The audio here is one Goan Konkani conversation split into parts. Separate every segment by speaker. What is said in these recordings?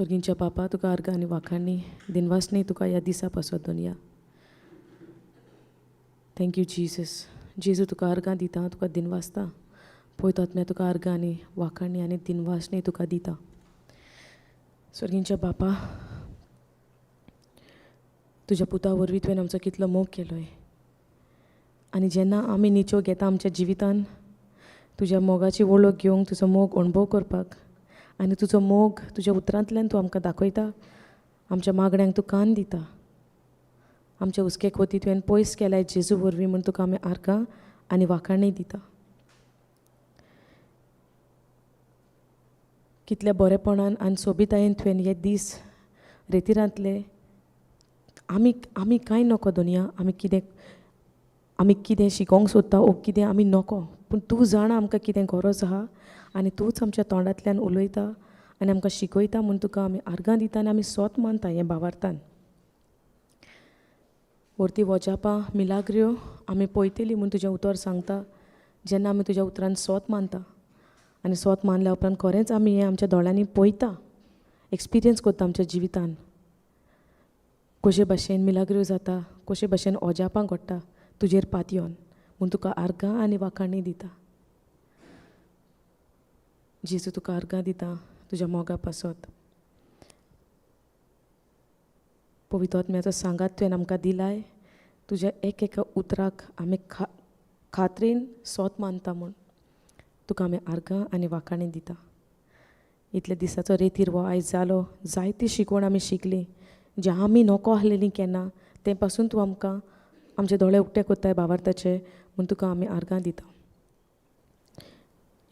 Speaker 1: स्वर्गींच्या बापा, तुका अर्गां आनी वाखाणी दिनवासनी तुका ह्या दिसा पासत दोनया. Thank you Jesus. जेजू तुका अर्गां दिता, तुका दिनवासता. पळयतात म्या तुका अर्गां आनी वाखाणी आनी दिनवासनी तुका दिता. स्वर्गींच्या बापा, तुज्या पुता वरवीं तुवें आमचो कितलो मोग केलोय आनी जेन्ना आमी निचो घेता आमच्या जिवितान तुज्या मोगाची वळख घेवंक, तुजो मोग अणभव करपाक आनी तुजो मोग तुज्या उतरांतल्यान तूं आमकां दाखयता, आमच्या मागण्यांक तूं कान दिता, आमच्या हुस्के खोती तुवें पयस केल्याय जेजू वरवीं म्हूण तुका आमी आर्गां आनी वाखाणय दिता. कितल्या बरेपणान आनी सोबितायेन तुवें हे दीस रेतिरांतले आमी आमी कांय नको दुनिया, आमी कितें शिकोवंक सोदता ओ कितें आमी नको, पूण तूं जाणा आमकां कितें गरज आहा आनी तूंच आमच्या तोंडांतल्यान उलयता आनी आमकां शिकयता म्हूण तुका आमी आर्गां दिता आनी आमी सोत मानता हें भावार्थान. व्हरती वजापां मिलाग्र्यो आमी पळयतली म्हूण तुजें उतर सांगता जेन्ना आमी तुज्या उतरान सोत मानता आनी सोत मानल्या उपरांत खरेंच आमी हें आमच्या दोळ्यांनी पळयता, एक्सपिरियन्स करता आमच्या जिवितान कशे भाशेन मिलाग्र्यो जाता, कशे भाशेन अजापां घडटा तुजेर पातयेवन म्हूण तुका आर्गां आनी वाखाणी दिता. जेजू तुका आर्गां दिता तुज्या मोगा पासत. पवित्र आत्म्याचो सांगात तुवें आमकां दिलाय, तुज्या एक एका उतराक आमी खात्रीन सोत मानता म्हूण तुका आमी आर्गां आनी वाखाणी दिता. इतल्या दिसाचो रेतीर हो आयज जालो, जायती शिकवण आमी शिकली जे आमी नको आसलेली केन्ना, तें पासून तूं आमकां आमचे दोळे उक्ते करताय भावार्थाचे म्हूण तुका आमी आर्गां दिता.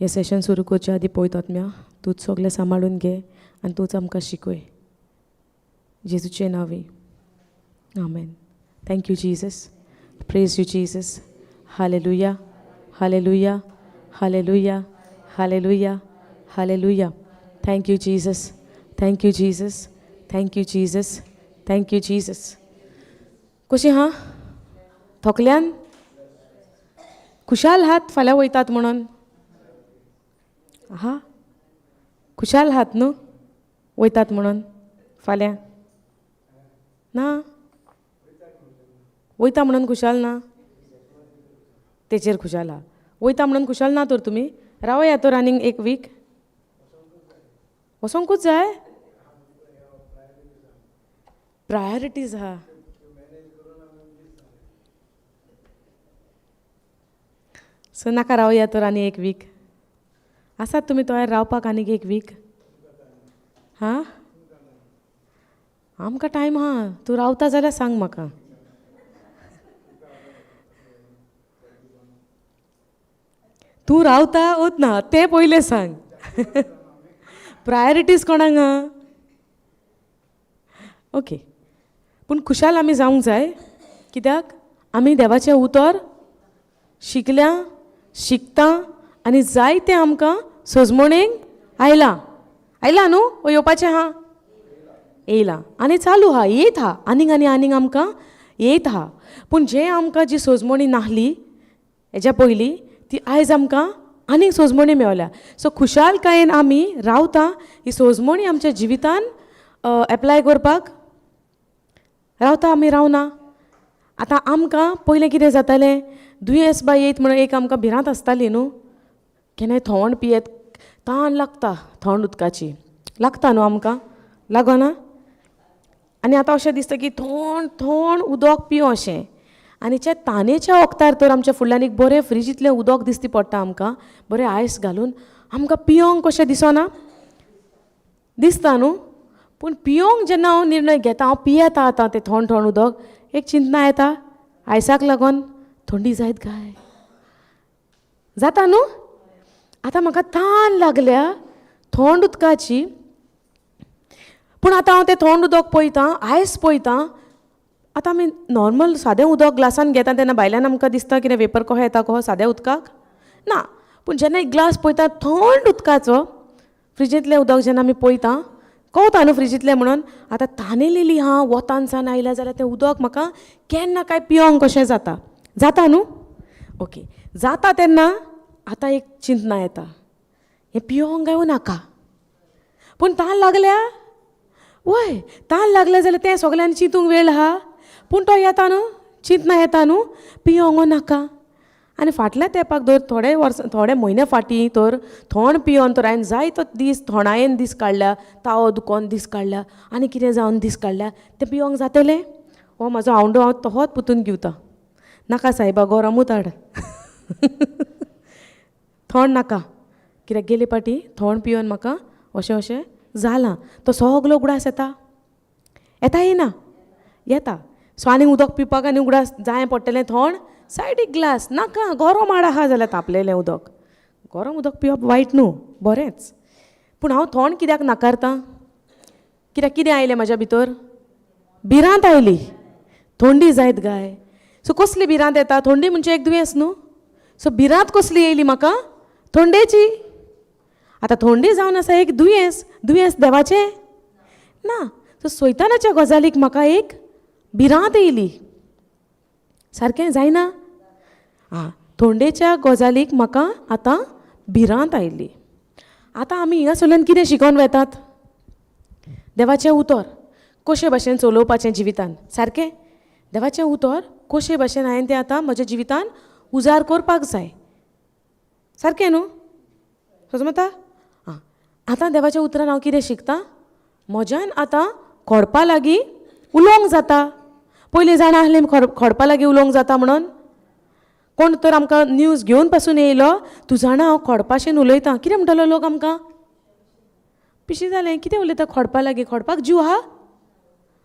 Speaker 1: हें सेशन सुरू करचे आदी पळयतात आत्म्या तूंच सगळें सांबाळून घे आनी तूंच आमकां शिकय. जेजूचे नांवी आमेन. Thank you Jesus, praise you Jesus. Hallelujah, hallelujah, hallelujah, hallelujah, hallelujah. Thank you Jesus, thank you Jesus, thank you Jesus, thank you Jesus. कशी हा थकल्यान खुशाल हात फाल्यां वयतात म्हणून हा खुशाल हात न्हू वयतात म्हणून फाल्यां ना वयता म्हणून खुशाल ना, तेचेर खुशाल हा वयता म्हणून खुशाल ना तर तुमी रावया तर आनीक एक वीक वचोंकूच जाय. प्रायोरिटीज आहा. सो नाका रावया तर आनी एक वीक आसात तुमी तयार रावपाक आनीक एक वीक? हां आमकां टायम आहा, तूं रावता जाल्यार सांग म्हाका. तूं रावता ओत ना तें पयलें सांग. प्रायोरिटीज कोणाक आहा? ओके, पूण खुशाल आमी जावंक जाय कित्याक आमी देवाचें उतर शिकल्या, शिकता आनी जायतें आमकां सजमणेक आयलां. आयलां न्हू ओ येवपाचें आहा? येयलां आनी चालू आहा, येत आहा, आनीक आनी आनीक आमकां येत आहा. पूण जें आमकां जी सजमणी नासली हेज्या पयलीं ती आयज आमकां आनीक सजमणी मेवल्या. सो खुशालकायेन आमी रावता ही सजमणी आमच्या जिवितान एप्लाय करपाक रावता आमी रावना. आतां आमकां पयलें कितें जातालें, दुयेंस बाय येयत म्हणून एक आमकां भिरांत आसताली न्हू, केन्नाय थंड पियेत तान लागता, थंड उदकाची लागता न्हू आमकां, लागना? आनी आतां अशें दिसता की थंड थंड उदक पियो अशें, आनी त्या तानेच्या वखदार तर आमच्या फुडल्यान एक बरें फ्रिजींतलें उदक दिसती पडटा आमकां, बरें आयस घालून आमकां पियोंक कशें दिसना? दिसता न्हू. पूण पियोंक जेन्ना हांव निर्णय घेता, हांव पियेता आतां तें थंड थंड उदक, एक चिंतना येता आयसाक लागून थंडी जायत काय जाता न्हू. आतां म्हाका तान लागल्या थंड उदकाची, पूण आतां हांव तें थंड उदक पळयतां, आयस पळयतां. आतां आमी नॉर्मल सादें उदक ग्लासान घेता तेन्ना भायल्यान आमकां दिसता कितें वेपर कसो येता कसो साद्या उदकाक ना, पूण जेन्ना एक ग्लास पळयता थंड उदकाचो, फ्रिजींतलें उदक जेन्ना आमी पळयता कवता न्हू फ्रिजींतलें म्हणून, आतां तानेलेली हा वतान सान आयल्या जाल्यार तें उदक म्हाका केन्ना काय पियोंक कशें जाता, जाता न्हू? ओके जाता तेन्ना आतां एक चिंतना येता हें पियोंक काय नाका, पूण तान लागल्या वय तान लागलें जाल्यार तें सगल्यांनी चिंतूंक वेळ आहा, पूण तो येता न्हू, चिंतना येता न्हू, पियोंक नाका. आनी फाटल्या तेंपाक दर थोडे वर्सां थोडे म्हयने फाटीं तर थोंड पियोन तर हांवें जायतो दीस थोंडायेन दीस काडल्या, तावो दुखोन दीस काडल्या आनी कितें जावन दीस काडल्या. तें पियोंक जातलें? हो म्हाजो आवंडो हांव तोहोच पुतून घेवता. नाका सायबा, गरमूच हाड, थोंड नाका. कित्याक गेले पाटी थोंड पियोन म्हाका अशें अशें जालां. तो सगलो उगडास येता, येता येना येता. सो आनी उदक पिवपाक आनी उगडास जाय पडटलें थोंड, सायडीक ग्लास नाका, गरम हाड आहा जाल्यार तापलेलें उदक. गरम उदक पिवप वायट न्हू, बरेंच. पूण हांव थोंड कित्याक नाकारतां? कित्याक कितें आयलें म्हाज्या भितर? भिरांत आयली, थोंडी जायत गाय. सो कसली भिरांत येता? थोंडी म्हणजे एक दुयेंस न्हू. सो भिरांत कसली येयली म्हाका? थोंडेची. आतां थोंडी जावन आसा एक दुयेंस, दुयेंस देवाचें ना. सो सैतानाच्या गजालीक म्हाका एक भिरांत येयली. सारकें जायना? आं, थोंडेच्या गजालीक म्हाका आतां भिरांत आयली. आतां आमी हिंगासरल्यान कितें शिकोवन वेतात? देवाचें उतर कशे भाशेन चलोवपाचें जिवितान. सारकें? देवाचें उतर कशे भाशेन हांवें तें आतां म्हज्या जिवितान उजार करपाक जाय. सारकें न्हू? समजता? आं, आतां देवाच्या उतरान हांव कितें शिकतां? म्हज्यान आतां खोडपा लागीं उलोवंक जाता. पयलीं जाणा आसलें खोडपा लागीं उलोवंक जाता म्हणून? कोण तर आमकां न्यूज घेवन पासून येयलो, तूं जाणा हांव खोडपाशेन उलयतां. कितें म्हणटलो लोक आमकां? पिशी जालें, कितें उलयता खोडपा लागीं? खोडपाक जीव आहा?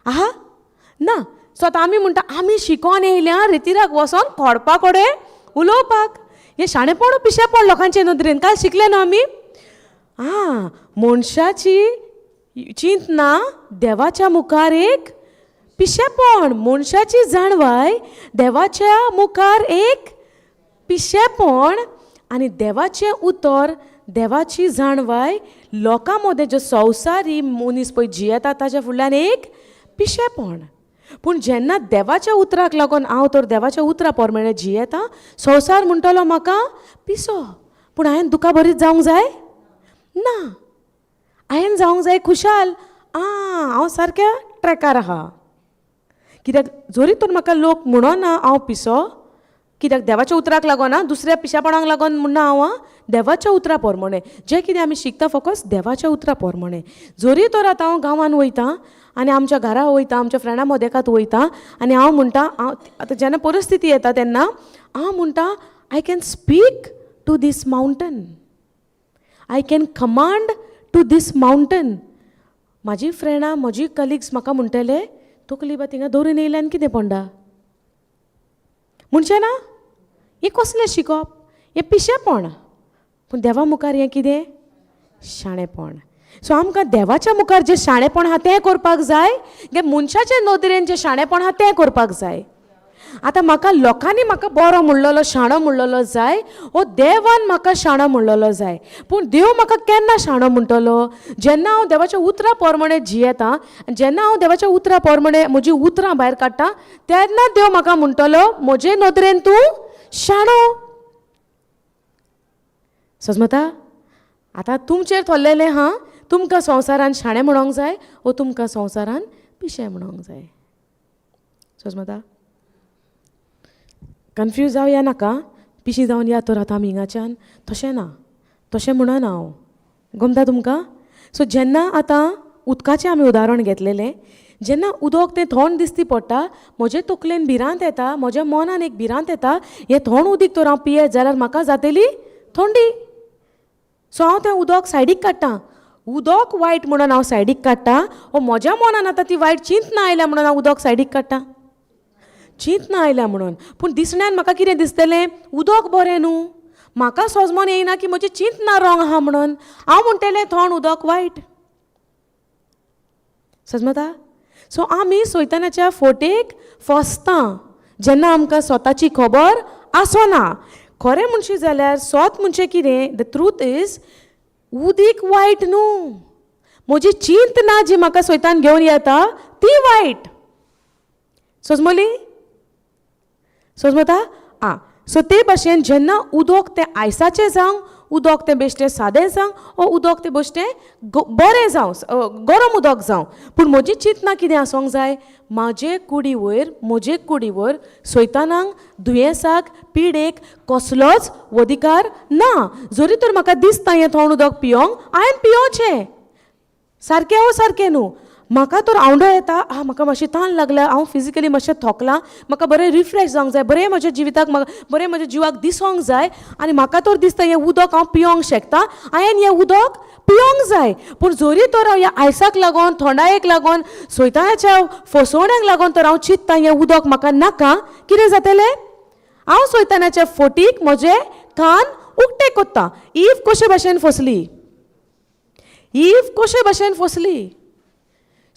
Speaker 1: आहा ना. सो आतां आमी म्हणटा आमी शिकोन येयल्या रितिराक वचोन खोडपा कडेन उलोवपाक. हें शाणेपण पिशेपण लोकांचे नदरेन. काल शिकले न्हू आमी? आं, मनशाची चिंतना देवाच्या मुखार एक पिशेपण, मनशाची जाणवाय देवाच्या मुखार एक पिशेपण, आनी देवाचें उतर देवाची जाणवाय लोकां मदें जो संवसारी मनीस पळय जियेता ताच्या फुडल्यान एक पिशेपण. पूण जेन्ना देवाच्या उतराक लागून हांव तर देवाच्या उतरा प्रमाणे जियेता, संवसार म्हणटलो म्हाका पिसो. पूण हांवें दुखा बरीच जावंक जाय ना, हांवें जावंक जाय खुशाल. आं, हांव सारक्या ट्रेकार आहा. कित्याक जरी तर म्हाका लोक म्हणना हांव पिसो, कित्याक देवाच्या उतराक लागोना, दुसऱ्या पिशेपणाक लागून म्हणना हांव, देवाच्या उतरा प्रमाणे जें कितें आमी शिकता फकत देवाच्या उतरा प्रमाणे. जरी तर आतां हांव गांवान वयता आनी आमच्या घरा वयता, आमच्या फ्रेंडां मदेकात वयता आनी हांव म्हणटा, हांव आतां जेन्ना परिस्थिती येता तेन्ना हांव म्हणटा I can speak to this mountain, I can command to this mountain. म्हाजी फ्रेंडां म्हजी कलिग्स म्हाका म्हणटले तकली बा थिंगा दवरून येयल्या आनी कितें पोंडा म्हणचें ना? हें कसलें शिकप? हें पिशेपण. पूण देवा मुखार हें कितें? शाणेपण. सो आमकां देवाच्या मुखार जें शाणेपण आहा तें करपाक जाय, गे मनशाचे नदरेन जें शाणेपण आहा तें करपाक जाय. आतां म्हाका लोकांनी म्हाका बरो म्हणलेलो, शाणो म्हणलेलो जाय, वो देवान म्हाका शाणो म्हणलेलो जाय. पूण देव म्हाका केन्ना शाणो म्हणटलो? जेन्ना हांव देवाच्या उतरा प्रमाणे जियेता, जेन्ना हांव देवाच्या उतरा प्रमाणे म्हजी उतरां भायर काडटा, तेन्ना देव म्हाका म्हणटलो म्हजे नदरेन तूं शाणो. समजता? आतां तुमचेर थोरलेलें हा, तुमकां संवसारान शाणें म्हणोंक जाय वो तुमकां संवसारान पिशें म्हणोंक जाय. समजता? कन्फ्यूज जावया नाका, पिशी जावन या तर आतां आमी हिंगाच्यान, तशें ना, तशें म्हणना हांव. गमता तुमकां? सो जेन्ना आतां उदकाचें आमी उदाहरण घेतलेलें, जेन्ना उदक तें थोंड दिसती पडटा, म्हजे तकलेन भिरांत येता, म्हज्या मनान एक भिरांत येता, हें थोंड उदीक तर हांव पियेत जाल्यार म्हाका जातली थंडी. सो हांव तें उदक सायडीक काडटा. उदक वायट म्हणून हांव सायडीक काडटा, वो म्हज्या मनान आतां ती वायट चिंतना आयल्या म्हणून हांव उदक सायडीक काडटा? चिंतना आयल्या म्हणून. पूण दिसण्यान म्हाका कितें दिसतलें? उदक बरें न्हू, म्हाका सोजमोन येयना की म्हजी चिंतना रोंग आहा म्हणून हांव म्हणटलें थोंड उदक वायट. समजता? सो आमी सैतानाच्या फोटेक फसता जेन्ना आमकां स्वताची खबर आसना. खरें म्हणशी जाल्यार स्वत म्हणजे कितें? The truth is उदीक वायट न्हू, म्हजी चिंतना जी म्हाका सैतान घेवन येता ती वायट. सोजमली? सोजमता? आं, सो ते भाशेन जेन्ना उदक तें आयसाचें जावं उदक तें बेश्टें सादें जावं ओ उदक तें बेश्टें बरें जावं, गरम उदक जावं, पूण म्हजी चिंतना कितें आसूंक जाय, म्हाजे कुडी वयर, म्हजे कुडी वयर सैतानाक, दुयेंसाक, पिडेक कसलोच अधिकार ना. जरी तर म्हाका दिसता हें थंड उदक पियोंक, हांवें पियोचें. सारकें ओ सारकें न्हू? म्हाका तर आवंडो येता, आ म्हाका मातशी ताण लागल्या, हांव फिजिकली मातशें थोकलां, म्हाका बरें रिफ्रेश जावंक जाय, बरें म्हज्या जिविताक, म्हाका बरें म्हज्या जिवाक दिसोंक जाय, आनी म्हाका तर दिसता हें उदक हांव पियोंक शकता, हांवें हें उदक पियोंक जाय. पूण जरी तर हांव ह्या आयसाक लागोन, थंडायेक लागोन, सैतानाच्या फसवण्याक लागोन तर हांव चिंत्ता हें उदक म्हाका नाका, कितें जातलें? हांव सैतानाच्या फोटीक म्हजे कान उक्ते कोत्ता. If कशे भाशेन फसली? If कशे भाशेन फसली?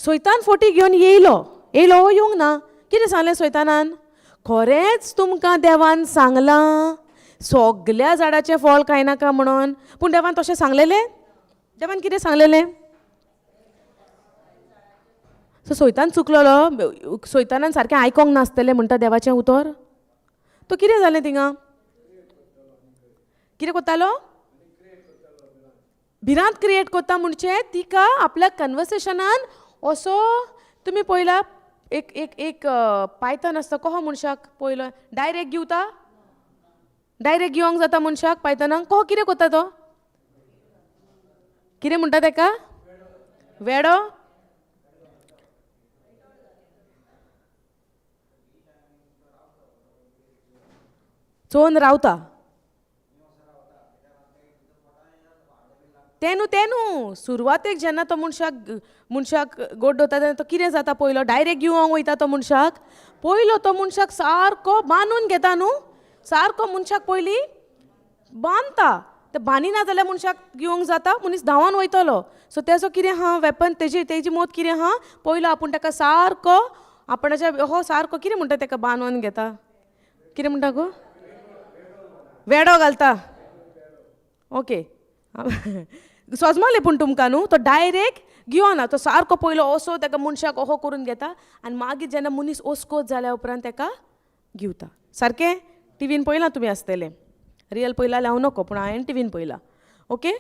Speaker 1: सैतान फोटी घेवन येयलो, येयलो वो येवंक ना? कितें सांगलें सैतानान? खरेंच तुमकां देवान सांगलां सगल्या झाडाचें फळ खायनाका म्हणून? पूण देवान तशें सांगलेलें? देवान कितें सांगलेलें? सो सैतान चुकलोलो, सैतानान सारकें आयकोंक नासतलें म्हणटा देवाचें उतर. तो कितें जालें थिंगा? कितें कोत्तालो? भिरांत क्रिएट कोत्ता. म्हणजे तिका आपल्या कन्वर्सेशनान असो, तुमी पयला एक एक एक पायथन आसता, कहो मनशाक पयलो डायरेक्ट घेवता, डायरेक्ट घेवंक जाता मनशाक पायथनाक? कहो कितें कोत्ता तो? कितें म्हणटा तेका? वेडो. चोवन रावता तें न्हू, तें न्हू. सुरवातेक जेन्ना तो मनशाक मनशाक गोड दवरता तेन्ना तो कितें जाता? पयलो डायरेक्ट घेवंक वयता तो मनशाक, पयलो तो मनशाक सारको बांदून घेता न्हू, सारको मनशाक पयलीं बांदता. ते बांदिना जाल्यार मनशाक घेवंक जाता, मनीस धांवन वयतलो. सो तेजो कितें आहा वेपन, तेजी तेजी मत कितें आहा, पयलो आपूण ताका सारको आपणाच्या हो सारको कितें म्हणटा तेका बांदून घेता, कितें म्हणटा गो? वेडो घालता. ओके, सजमलें. पूण तुमकां न्हू तो डायरेक्ट घेवना, तो सारको पयलो असो ताका मनशाक ओहो करून घेता आनी मागीर जेन्ना मनीस ओस्कोत जाल्या उपरांत ताका घेवता. सारकें टिवीन पळयलां तुमी आसतलें, रियल पळयला जाल्यार हांव नको, पूण हांवें टिवीन पळयलां. ओके,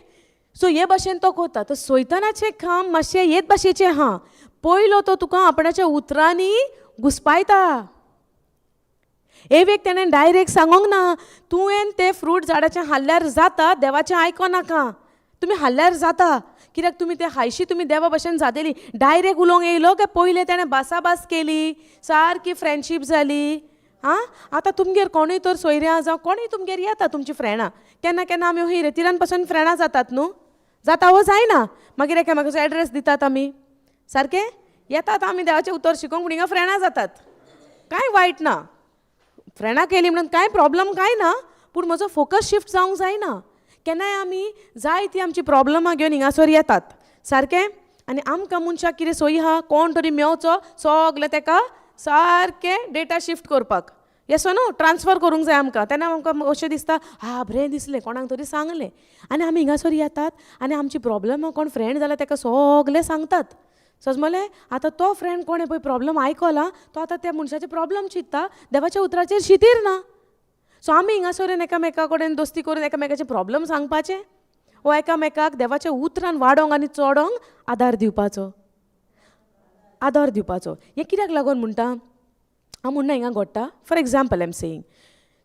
Speaker 1: सो हे भाशेन तो कोता. तो सैतानाचें काम मातशें हेच भाशेचें आहा. पयलो तो तुका आपणाच्या उतरांनी घुसपायता. एवेक तेणें डायरेक्ट सांगोंक ना, तुवें तें फ्रूट झाडाचें हाडल्यार जाता, देवाचें आयको नाका, तुमी हाडल्यार जाता, कित्याक तुमी ते हायशी तुमी देवा भशेन जातली. डायरेक्ट उलोवंक येयलो काय पयलें तेणें भासाभास केली, सारकी फ्रेंडशीप जाली. आं, आतां तुमगेर कोणूय तर सोयऱ्यां जावं कोणूय तुमगेर येता, तुमची फ्रेंडां, केन्ना केन्ना आमी हय रेतिरान पासून फ्रेंडां जातात न्हू, जाता वो जायना? मागीर एकामेकाचो एड्रेस दितात आमी, सारकें येतात आमी देवाचें उतर शिकोवंक, पूण हिंगा फ्रेंडां जातात. कांय वायट ना, फ्रेंडां केली म्हणून कांय प्रॉब्लम कांय ना, पूण म्हजो फोकस शिफ्ट जावंक जायना. केन्नाय आमी जाय ती आमची प्रॉब्लमां घेवन हिंगासर येतात, सारकें? आनी आमकां मनशाक कितें सोयी आहा, कोण तरी मेवचो सगलें तेका सारकें डेटा शिफ्ट करपाक, येसो न्हू, ट्रान्सफर करूंक जाय आमकां. तेन्ना आमकां अशें दिसता, हा बरें दिसलें कोणाक तरी सांगलें. आनी आमी हिंगासर येतात आनी आमची प्रॉब्लमां कोण फ्रेंड जाल्यार तेका सगलें सांगतात. सजमलें? आतां तो फ्रेंड कोणें पळय प्रॉब्लम आयकला, तो आतां त्या मनशाचे प्रॉब्लम चिंत्ता, देवाच्या उतराचेर शितीर ना. सो आमी हिंगासर एकामेका कडेन दोस्ती करून एकामेकाचे प्रॉब्लम सांगपाचे वो एकामेकाक देवाच्या उतरान वाडोवंक आनी चडोवंक आदार दिवपाचो, आदार दिवपाचो. हें कित्याक लागून म्हणटा हांव? म्हणना हिंगा घडटा, for example I am saying.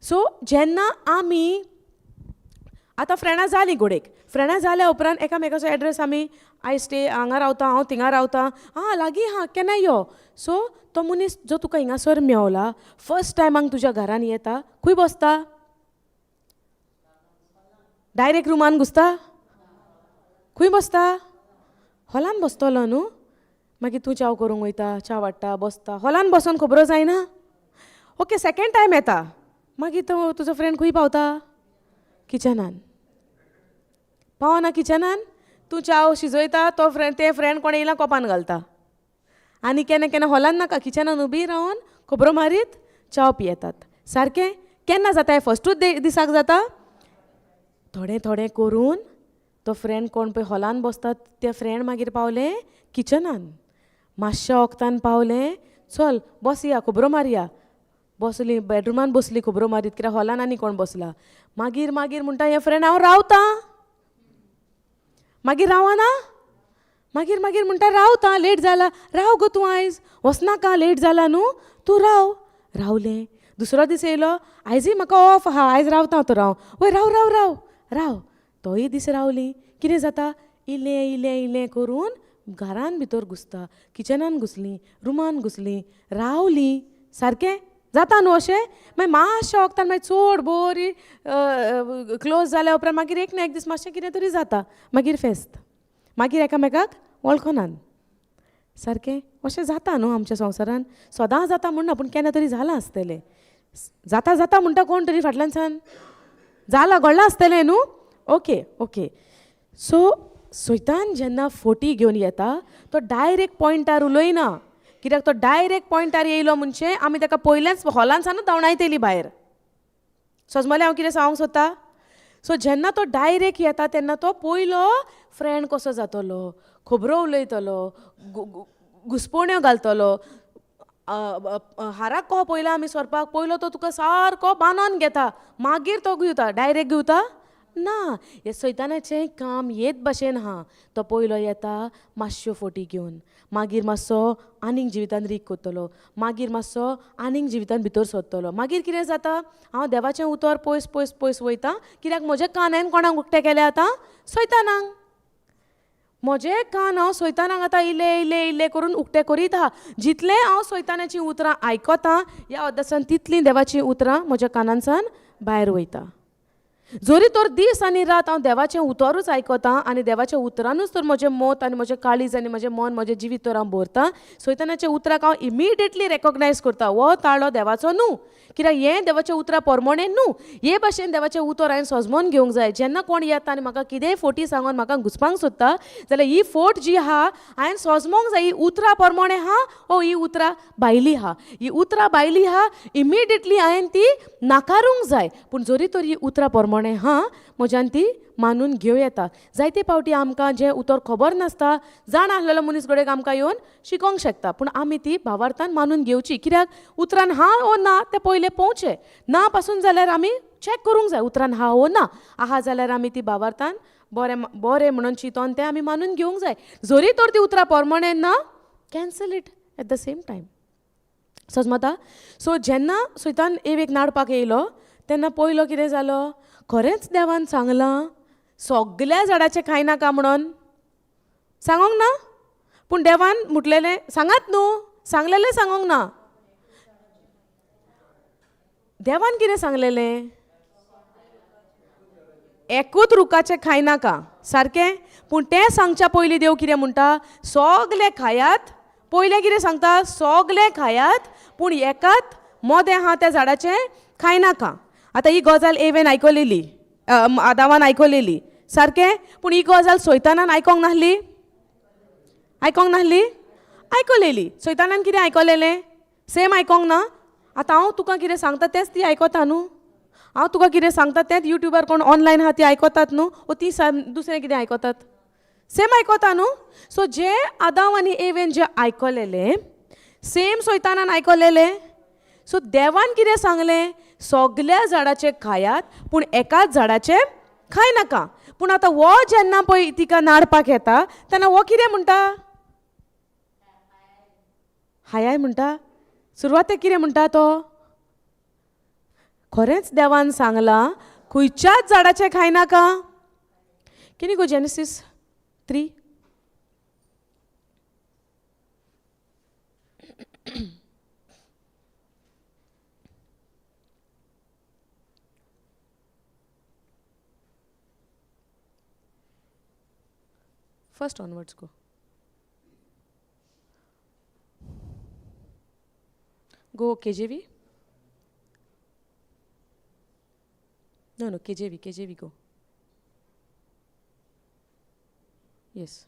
Speaker 1: So जेन्ना आमी आतां फ्रेंडां जालीं, घोडेक फ्रेंडां जाल्या उपरांत एकामेकाचो एड्रेस आमी, I stay हांगा रावता, हांव थिंगा रावता, आं लागीं आहा, केन्नाय यो. सो तो मनीस जो तुका हिंगासर मेवला, फर्स्ट टायमाक तुज्या घरान येता, खंय बसता? डायरेक्ट रुमान घुसता? खंय बसता? हॉलान बसतलो न्हू. मागीर तूं च्याव करूंक वयता, च्या वाडटा, बसता हॉलान, बसोन खबरो जायना. ओके, सेकेंड टायम येता, मागीर तो तुजो फ्रेंड खंय पावता? किचनान पावना? किचनान तूं च्याव शिजयता, तो फ्रेंड, ते फ्रेंड कोण येयला कोपान घालता. आनी केन्ना केन्ना हॉलान नाका, किचनान उबी रावन खबरो मारीत च्याव पियेतात. सारकें? केन्ना जाता हें? फस्टूच दिसाक जाता? थोडें थोडें करून तो फ्रेंड कोण पळय हॉलान बसता, ते फ्रेंड मागीर पावले किचनान, मातशा वखदान पावले, चल बसया खबरो मारया. बसली बेडरुमान बसली खबरो मारीत, कित्याक हॉलान आनी कोण बसला. मागीर मागीर म्हणटा हें फ्रेंड हांव रावतां, मागीर रावना, मागीर मागीर म्हणटा रावता, लेट जाला, राव गो तूं आयज, वचनाका, लेट जाला न्हू तूं राव. रावलें. दुसरो दीस येयलो, आयजूय म्हाका ऑफ आहा, आयज रावता तर हांव. वय राव राव राव राव. तोय दीस रावली. कितें जाता, इल्लें इल्लें इल्लें करून घरान भितर घुसता, किचनान घुसलीं, रुमान घुसलीं, रावलीं. सारकें जाता न्हू अशें? मागीर मातशें वखदान मागीर चड बरी क्लोज जाल्या उपरांत मागीर एक ना एक दीस मातशें कितें तरी जाता, मागीर फेस्त, मागीर एकामेकाक वळखनात. सारकें अशें जाता न्हू आमच्या संवसारान, सदां जाता म्हूण ना, पूण केन्ना तरी जालां आसतलें. जाता जाता म्हणटा कोण तरी फाटल्यान सान जालां घडलां आसतलें न्हू. Okay okay. सो सैतान जेन्ना फोटी घेवन येता तो डायरेक्ट पॉयंटार उलयना, कित्याक तो डायरेक्ट पॉयंटार येयलो म्हणजे आमी ताका पयलेंच हॉलान सानूच धांवणायतली भायर. सजमलें हांव कितें सांगूंक सोदता? सो जेन्ना तो डायरेक्ट येता तेन्ना तो पयलो फ्रेंड कसो जातलो, खबरो उलयतलो, घुसपण्यो घालतलो. हाराक कहो पयला आमी सोरपाक, पयलो तो तुका सारको बांदोन घेता, मागीर तो घेवता. डायरेक्ट घेवता ना. हे सैतानाचें काम येत भाशेन आहा, तो पयलो येता मातश्यो फोटी घेवन, मागीर मातसो आनीक जिवितान रीक करतलो, मागीर मातसो आनीक जिवितान भितर सरतलो. मागीर कितें जाता, हांव देवाचें उतर पयस पयस पयस वयता, कित्याक म्हजे कान हांवें कोणाक उक्ते केले आतां? सैतानाक. म्हजे कान हांव सैतानाक आतां इल्ले इल्ले इल्ले करून उक्ते करीत आहा. जितलें हांव सैतानाचीं उतरां आयकतां ह्या अद्दासान तितलीं देवाचीं उतरां म्हज्या कानांसान भायर वयता. जरी तर दीस आनी रात हांव देवाचें उतरूच आयकतां आनी देवाच्या उतरानूच तर म्हजें मत आनी म्हजें काळीज आनी म्हजें मन म्हजें जिवीत तर हांव भरतां, सैतानाच्या उतराक हांव इमिडिएटली रेकॉग्नायज करता, हो ताळो देवाचो न्हू, कित्याक हें देवाच्या उतरा परमणें न्हू. हे भाशेन देवाचें उतर हांवें सजमोन घेवंक जाय. जेन्ना कोण येता आनी म्हाका कितेंय फोटी सांगून म्हाका घुसपांक सोदता जाल्यार ही फोट जी आहा हांवें सजमोंक जाय, ही उतरां परमणें आहा ओ ही उतरां भायली आहा, ही उतरां भायली आहा, इमिडिएटली हांवें ती नाकारूंक जाय. पूण जरी तर ही उतरां परमणें हां म्हज्यान ती मानून घेवं येता. जायते फावटी आमकां जें उतर खबर नासता, जाण आसलेलो मनीस घडयेक आमकां येवन शिकोवंक शकता, पूण आमी ती भावार्थान मानून घेवची, कित्याक उतरान हां ओ ना तें पयलें पळोवचें. ना पासून जाल्यार आमी चॅक करूंक जाय उतरान हां ओ ना आहा जाल्यार आमी ती भावार्थान बरें बरें म्हणून चिंतोन तें आमी मानून घेवंक जाय. जरी तर ती उतरां परमणें ना, cancel it at the same time. सजमता? सो जेन्ना सैतान एवेक नाडपाक येयलो तेन्ना पयलो कितें जालो, खरेंच देवान सांगलां सगल्या झाडाचें खायनाका म्हणून सांगोंक ना, पूण देवान म्हटलेलें सांगात न्हू, सांगलेलें सांगोंक ना. देवान कितें सांगलेलें, एकूच रुखाचें खायनाका, सारकें. पूण तें सांगच्या पयलीं देव कितें म्हणटा, सगलें खायात. पयलें कितें सांगता, सगलें खायात पूण एकात मोदें आहा त्या झाडाचें खायनाका. आतां ही गजाल एवेन आयकलेली, आदावान आयकलेली, सारकें. पूण ही गजाल सैतानान आयकोंक नासली, आयकोंक नासली, आयकलेली. सैतानान कितें आयकलेलें, सेम आयकोंक ना. आतां हांव तुका कितें सांगता तेंच ती आयकता न्हू, हांव तुका कितें सांगता तेंच युट्यूबार कोण ऑनलायन आहा ती आयकतात न्हू, ओ ती दुसरें कितें आयकतात, सेम आयकता न्हू. सो जे आदाव आनी एवेन जें आयकलेलें सेम सैतानान आयकलेलें. सो देवान कितें सांगलें, सगल्या झाडाचें खायात पूण एकाच झाडाचें खायनाका. पूण आतां हो जेन्ना पळय तिका नाडपाक येता तेन्ना हो कितें म्हणटा, हाय म्हणटा. सुरवातेक कितें म्हणटा तो, खरेंच देवान सांगलां खंयच्याच झाडाचें खायनाका. कितें गो Genesis 3 first onwards go. Go KJV? No, no, KJV, KJV go. Yes.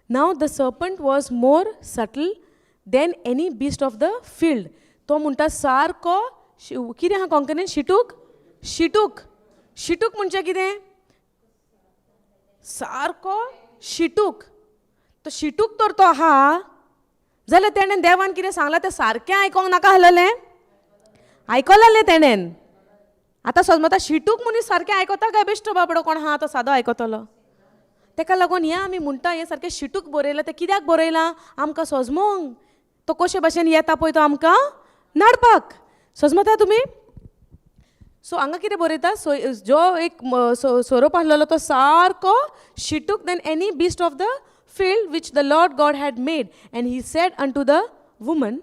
Speaker 1: Now the serpent was more subtle than any beast of the field. तो म्हणटा सारको कितें आहा कोंकणीन, शिटूक, शिटूक, शिटूक म्हणजे कितें, सारको शिटूक. तो शिटूक तर तो आहा जाल्यार तेणेन देवान कितें सांगलां तें सारकें आयकोंक नाका आसलेलें? आयकलेलें तेणेन. आतां समज शिटूक मनीस सारकें आयकता काय बेश्टो बाबडो कोण आहा तो सादो आयकतलो? तेका लागून हें आमी म्हणटा, हें सारकें शिटूक बरयलां. तें कित्याक बरयलां? आमकां सजमोंक. तो कशे भाशेन येता पळय तो आमकां नाडपाक. सजमता तुमी? सो हांगा कितें बरयता, सो जो एक सोरोप आसलेलो तो सारको शिटूक than any beast of the field which the Lord God had made, and he said unto the woman,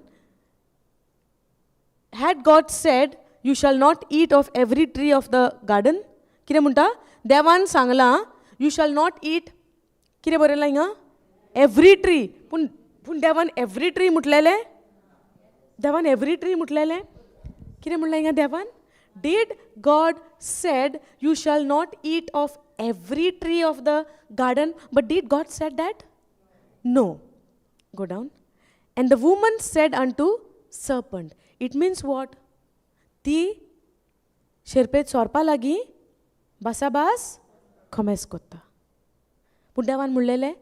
Speaker 1: had God said you shall not eat of every tree of the garden? कितें म्हणटा? देवान सांगलां you shall not eat, कितें बरयलां हिंगा? Every tree. पूण पूण देवान एवरी ट्री म्हटलेलें? देवान एवरी ट्री म्हटलेलें? कितें म्हणलें हिंगा देवान? Did God said you shall not eat of every tree of the garden? But did God said that? No. Go down. And the woman said unto serpent. It means what? ती शेरपेत सोरपा लागीं भासाभास खमेस कोत्ता. पूण देवान म्हणलेलें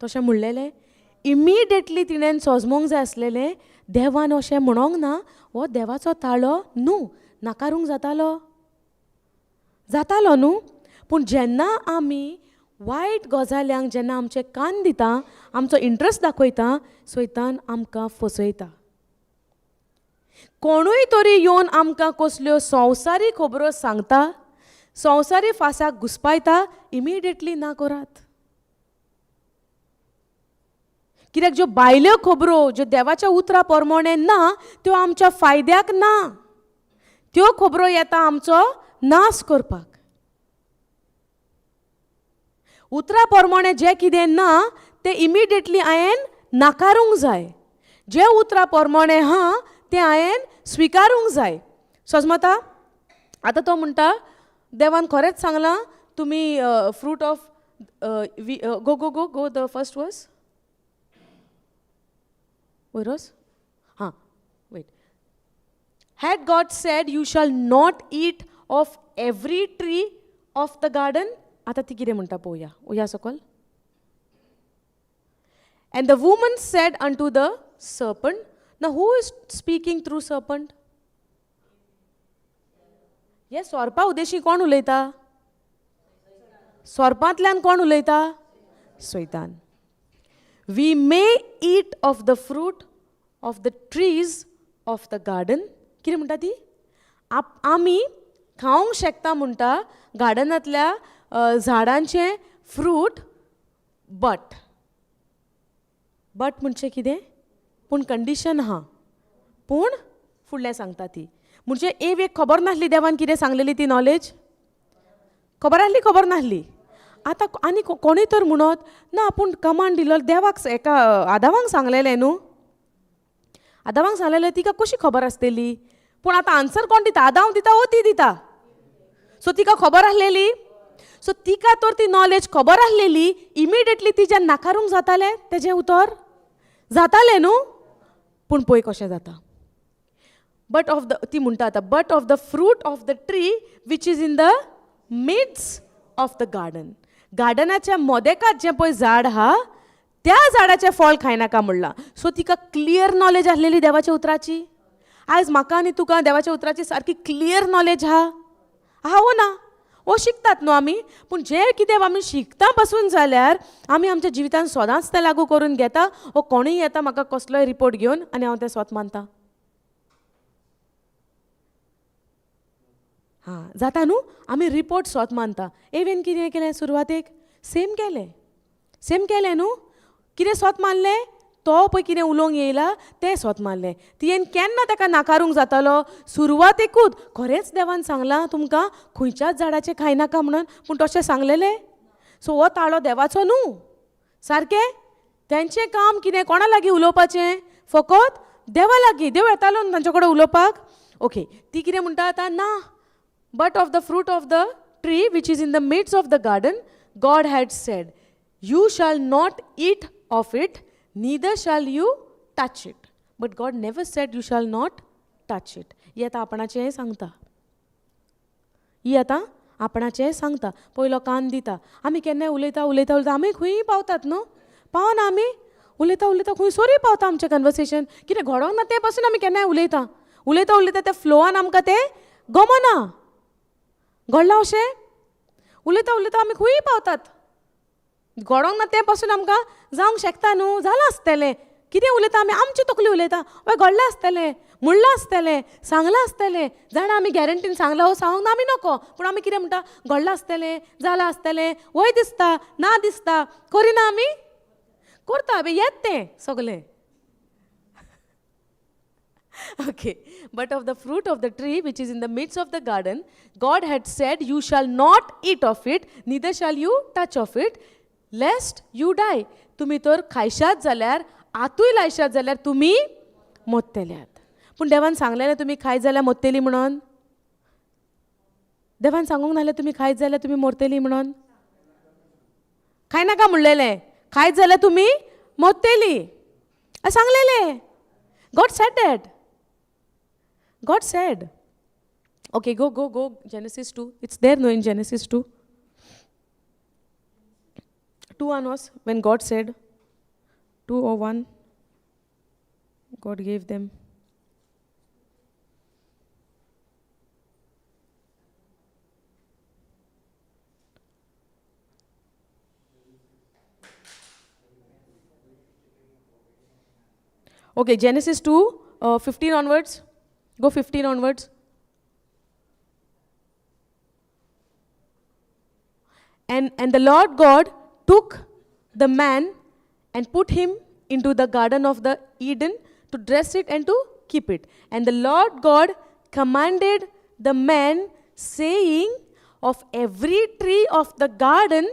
Speaker 1: तशें म्हणलेलें? इमिडिएटली तिणेन सोजमोंक जाय आसलेलें, देवान अशें म्हणोंक ना, हो देवाचो ताळो न्हू, नाकारूंक जातालो, जातालो न्हू. पूण जेन्ना आमी वायट गजाल्यांक जेन्ना आमचे कान दिता, आमचो इंट्रस्ट दाखयता, सैतान आमकां फसयता. कोणूय तरी येवन आमकां कसल्यो संवसारी खबरो सांगता, संवसारी फासाक घुसपायता, इमिडिएटली ना करात. कित्याक ज्यो भायल्यो खबरो ज्यो देवाच्या उतरा प्रमाणे ना त्यो आमच्या फायद्याक ना. त्यो खबरो येता आमचो नाश करपाक. उतरा प्रमाणे जें कितें ना तें इमिडिएटली हांवें नाकारूंक जाय. जें उतरा प्रमाणे आहा तें हांवें स्विकारूंक जाय. सजमता? आतां तो म्हणटा देवान खरेंच सांगलां तुमी fruit of go go go go the first verse वयरोस हां wait. Had God said you shall not eat of every tree of the garden? आतां ती कितें म्हणटा पळोवया. वया सकल. And the woman said unto the serpent. Now who is speaking through serpent? हे सोरपा उद्देशी कोण उलयता? सोरपांतल्यान कोण उलयता? सैतान. We may eat of the fruit of the trees of the garden. कितें म्हणटा ती? आमी खावंक शकता म्हणटा गार्डनांतल्या झाडांचें फ्रूट, बट बट म्हणजे कितें? पूण कंडिशन आहा. पूण फुडलें सांगता ती. म्हणजे एवेक खबर नासली देवान कितें सांगलेली ती नॉलेज खबर आसली, खबर नासली. आतां आनी कोणूय तर म्हणत ना, पूण कमांड दिलो देवाक, एका आदावांक सांगलेलें न्हू, आदावांक सांगलेलें, तिका कशी खबर आसतली? पूण आतां आन्सर कोण दिता? आदाव दिता वो ती दिता? सो तिका खबर आसलेली. सो तिका तर ती नॉलेज खबर आसलेली, इमिडिएटली तिच्या नाकारूंक जातालें तेजें उतर जातालें न्हू. पूण पळय कशें जाता. बट ऑफ the ती म्हणटा आतां, but of the fruit of the tree which is in the midst of the garden. गार्डनाच्या मोदेकात जें पळय झाड आहा त्या झाडाचें फळ खायनाका म्हणलां. सो तिका क्लियर नॉलेज आसलेली देवाच्या उतराची. आयज म्हाका आनी तुका देवाच्या उतराची सारकी क्लियर नॉलेज आहा आहा वो ना? वो शिकतात न्हू आमी. पूण जें कितें आमी शिकता पासून जाल्यार आमी आमच्या जिवितान सदांच तें लागू करून घेता. वो कोणूय येता म्हाका कसलोय रिपोर्ट घेवन आनी हांव तें स्वत मानता. हां जाता न्हू, आमी रिपोर्ट स्वत मानता. एवेन कितें केलें सुरवातेक? सेम केलें, सेम केलें न्हू. कितें स्वत मानलें? तो पळय कितें उलोवंक येयला तें स्वत मानलें. तियेन केन्ना ताका नाकारूंक जातालो? सुरवातेकूच खरेंच देवान सांगलां तुमकां खंयच्याच झाडाचें खायनाका म्हणून, पूण तशें सांगलेलें. सो हो ताळो देवाचो न्हू. सारकें तेंचें काम कितें? कोणा लागीं उलोवपाचें? फकत देवा लागीं. देव येतालो न्हू तांचे कडेन उलोवपाक. ओके, ती कितें म्हणटा आतां? ना, but of the fruit of the tree which is in the midst of the garden, God had said, you shall not eat of it, neither shall you touch it. But God never said you shall not touch it. ही आतां आपणाचें सांगता, ही आतां आपणाचें सांगता. पयलो कान दिता. आमी केन्नाय उलयता उलयता उलयता आमी खंय पावतात न्हू, पावना आमी. उलयता उलयता खंय सोरी पावता आमचें कन्वर्सेशन. कितें घडोंक ना तें पासून आमी केन्नाय उलयता, उलयता उलयता त्या फ्लोआन आमकां तें गमना. घडलां अशें? उलयता उलयता आमी खंयूय पावतात. घडोंक ना तें पासून आमकां जावंक शकता न्हू, जालां आसतलें. कितें उलयता आमी, आमची तकली उलयता, हय घडलां आसतलें, म्हणलां आसतलें, सांगलां आसतलें. जाणा आमी गॅरंटीन सांगलां हो सांगूंक ना आमी नको, पूण आमी कितें म्हणटा, घडलां आसतलें, जालां आसतलें, वय दिसता ना दिसता, करिना आमी, करता बी येत तें सगलें. Okay, but of the fruit of the tree which is in the midst of the garden, God had said, you shall not eat of it, neither shall you touch of it, lest you die. तुमी तर खायशात जाल्यार, आतूय लायशात जाल्यार तुमी मोत्तेल्यात. पूण देवान सांगलेलें तुमी खायत जाल्यार मोत्तेली म्हणून? देवान सांगूंक नासलें तुमी खायत जाल्यार तुमी मोरतेली म्हणून? खायनाका म्हणलेलें, खायत जाल्यार तुमी मोत्तेली सांगलेलें. God said that. God said. Okay, go, go, go. Genesis 2. It's there, no, in Genesis 2. 2 was when God said, 2 or 1, God gave them. Okay, Genesis 2, 15 onwards. Go 15 onwards. And the Lord God took the man and put him into the garden of the Eden to dress it and to keep it. And the Lord God commanded the man, saying, of every tree of the garden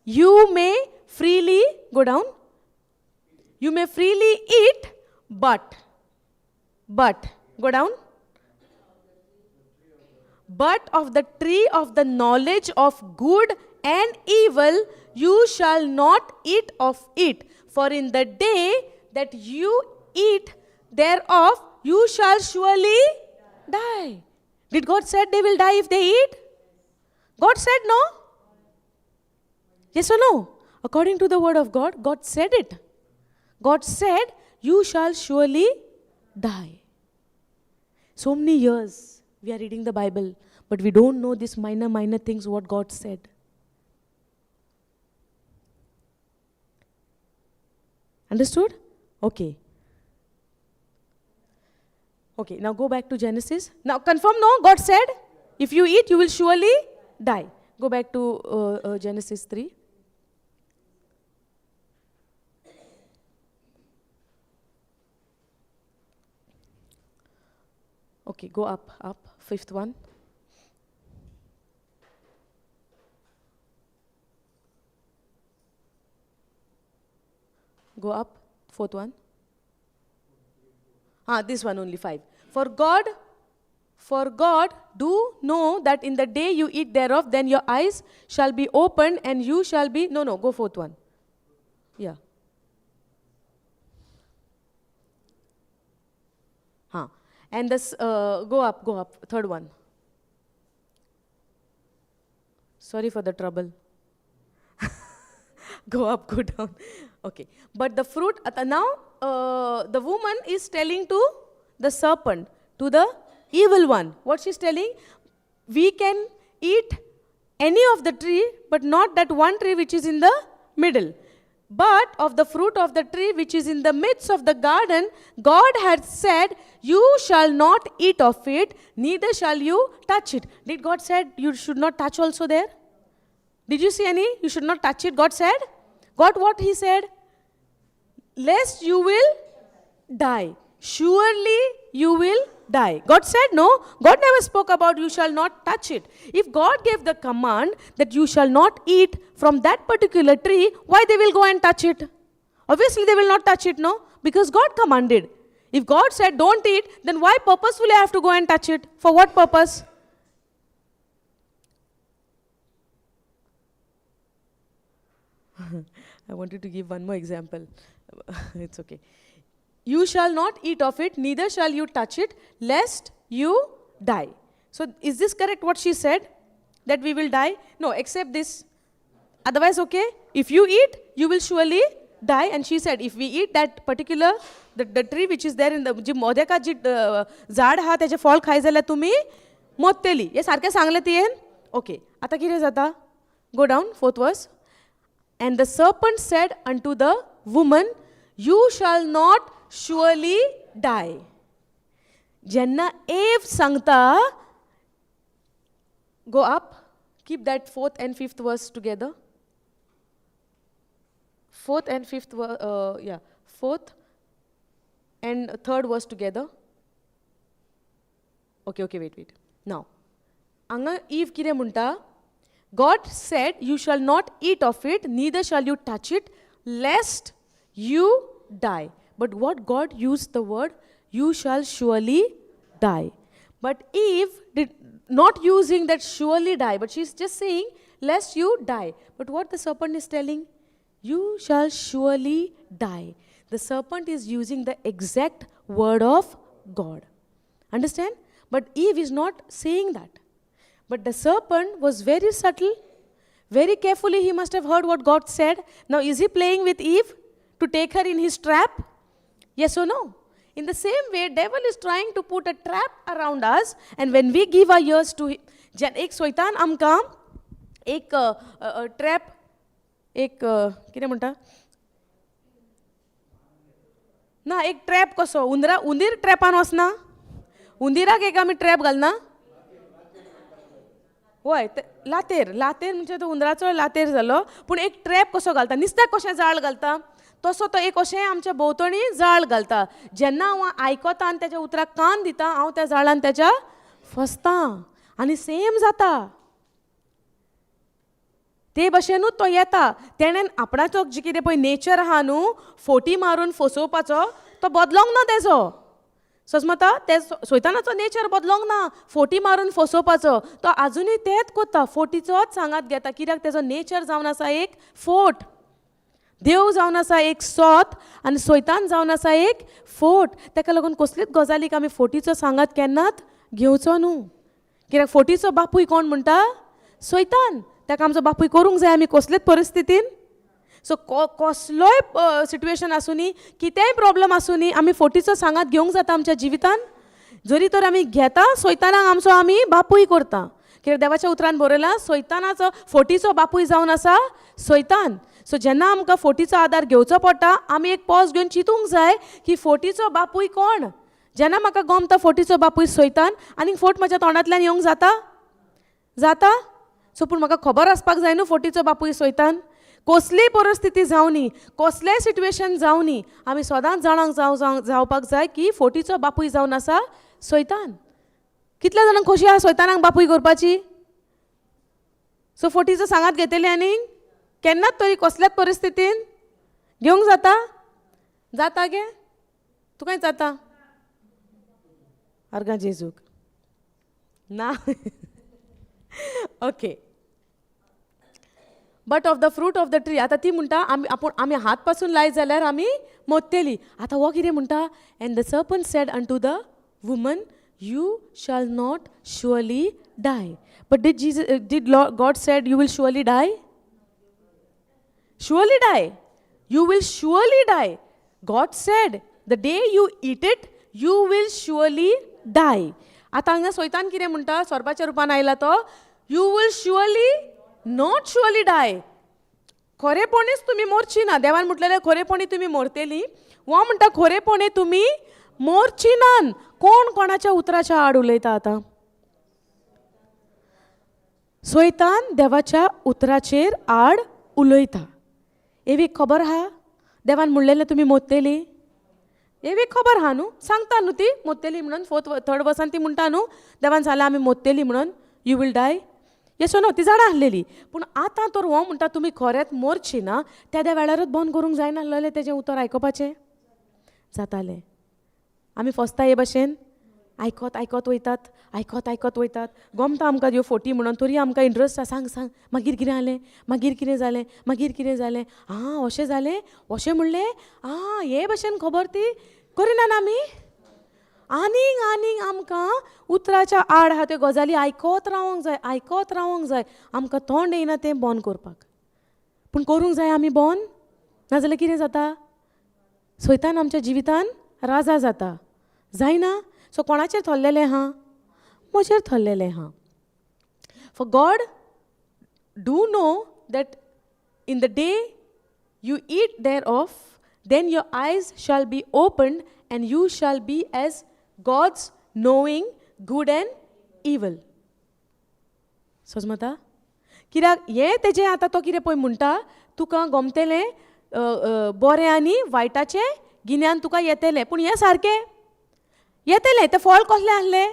Speaker 1: you may freely, go down, you may freely eat, but, go down, but of the tree of the knowledge of good and evil you shall not eat of it, for in the day that you eat thereof you shall surely die. Did God said they will die if they eat? God said no? Yes or no? According to the word of God, God said it. God said, you shall surely die. So many years we are reading the Bible, but we don't know these minor things what God said. Understood? Okay. Okay, now go back to Genesis. Now confirm, no? God said, if you eat, you will surely die. Go back to Genesis 3. Okay, go up, up, fifth one. Go up, fourth one. This one only, 5. For God do know that in the day you eat thereof, then your eyes shall be opened and you shall be... No, go fourth one. Yeah. And this, go up, third one. Sorry for the trouble. Go up, go down. Okay. But the fruit, now the woman is telling to the serpent, to the evil one. What she's telling? We can eat any of the tree, but not that one tree which is in the middle. But of the fruit of the tree which is in the midst of the garden, God had said, you shall not eat of it, neither shall you touch it. Did God said you should not touch also there? Did you see any? You should not touch it, God said? God, what he said? Lest you will die. Surely you will die. God said no. God never spoke about you shall not touch it. If God gave the command that you shall not eat from that particular tree, why they will go and touch it? Obviously they will not touch it, no? Because God commanded. If God said don't eat, then why purposefully I have to go and touch it? For what purpose? I wanted to give one more example. It's okay. You shall not eat of it, neither shall you touch it, lest you die. So is this correct what she said? That we will die? No, except this. Otherwise, okay, if you eat, you will surely die. And she said, if we eat that particular the tree which is there in the जी मोदेका जी झाड आहा तेजें फळ खाय जाल्यार तुमी मोत्तेली. हें सारकें सांगलें तियेन. ओके, आतां कितें जाता? Go down, fourth verse. And the serpent said unto the woman, you shall not surely die. जेन्ना एव सांगता, go up, keep that fourth and fifth verse together. Fourth and fifth, yeah, fourth and third verse together. Okay, okay, wait, wait. Now, हांगा ईव कितें म्हणटा? God said, you shall not eat of it, neither shall you touch it, lest you die. But what God used the word, you shall surely die. But Eve did not using that surely die, but she's just saying, lest you die. But what the serpent is telling? You shall surely die. The serpent is using the exact word of God. Understand? But Eve is not saying that. But the serpent was very subtle. Very carefully he must have heard what God said. Now is he playing with Eve to take her in his trap? Yes or no? In the same way, devil is trying to put a trap around us, and when we give our ears to him, एक सोयतान आमकां एक ट्रॅप, एक कितें म्हणटा ना, एक ट्रॅप कसो उंदरा, उंदीर ट्रॅपान वचना, उंदिराक एक आमी ट्रॅप घालना. हय, लातेर, लातेर म्हणजे तो उंदराचो लातेर जालो. पूण एक ट्रॅप कसो घालता, नुस्त्याक कशें जाळ घालता तसो तो एक अशें आमच्या भोंवतणी जाळ घालता. जेन्ना हांव आयकता आनी तेज्या उतराक कान दिता, हांव त्या जाळान तेज्या फसता आनी सेम जाता. ते भशेनूच तो येता. तेणेन आपणाचो जी कितें पळय नेचर आहा न्हू, फोटी मारून फसोवपाचो, तो बदलोंक ना तेजो. सजमता ते सोयतानाचो नेचर बदलोंक ना, फोटी मारून फसोवपाचो, तो आजुनूय तेंच कोत्ता, फोटीचोच सांगात घेता. कित्याक तेजो नेचर जावन आसा एक फोट. देव जावन आसा एक सोत आनी सोयतान जावन आसा एक फोट. तेका लागून कसलीच गजालीक आमी फोटीचो सांगात केन्नाच घेवचो न्हू. कित्याक फोटीचो बापूय कोण म्हणटा? सोयतान. ताका आमचो बापूय करूंक जाय आमी कसलेच परिस्थितीन. सो कसलोय सिट्युएशन आसूनी, कितेंय प्रॉब्लम आसूनी, आमी फोटीचो सांगात घेवंक जाता आमच्या जिवितान. जरी तर आमी घेता, सोयतानाक आमचो आमी बापूय करता. कित्याक देवाच्या उतरान बरयलां, सोयतानाचो फोटीचो बापूय जावन आसा सोयतान. सो जेन्ना आमकां फोटीचो आदार घेवचो पडटा, आमी एक पॉज घेवन चिंतूंक जाय की फोटीचो बापूय कोण. जेन्ना म्हाका गोमता फोटीचो बापूय सोयतान, आनीक फोट म्हज्या तोंडांतल्यान येवंक जाता? जाता? सो पूण म्हाका खबर आसपाक जाय न्हू फोटीचो बापूय सोयतान. कसलीय परिस्थिती जावनी, कसलेंय सिट्युएशन जावनी, आमी सदांच जाणांक जावपाक जाय की फोटीचो बापूय जावन आसा सोयतान. कितल्या जाणांक खोशी आसा सोयतानाक बापूय करपाची? सो फोटीचो सांगात घेतली आनी केन्नाच तरी कसल्याच परिस्थितीन घेवंक जाता? जाता गे? तुकाय जाता? अर्गां जेजूक ना. Okay. But of the fruit of the tree. आतां ती म्हणटा आमी आपूण आमी हात पासून लायत जाल्यार आमी मोत्तेली. आतां हो कितें म्हणटा? And the serpent said unto the woman, you shall not surely die. But did Jesus, did God said you will surely die? Surely die. You will surely die. God said the day you eat it you will surely die. आतां हांगा सोयतान कितें म्हणटा? सोरपाच्या रुपान आयला तो, you will surely not surely die. खरेपणीच तुमी मोरची ना. देवान म्हटलेलें खरेपणी तुमी मोरतेली. हो म्हणटा खरेपणी तुमी मोरची नान. कोण कोणाच्या उतराच्या आड उलयता आतां? सोयतान देवाच्या उतराचेर आड उलयता. एवीक खबर आहा देवान म्हणलेलें तुमी मोत्तेली? एवीक खबर आहा न्हू, सांगता न्हू ती मोत्तेली म्हणून. फोर्थ थर्ड वर्सान ती म्हणटा न्हू देवान सांगलें आमी मोत्तेली म्हणून, you will die. Yes no? ती जाणां आसलेली. पूण आतां तर हो म्हणटा तुमी खरेंच मोरची ना. त्या वेळारूच बंद करूंक जायनासलेलें तेजें उतर आयकुपाचें. जातालें. आमी फसता हे भशेन, आयकत आयकत वयतात, आयकत आयकत वयतात. गोमता आमकां ह्यो फोटी म्हणून, तरी आमकां इंट्रस्ट आसा. सांग सांग मागीर कितें जालें, मागीर कितें जालें, मागीर कितें जालें, आं अशें जालें, अशें म्हणलें, आं हे भशेन खबर ती करिना ना आमी. आनीक आनीक आमकां उतराच्या आड आहा त्यो गजाली आयकत रावंक जाय, आयकत रावंक जाय. आमकां तोंड येयना तें बंद करपाक, पूण करूंक जाय आमी बंद. नाजाल्यार कितें जाता? सैतान आमच्या जिवितान राजा जाता. जायना? सो कोणाचेर थोरलेलें आहा? म्हजेर थोरलेलें आहा. For God do know that in the day you eat thereof, then your eyes shall be opened and you shall be as gods knowing good and evil. सोजमता? कित्याक हें तेजें आतां तो कितें पळय म्हणटा, तुका गोमतेलें बरें आनी वायटाचें गिन्यान तुका येतलें. पूण हें सारकें येतलें तें फळ कसलें आसलें?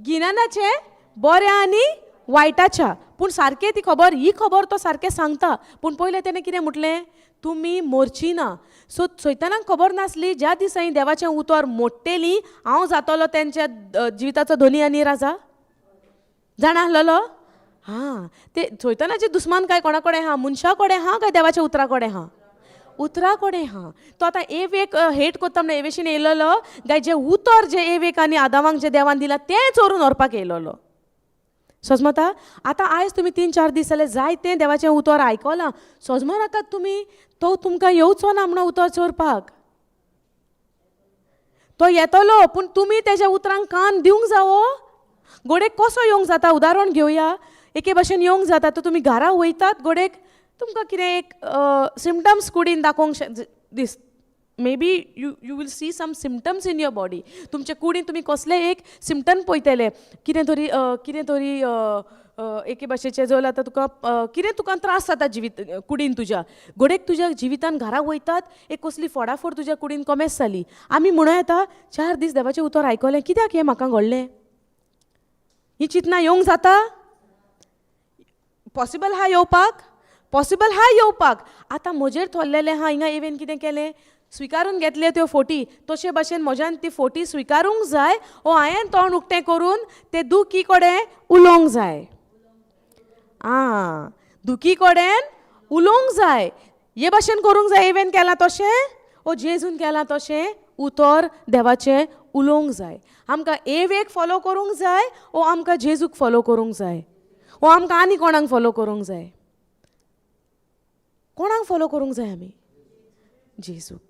Speaker 1: गिन्यानाचें बरें आनी वायटाच्या. पूण सारकें ती खबर, ही खबर तो सारकें सांगता. पूण पयलें तेणें कितें म्हटलें? तुमी मोरची ना. सो सैतानाक खबर नासली ज्या दिसांनी देवाचें उतर मोडटेली हांव जातलो तेंच्या जिविताचो धनी आनी राजा. जाणा आसलेलो? हां, ते सैतानाचे दुस्मान काय कोणा कडेन आहा? मनशा कडेन आहा काय देवाच्या उतरा कडेन आहा? उतरा कडेन आहा. तो आतां एवेक हेट कोत्ता म्हणून एवेशीन येयलेलो काय जें उतर जें एवेक आनी आदावांक जें देवान दिलां तें चोरून व्हरपाक येयलेलो. सोजमता? आतां आयज तुमी 3-4 दीस जाले जायतें देवाचें उतर आयकलां. सोजमो नाकात तुमी, तो तुमकां येवचो ना म्हणून उतर चोरपाक. तो येतलो, पूण तुमी तेज्या उतरांक कान दिवंक जावो. गोडेक कसो येवंक जाता? उदाहरण घेवया. एके भाशेन येवंक जाता, तर तुमी घरा वयतात, गोडेक तुमकां कितें एक सिमटम्स कुडीन दाखोवंक this. Maybe you will see some symptoms in your body. तुमचे कुडीन तुमी कसले एक सिमटम पळयतले, कितें तरी कितें तरी एके भाशेचें जर आतां तुका कितें तुका त्रास जाता जिवीत कुडीन तुज्या. घोडेक तुज्या जिवितान घरा वयतात एक कसली फोडाफोड तुज्या कुडीन कोमेस जाली. आमी म्हणूं येता 4 दीस देवाचें उतर आयकलें, कित्याक हें म्हाका घडलें? ही चिंतना येवंक जाता? पॉसिबल आहा येवपाक? पॉसिबल आहा येवपाक. आतां म्हजेर थोरलेलें आहा, हिंगा एवेन कितें केलें? स्विकारून घेतले त्यो फोटी. तशे भाशेन म्हज्यान ती फोटी स्विकारूंक जाय ओ हांवें तोंड उक्तें करून ते दुखी कडेन उलोवंक जाय. आं, दुखी कडेन उलोवंक जाय. हे भाशेन करूंक जाय. एवेन केलां तशें ओ जेजून केलां तशें उतर देवाचें उलोवंक जाय. आमकां एवेक फॉलो करूंक जाय ओ आमकां जेजूक फॉलो करूंक जाय ओ आमकां आनी कोणाक फॉलो करूंक जाय? कोणाक फॉलो करूंक जाय आमी? जेजूक.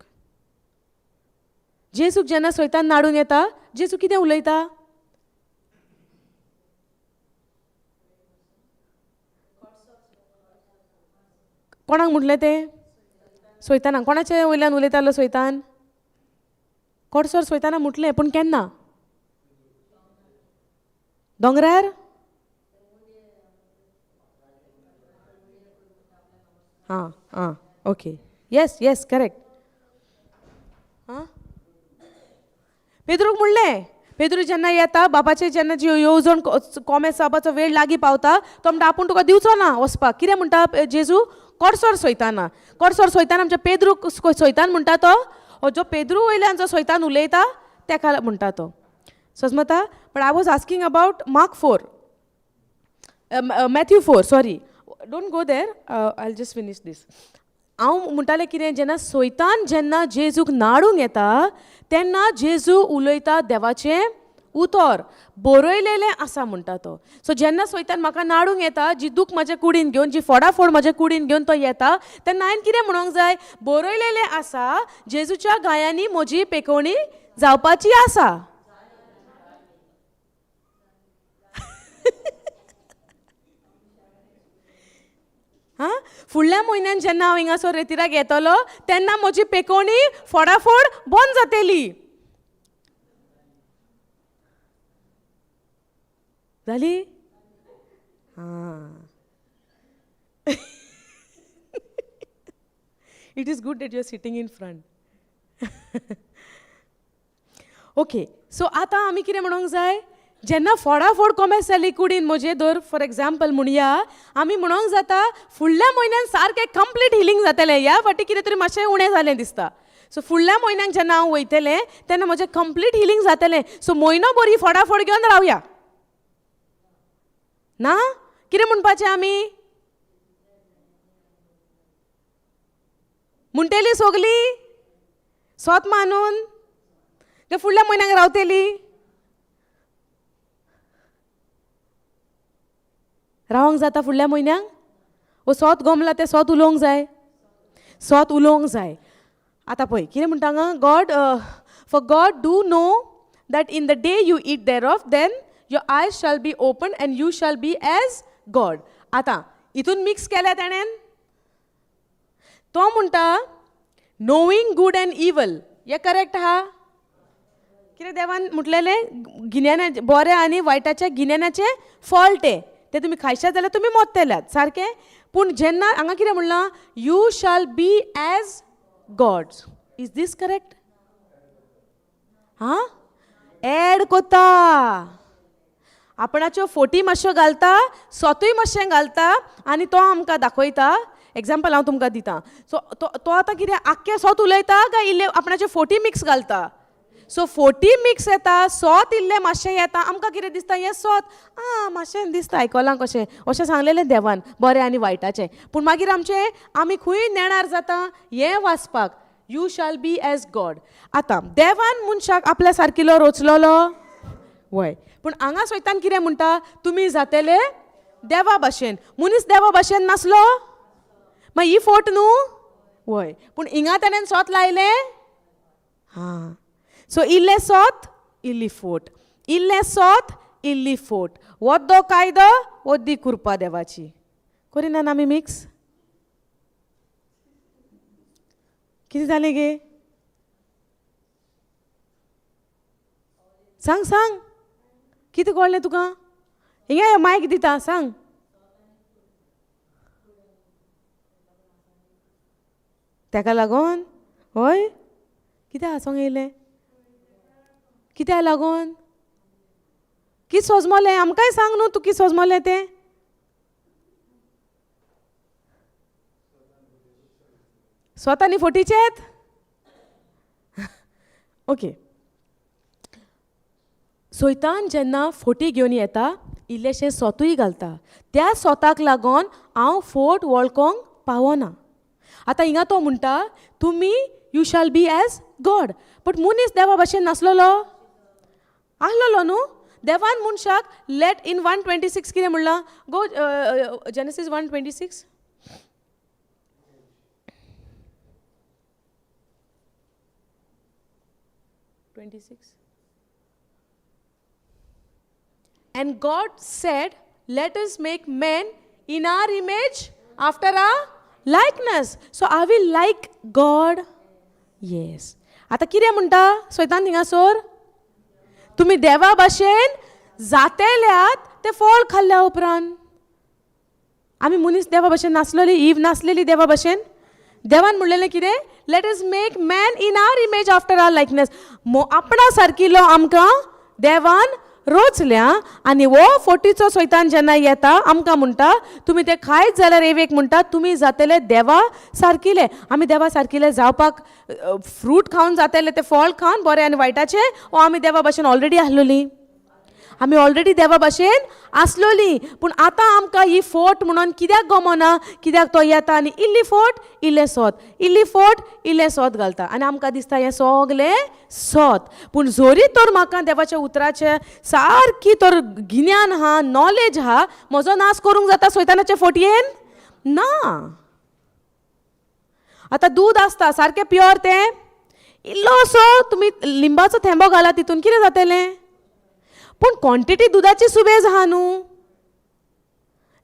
Speaker 1: जेजूक जेन्ना सैतान नाडून येता, जेजू कितें उलयता? कोणाक म्हटलें तें? सैतानाक. कोणाचे वयल्यान उलयतालो सैतान? कोडसर सैताना म्हटलें, पूण केन्ना? दोंगरार? आं आं, ओके, येस येस, करेक्ट. आं, पेद्रूक म्हणलें. पेद्रू जेन्ना येता बापाचे जेन्ना जी येवजण कोमेस जावपाचो वेळ लागीं पावता, तो म्हणटा आपूण तुका दिवचो ना वचपाक. कितें म्हणटा जेजू? कोडसर सैताना. कोडसर सैतान आमच्या पेद्रूक सैतान म्हणटा तो, जो पेद्रू वयल्यान जो सैतान उलयता तेका म्हणटा तो. सोजमता? But I was asking about Mark 4, Matthew 4, sorry, don't go there, I just finish this. हांव म्हणटालें कितें, जेन्ना सैतान जेन्ना जेजूक नाडूंक येता तेन्ना जेजू उलयता देवाचें उतर बरयलेलें आसा म्हणटा तो. सो जेन्ना सैतान म्हाका नाडूंक येता, जी दूख म्हाज्या कुडीन घेवन, जी फोडाफोड म्हाज्या कुडीन घेवन तो येता, तेन्ना हांवें कितें म्हणूंक जाय? बरयलेलें आसा, जेजूच्या गायांनी म्हजी पेकोवणी जावपाची आसा. हां, फुडल्या म्हयन्यान जेन्ना हांव हिंगासर रेतिराक येतलो तेन्ना म्हजी पेकोवणी फोडाफोड बंद जातली. जाली? हां. It is good that you are sitting in front. Okay, so आतां आमी कितें म्हणूंक जाय? जेन्ना फोडाफोड कोमेस जाली कुडीन म्हजे, धर फॉर एग्जाम्पल म्हणया, आमी म्हणूंक जाता फुडल्या म्हयन्यान सारकें कंप्लीट हिलींग जातलें. ह्या फावटी कितें तरी मातशें उणें जालें दिसता. सो फुडल्या म्हयन्याक जेन्ना हांव वयतलें तेन्ना म्हजें कंप्लीट हिलींग जातलें. सो म्हयनो बरी फोडाफोड घेवन रावया ना? कितें म्हणपाचें आमी? म्हणटेली सोगली सोत मानून ते फुडल्या म्हयन्याक रावतली? रावंक जाता फुडल्या म्हयन्याक? ओ सोत गोमला तें सोत उलोवंक जाय. सोत उलोवंक जाय. आतां पळय कितें म्हणटा हांगा, God for God do know that in the day you eat thereof then your eyes shall be open and you shall be as God. आतां हितून मिक्स केल्या तेणेन, तो म्हणटा नोईंग गूड एंड इवल, हें करेक्ट आहा? कितें देवान म्हटलेलें, गिन्याना बऱ्या आनी वायटाच्या गिन्यानाचें फळ तें, तें तुमी खायशात जाल्यार तुमी मोत्तेल्यात सारकें. पूण जेन्ना हांगा कितें म्हणलां, you shall be as gods, is this correct? हां, एड कोता, आपणाच्यो फोटी मातश्यो घालता, सोतूय मातशें घालता आनी तो आमकां दाखयता. एग्जाम्पल हांव तुमकां दितां. सो तो आतां कितें आख्खें सोत उलयता काय इल्लें आपणाच्यो फोटी मिक्स घालता? सो फोटी मिक्स येता, सोत इल्लें मातशें येता, आमकां कितें दिसता हें सोत, आं मातशें दिसता आयकलां कशें, अशें सांगलेलें देवान बरें आनी वायटाचें. पूण मागीर आमचें आमी खंय नेणार जाता हें वाचपाक, you shall be as God. आतां देवान मनशाक आपल्या सारकिलो रोचलोलो वय, पूण हांगा सोयतान कितें म्हणटा, तुमी जातेले देवा भाशेन. मनीस देवा भाशेन नासलो, मागीर ही फोट न्हू वय, पूण हिंगा तेणेन सोत लायलें. हां, सो इल्लें सोत इल्ली फोट, इल्लें सोत इल्ली फोट, वद्दो कायदो वद्दी कुरपा देवाची. करिना आमी मिक्स? कितें जालें गे? सांग सांग, कितें कळ्ळें तुका? हिंगा मायक दिता, सांग. तेका लागोन हय कितें हांसोंक येयलें? कित्याक लागोन? कितें सोजमोलें? आमकांय सांग न्हू तूं कितें सोजमोलें तें. स्वता न्ही फोटीचेत? ओके, सोयतान जेन्ना फोटी घेवन येता इल्लेशें सोतूय घालता, त्या सोताक लागोन हांव फोट वळखोंक पावना. आतां हिंगा तो म्हणटा तुमी you shall be as God, but मनीस देवा भाशेन नासलेलो, आहलोलो न्हू. देवान मनशाक लेट इन 1:26 कितें म्हणलां, गो Genesis 1:26. And God said, let us make man in our image after our likeness. So are we like God? Yes. आतां कितें म्हणटा सोयतान थिंगासर, तुमी देवा भाशेन जातेल्यात तें फळ खाल्ल्या उपरांत. आमी मनीस देवा भाशेन नासलेली, इव नासलेली देवा भाशेन. देवान म्हणलेलें कितें, let us make man in our image after our likeness. आपणा सारकिलो आमकां देवान रोचल्या. आनी हो फोटीचो सोयतान जेन्ना येता आमकां म्हणटा तुमी ते खायत जाल्यार एवेक म्हणटा तुमी जातले देवा सारकिले. आमी देवा सारकिले जावपाक फ्रूट खावन जातले, ते फळ खावन बरें आनी वायटाचें, वो आमी देवा भाशेन ऑलरेडी आसलोली, आमी ऑलरेडी देवा भाशेन आसलोली. पूण आतां आमकां ही फोट म्हणून कित्याक गमना, कित्याक तो येता आनी इल्ली फोट इल्लें सोत, इल्ली फोट इल्लें सोत घालता आनी आमकां दिसता हें सगलें सोत. पूण जोरी तर म्हाका देवाच्या उतराचें सारकी तर गिन्यान आहा, नॉलेज आहा, म्हजो नाश करूंक जाता सोयतानाचे फोटयेन ना. आतां दूद आसता सारकें प्युअर, तें इल्लोसो तुमी लिंबाचो थेंबो घाला तितून कितें जातलें? पूण क्वॉन्टिटी दुदाची सुबेज आहा न्हू,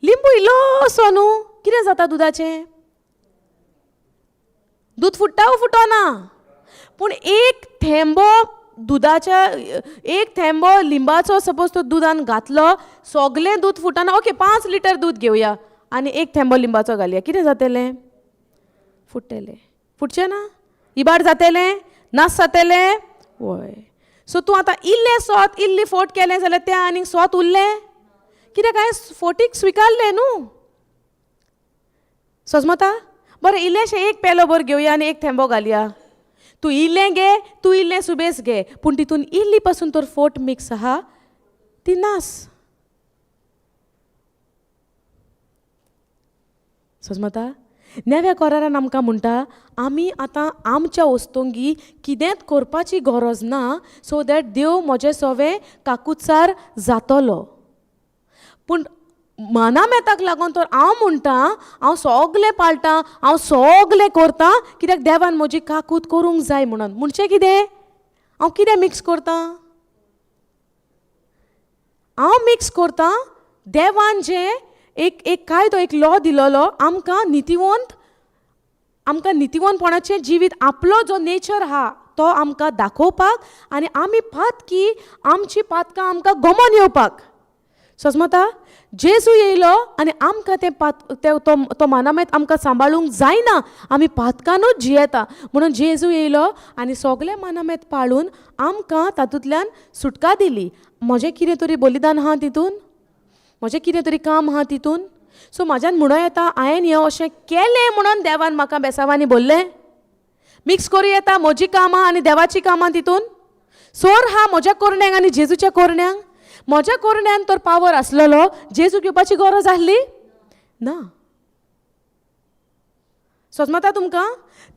Speaker 1: लिंबू इल्लोसो न्हू, कितें जाता दुदाचें? दूद फुट्टा वो फुटोना? पूण एक थेंबो दुदाच्या, एक थेंबो लिंबाचो सपोज तो दुदान घातलो, सगलें दूद फुटना. ओके, 5 लिटर दूद घेवया आनी एक थेंबो लिंबाचो घालया, कितें जातलें? फुट्टलें. फुटचें ना? इबाड जातलें? नास जातलें? वय. सो तूं आतां इल्लें सोत इल्ली फोट केलें जाल्यार तें आनीक सोत उरलें कित्याक? हांवें फोटीक स्विकारलें न्हू. सजमता? बरें, इल्लेंशें एक पेलो भर घेवया आनी एक थेंबो घालया. तूं इल्लें घे, तूं इल्लें सुबेज घे, पूण तितून इल्ली पासून तर फोट मिक्स आहा ती नास. सजमता? नव्या करारान आमकां म्हणटा आमी आतां आमच्या वस्तुंगी कितेंच करपाची गरज ना, सो that देव म्हजे सवे काकुचार जातलो. पूण मानामेताक लागून तर हांव म्हणटा हांव सगलें पाळटां, हांव सगलें करतां, कित्याक देवान म्हजी काकूत करूंक जाय म्हणून. म्हणचें कितें? हांव कितें मिक्स करतां? हांव मिक्स करतां देवान जें एक एक कायदो, एक लॉ दिलोलो आमकां, नितीवंत, आमकां नितीवंतपणाचें जिवीत, आपलो जो नेचर आहा तो आमकां दाखोवपाक, आनी आमी पातकी, आमची पातकां आमकां गमोन येवपाक. सजमता? जेजू येयलो आनी आमकां तें पात ते तो तो मानामेत आमकां सांबाळूंक जायना, आमी पातकानूच जियेता म्हणून जेजू येयलो आनी सगलें मानामेत पाळून आमकां तातूंतल्यान सुटका दिली. म्हजें कितें तरी बलिदान आहा तितून, म्हजें कितें तरी काम आहा तितून. सो म्हाज्यान म्हणूं येता हांवें हें अशें केलें म्हणून देवान म्हाका बेसांवांनी भरलें. मिक्स करूं येता म्हजी कामां आनी देवाचीं कामां तितून. सोर आहा म्हज्या कोरण्यांक आनी जेजूच्या कोरण्यांक. म्हज्या कोरण्यान तर पावर आसलेलो, जेजूक येवपाची गरज आसली ना. सजमता तुमकां?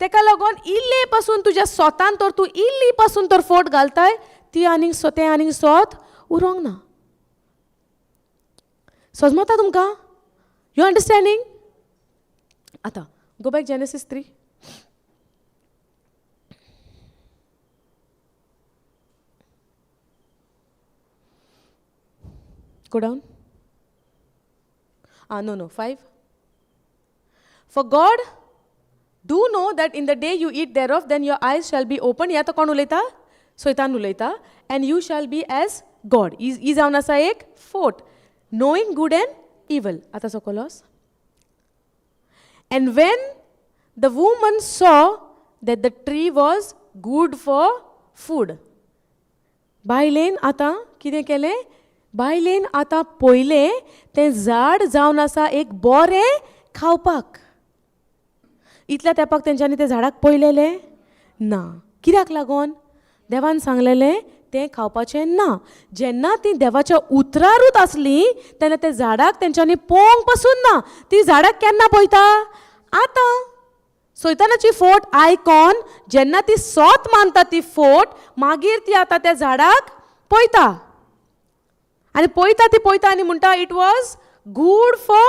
Speaker 1: तेका लागून इल्ले पासून तुज्या सोतान तर तूं इल्ली पासून तर फोट घालताय, ती आनीक तें आनीक सोत उरोंक ना. सजमता तुमकां? You understanding? आतां go back Genesis 3. Go down. No, no, 5. For God do know that in the day you eat thereof, then your eyes shall be opened. या तो कोण उलयता? सैतान उलयता. And you shall be as God. E जावन आसा एक फोट. Knowing good and evil. आतां सोकोलोस. And when the woman saw that the tree was good for food. बायलेन आतां कितें केलें? बायलेन आतां पयलें तें झाड जावन आसा एक बरें खावपाक. इतल्या तेंपाक तेंच्यांनी तें झाडाक पयलेलें ना. कित्याक लागून? देवान सांगलेलें तें खावपाचें ना. जेन्ना ती देवाच्या उतरारूच आसली तेन्ना ते झाडाक तेंच्यांनी पोवंक पसून ना. ती झाडाक केन्ना पळयता? आतां सैतानाची फोट आयकॉन जेन्ना ती सोत मानता ती फोट, मागीर ती आतां त्या झाडाक पळयता आनी पळयता ती पळयता आनी म्हणटा it was good for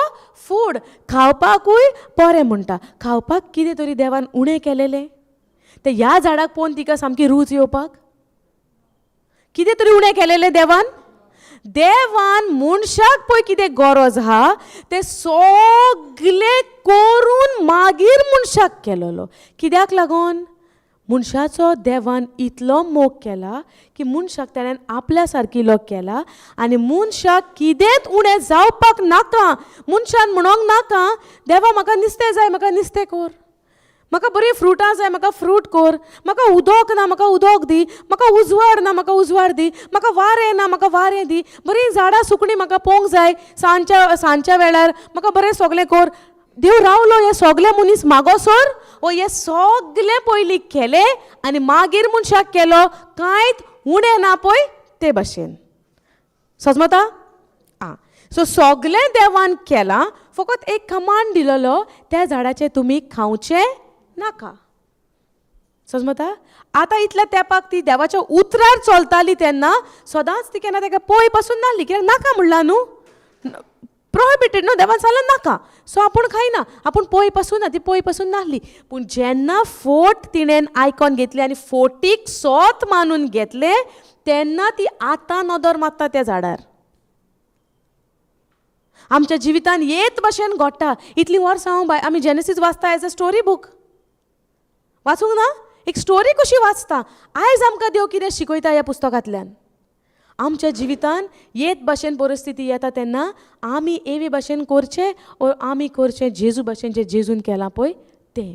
Speaker 1: food. खावपाकूय बरें म्हणटा. खावपाक कितें तरी देवान उणें केलेलें तें ह्या झाडाक पळोवन तिका सामकी रूच येवपाक कितें तरी उणें केलेलें देवान. देवान मनशाक पळय कितें गरज आहा तें सगलें करून मागीर मनशाक केलोलो. कित्याक लागून? मनशाचो देवान इतलो मोग केला की मनशाक ताणें आपल्या सारकिलो केला आनी मनशाक कितेंच उणें जावपाक नाका. मनशान म्हणोंक नाका देवा म्हाका नुस्तें जाय, म्हाका नुस्तें कोर, म्हाका बरीं फ्रुटां जाय, म्हाका फ्रूट कोर, म्हाका उदक ना, म्हाका उदक दी, म्हाका उजवाड ना, म्हाका उजवाड दी, म्हाका वारें ना, म्हाका वारें दी, बरीं झाडां सुकणीं म्हाका पोवंक जाय सांजच्या सांजच्या वेळार, म्हाका बरें सगलें कोर. देव रावलो हें सगलें मनीस मागोसर ओ हें सगलें पयलीं केलें आनी मागीर मनशाक केलो, कांयच उणें ना पळय ते भाशेन. सजमता? आं, सो सगलें देवान केलां, फकत एक कमांड दिलेलो त्या झाडाचें तुमी खावचें नाका. सजमता? आतां इतल्या तेंपाक ती देवाच्या उतरार चलताली तेन्ना सदांच ती केन्ना ताका पळय पासून नासली, कित्याक नाका म्हणलां न्हू, प्रोहिबिटेड न्हू, देवान सांगलें नाका, सो आपूण खायना, आपूण पळय पासून ना, ती पळय पासून नासली. पूण जेन्ना फोट तिणेन आयकॉन घेतली आनी फोटीक सोत मानून घेतलें तेन्ना ती आतां नदर मारता त्या झाडार. आमच्या जिवितान येत भाशेन घडटा. इतलीं वर्सां हांव बाय आमी जेनेसीस वाचता एज अ स्टोरी बूक, वाचूंक ना, एक स्टोरी कशी वाचता. आयज आमकां देव कितें शिकयता ह्या पुस्तकांतल्यान. आमच्या जिवितान येत भाशेन परिस्थिती येता तेन्ना आमी एवी भाशेन करचें ओ आमी करचें जेजू भाशेन जें जेजून केलां पळय तें.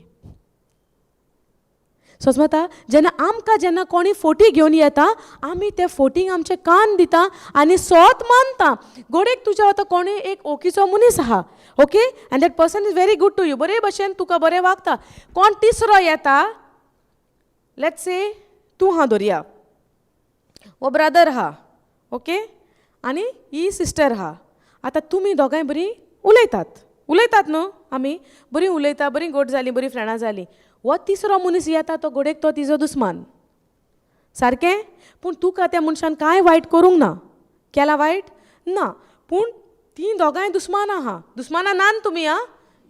Speaker 1: सजमता? जेन्ना आमकां जेन्ना कोणी फोटी घेवन येता आमी त्या फोटींक आमचे कान दिता आनी सोत मानता. गोडेक तुज्या आतां कोणी एक ओकीचो मनीस आहा, okay, and that person is very good to you, बरे भशेन तुका बरें वागता. कोण तिसरो येता, let's say तूं आहा दरया, हो ब्रदर आहा, ओके, आनी ही सिस्टर आहा. आतां तुमी दोगांय बरीं उलयतात, उलयतात न्हू, आमी बरीं उलयता, बरीं गोड जालीं, बरीं फ्रेंडां जालीं. हो तिसरो मनीस येता तो गोडेक तो तिजो दुस्मान सारकें, पूण तुका त्या मनशान कांय वायट करूंक ना, केलां वायट ना, पूण तीं दोगांय दुस्मान आहा. दुस्माना नान तुमी आं,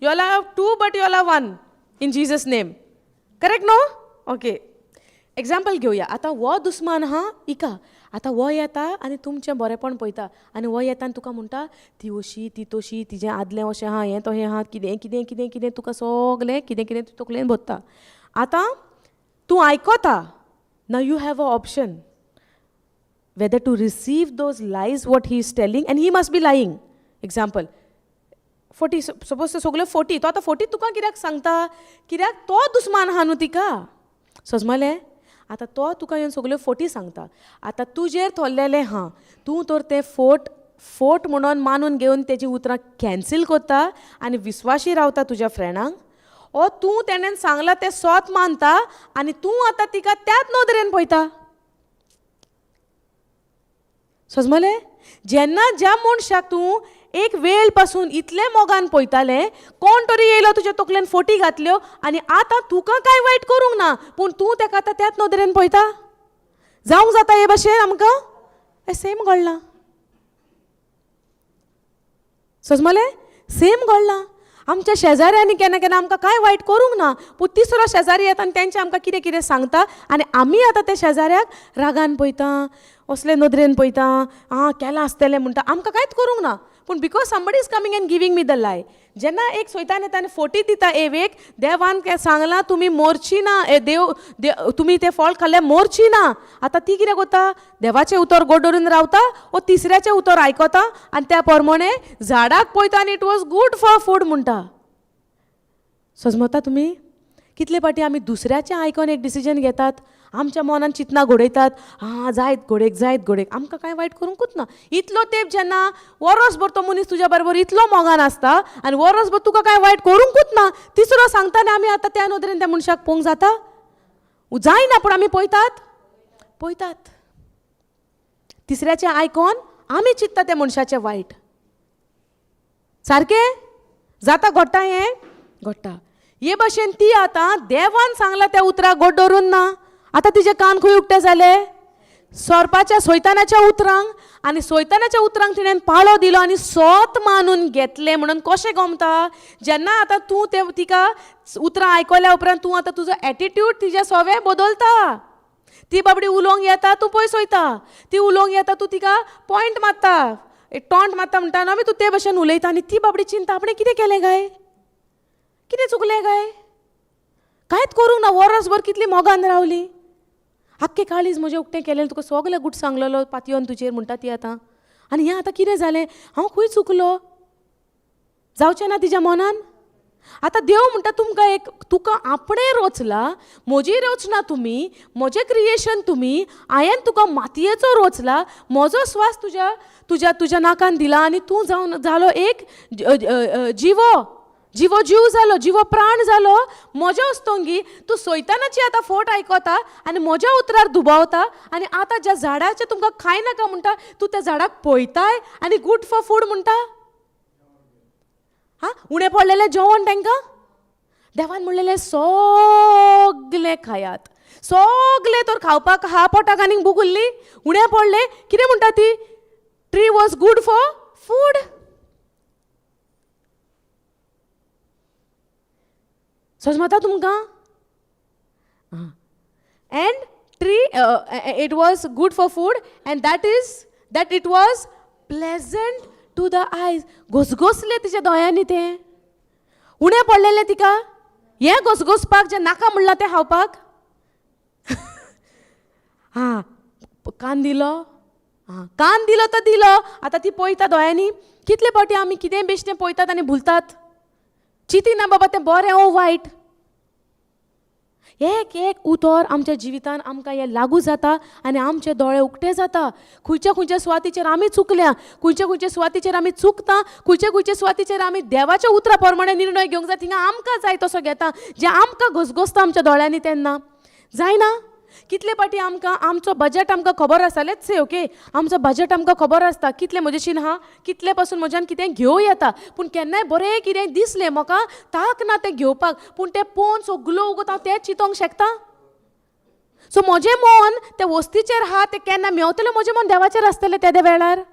Speaker 1: you all have two but you all have one in Jesus name, correct न्हू? ओके, एग्जाम्पल घेवया. आतां हो दुस्मान आहा हिका, आतां हो येता आनी तुमचें बरेंपण पळयता आनी हो येता आनी तुका म्हणटा ती अशी ती तशी, तिजें आदलें अशें आहा, हें तशें आहा, कितें कितें कितें कितें तुका सगलें कितें कितें तकलेन भरता. आतां तूं आयकता. Now you have a option whether to receive those lies what he is telling, and he must be lying. Example, 40, suppose ते सगल्यो 40, तो आतां 40 तुका कित्याक सांगता? कित्याक तो दुस्मान आहा न्हू तिका, सजमलें? आतां तो तुका येवन सगल्यो 40 सांगता. आतां तुजेर थोरलेलें आहा, तूं तर तें फोट फोट म्हणून मानून घेवन तेजी उतरां कॅन्सील करता आनी विस्वाशी रावता तुज्या फ्रेंडांक, ओ तूं तेणेन सांगलां तें सोत मानता आनी तूं आतां तिका त्याच नदरेन पळयता. सजमलें? जेन्ना ज्या मनशाक तूं एक वेळ पासून इतले मोगान पळयतालें, कोण तरी येयलो तुज्या तकलेन फोटी घातल्यो आनी आतां तुका कांय वायट करूंक ना, पूण तूं तेका आतां त्याच नदरेन पळयता. जावंक जाता हे भाशेन आमकां? हें सेम घडलां. सजमलें? सेम घडलां. आमच्या शेजाऱ्यांनी केन्ना केन्ना आमकां कांय वायट करूंक ना, पूण तिसरो शेजारी येता आनी तेंचे आमकां कितें कितें सांगता आनी आमी आतां त्या शेजाऱ्याक रागान पळयता, असले नदरेन पळयता, आं केलां आसतलें म्हणटा, आमकां कांयच करूंक ना, पूण because somebody is coming and giving me the lie. जेन्ना एक सोयतान येता आनी फोटी दिता एवेक, देवान सांगलां तुमी मोरची ना, ए देव तुमी तें फळ खाल्लें मोरची ना. आतां ती कितें करता? देवाचें उतर गोड धरून रावता ओ तिसऱ्याचें उतर आयकता आनी त्या प्रमाणे झाडाक पळयता आनी it was good for food म्हणटा. सजमता तुमी? कितले फावटी आमी दुसऱ्याचें आयकोन एक डिसिजन घेतात, आमच्या मनान चिंतना घडयतात, आं जायत घोडेक जायत घोडेक, आमकां कांय वायट करूंकूच ना. इतलो तेंप जेन्ना वरसभर तो मनीस तुज्या बरोबर इतलो मोगान आसता आनी वरसभर तुका कांय वायट करूंकूच ना, तिसरो सांगता आनी आमी आतां त्या नदरेन त्या मनशाक पळोवंक जाता? जायना, पूण आमी पळयतात पळयतात. तिसऱ्याचें आयकोन आमी चिंत्ता त्या मनशाचें वायट. सारकें जाता? घडटा हें घडटा. हे भाशेन ती आतां देवान सांगला त्या उतराक गोड दवरून ना. आतां तिजे कान खंय उक्ते जाले? सोरपाच्या सोयतानाच्या उतरांक, आनी सोयतानाच्या उतरांक तिणें पाळो दिलो आनी सोत मानून घेतलें. म्हणून कशें गमता? जेन्ना आतां तूं ते तिका उतरां आयकल्या उपरांत तूं आतां तुजो एटिट्यूड तिज्या सोवे बदलता. ती बाबडी उलोवंक येता, तूं पयस वयता, ती उलोवंक येता, तूं तिका पॉयंट मारता, टॉन्ट मारता म्हणटा न्हू आमी, तूं ते भशेन उलयता आनी ती बाबडी चिंता आपणें कितें केलें काय, कितें चुकलें काय, कांयच करूंक ना, वरसभर कितली मोगान रावली, आख्खें काळीज म्हजें उक्तें केलें, तुका सगलें गूट सांगलेलो पातयोन तुजेर म्हणटा ती आतां. आनी हें आतां कितें जालें, हांव खंय चुकलो? जावचें ना तिज्या मनान? आतां देव म्हणटा तुमकां एक, तुका आपणें रोचला, म्हजी रचना तुमी, म्हजें क्रिएशन तुमी, हांवें तुका मातयेचो रोचला, म्हजो स्वास तुज्या तुज्या तुज्या नाकान दिला आनी तूं जावन जालो एक जिवो जिवो जीव जालो, जिवो प्राण जालो म्हज्या वस्तोंगी. तूं सोयतानाची आतां फोट आयकता आनी म्हज्या उतरार दुबावता आनी आतां ज्या झाडाचें तुमकां खायनाका म्हणटा, तूं त्या झाडाक पळयताय आनी गूड फॉर फूड म्हणटा. हां, उणें पडलेलें जेवण तांकां देवान म्हणलेलें सगलें खायात, सगलें तर खावपाक हा पोटाक आनीक भूक उरली, उणें पडलें कितें म्हणटा ती, tree was good for food. सजमता तुमकां? And tree it was good for food and that is that it was pleasant to the eyes. घोसघोसलें तिच्या दोळ्यांनी तें, उणें पडलेलें तिका हें घोसघोसपाक, जें नाका म्हणलां तें खावपाक. हां, कान दिलो, हां कान दिलो तो दिलो, आतां ती पळयता दोळ्यांनी. कितले फावटी आमी कितेंय बेश्टें पळयतात आनी भुलतात, चिंतिना बाबा तें बरें ओ वायट. एक एक उतर आमच्या जिवितान आमकां हें लागू जाता आनी आमचे दोळे उक्ते जाता. खंयच्या खंयच्या सुवातीचेर आमी चुकल्या, खंयच्या खंयच्या सुवातीचेर आमी चुकता, खंयच्या खंयच्या सुवातीचेर आमी देवाच्या उतरा प्रमाणे निर्णय घेवंक जाय, थिंगा आमकां जाय तसो घेता, जें आमकां घसघसता आमच्या दोळ्यांनी तेन्ना जायना. कितले फावटी आमकां आमचो बजट आमकां खबर आसता, let's say okay, आमचो बजट आमकां खबर आसता कितले म्हजेशीन आहा, कितले पासून म्हज्यान कितें घेवं येता, पूण केन्नाय बरें कितें दिसलें म्हाका ताक ना तें घेवपाक, पूण तें पळोवन सगलो उगत हांव तें चिंतोंक शकता. सो म्हजें मन त्या वस्तीचेर आहा, तें केन्ना मेवतलें, म्हजें मन देवाचेर आसतलें तेदे वेळार.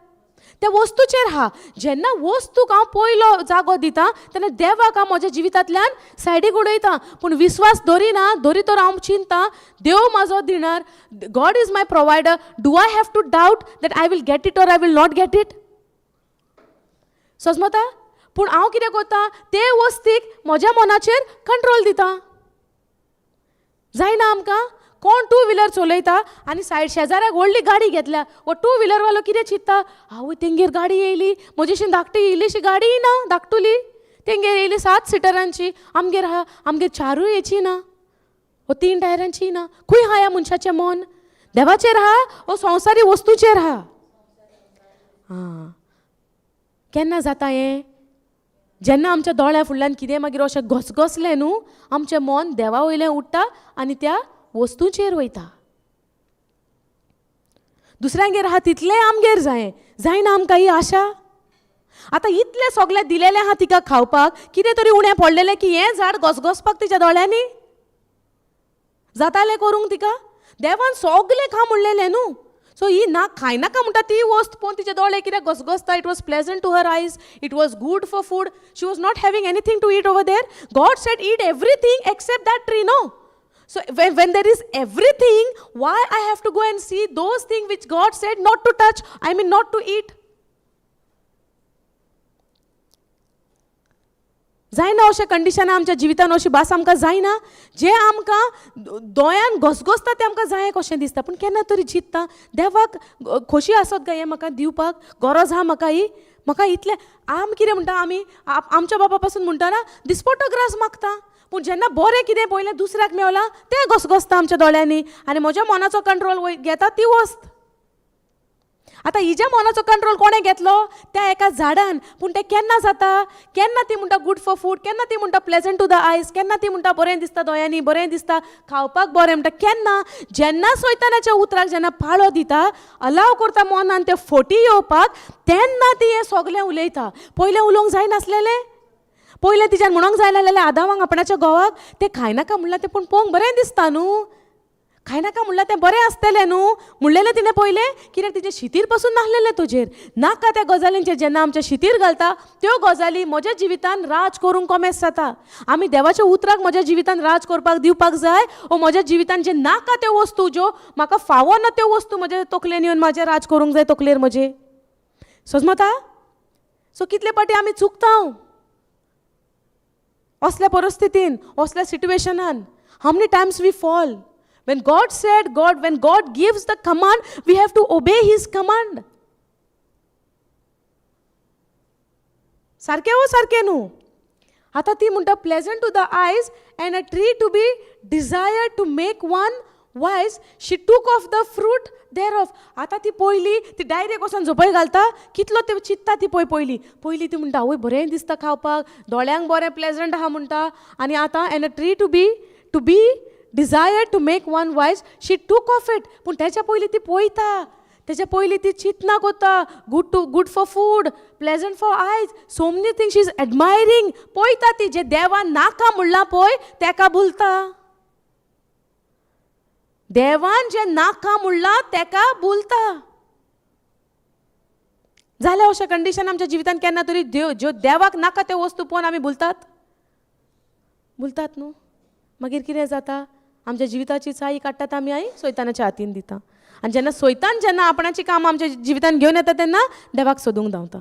Speaker 1: त्या वस्तूचेर आहा. जेन्ना वस्तूक हांव पयलो जागो दिता तेन्ना देवाक हांव म्हज्या जिवितांतल्यान सायडीक उडयता. पूण विस्वास दवरिना, दवरी तर हांव चिंता देव म्हाजो दिणार, God is my provider. Do I have to doubt that I will get it or I will not get it? सजमता? पूण हांव कितें करता, ते वस्तीक म्हज्या मनाचेर कंट्रोल दिता. जायना आमकां? कोण टू व्हिलर चलयता आनी सायड शेजाऱ्याक व्हडली गाडी घेतल्या, हो टू व्हिलरवालो कितें चिंत्ता, आवय तेंगेर गाडी येयली, म्हजेशी धाकटी इल्लीशी गाडीय ना, धाकटुली तेंगेर येयली 7 सिटरांची, आमगेर आहा, आमगेर 4ूय येची ना, हो 3 टायरांची ना. खंय आहा ह्या मनशाचें मन? देवाचेर आहा वो संवसारी वस्तूचेर आहा? आं, केन्ना जाता हें? जेन्ना आमच्या दोळ्या फुडल्यान कितें मागीर अशें घसघसलें न्हू, आमचें मन देवा वयलें उठ्ठा आनी त्या वस्तूचेर वयता. दुसऱ्यांगेर आहा तितलें आमगेर जाय, जायना आमकां ही आशा? आतां इतलें सगळें दिलेलें आहा तिका खावपाक, कितें तरी उणें पडलेलें की हें झाड घसघसपाक तिच्या दोळ्यांनी जातालें करूंक तिका? देवान सगळें खा म्हणलेलें न्हू. सो ही ना खायनाका म्हणटा ती वस्त पळोवन तिचे दोळे कित्याक घसघसता? It was pleasant to her eyes, it was good for food. She was not having anything to eat over there. God said eat everything except that tree, no? So when there is everything, why I have to go and see those things which God said not to touch, I mean not to eat? जायना अशें कंडिशनां आमच्या जिवितान, अशी भास आमकां जायना. जे आमकां दोळ्यान घसघसता तें आमकां जाय कशें दिसता, पूण केन्ना तरी चिंतता देवाक खोशी आसत काय हें म्हाका दिवपाक, गरज आहा म्हाका ही, म्हाका इतलें. आम कितें म्हणटा आमी आमच्या बाबा पासून म्हणटना दिसपटो ग्रास मागता, पूण जेन्ना बरें कितें पळयलें दुसऱ्याक मेवलां तें घसघसता आमच्या दोळ्यांनी आनी म्हज्या मनाचो कंट्रोल घेता ती वस्त. आतां हिज्या मनाचो कंट्रोल कोणें घेतलो? त्या एका झाडान. पूण तें केन्ना जाता? केन्ना ती म्हणटा गुड फॉर फूड, केन्ना ती म्हणटा प्लेजंट टू the आयज, केन्ना ती म्हणटा बरें दिसता दोळ्यांनी, बरें दिसता खावपाक बरें म्हणटा, केन्ना? जेन्ना सैतानाच्या उतराक जेन्ना पाळो दिता, अलाव करता मनान तें फोटी येवपाक, तेन्ना ती हें सगळें उलयता. पयलें उलोवंक जायनासलेलें, पयलें तिच्यान म्हणोंक जायनासलेलें आदावांक आपणाच्या घोवाक तें खायनाका म्हणलां तें, पूण पळोवंक बरें दिसता न्हू, खायनाका म्हणल्यार तें बरें आसतलें न्हू म्हणलेलें तिणें पयलें, कित्याक तिचें शितीर पसून नासलेलें तुजेर. नाका त्या गजालींचेर जेन्ना आमच्या शितीर घालता त्यो गजाली म्हज्या जिवितान राज करूंक कोमेस जाता. आमी देवाच्या उतराक म्हज्या जिवितान राज करपाक दिवपाक जाय. ओ म्हज्या जिवितान जे नाका त्यो वस्तू, ज्यो म्हाका फावो ना त्यो वस्तू म्हज्या तकलेन येवन म्हाजें राज करूंक जाय तकलेर म्हजे. सजमता? सो कितले पाटी आमी चुकता असल्या परिस्थितीन, असल्या सिट्युएशनान. How many times we fall? When God said, God, when God gives the command, we have to obey His command. सारकें वो सारकें न्हू? आतां ती म्हणटा pleasant to the eyes and a tree to be desired to make one wise. She took of the fruit thereof. आतां ती पयली ती डायरेक्ट वचोन झोपय घालता, कितलो ते चिंत्ता ती पळय पयली पयली ती म्हणटा आवय बरें दिसता खावपाक, दोळ्यांक बरें प्लेजंट आहा म्हणटा. आनी आतां and a tree to be desire to make one wise, she took of it. पूण तेच्या पयलीं ती पळयता, तेच्या पयलीं ती चिंतना करता, good for food, pleasant for eyes, so many things she is admiring. पळयता ती जे देवान नाका म्हणलां पळय तेका भुलता. देवान जें नाका म्हणलां तेका भुलता. जाल्यार अशें कंडिशन आमच्या जिवितान केन्ना तरी देव ज्यो देवाक नाका त्यो वस्तू पळोवन आमी भुलतात, भुलतात न्हू. मागीर कितें जाता? आमच्या जिविताची चाई काडटात आमी आई सैतानाच्या हातीन दिता. आनी जेन्ना सैतान जेन्ना आपणाची कामां आमच्या जिवितान घेवन येता तेन्ना देवाक सोदूंक धांवता.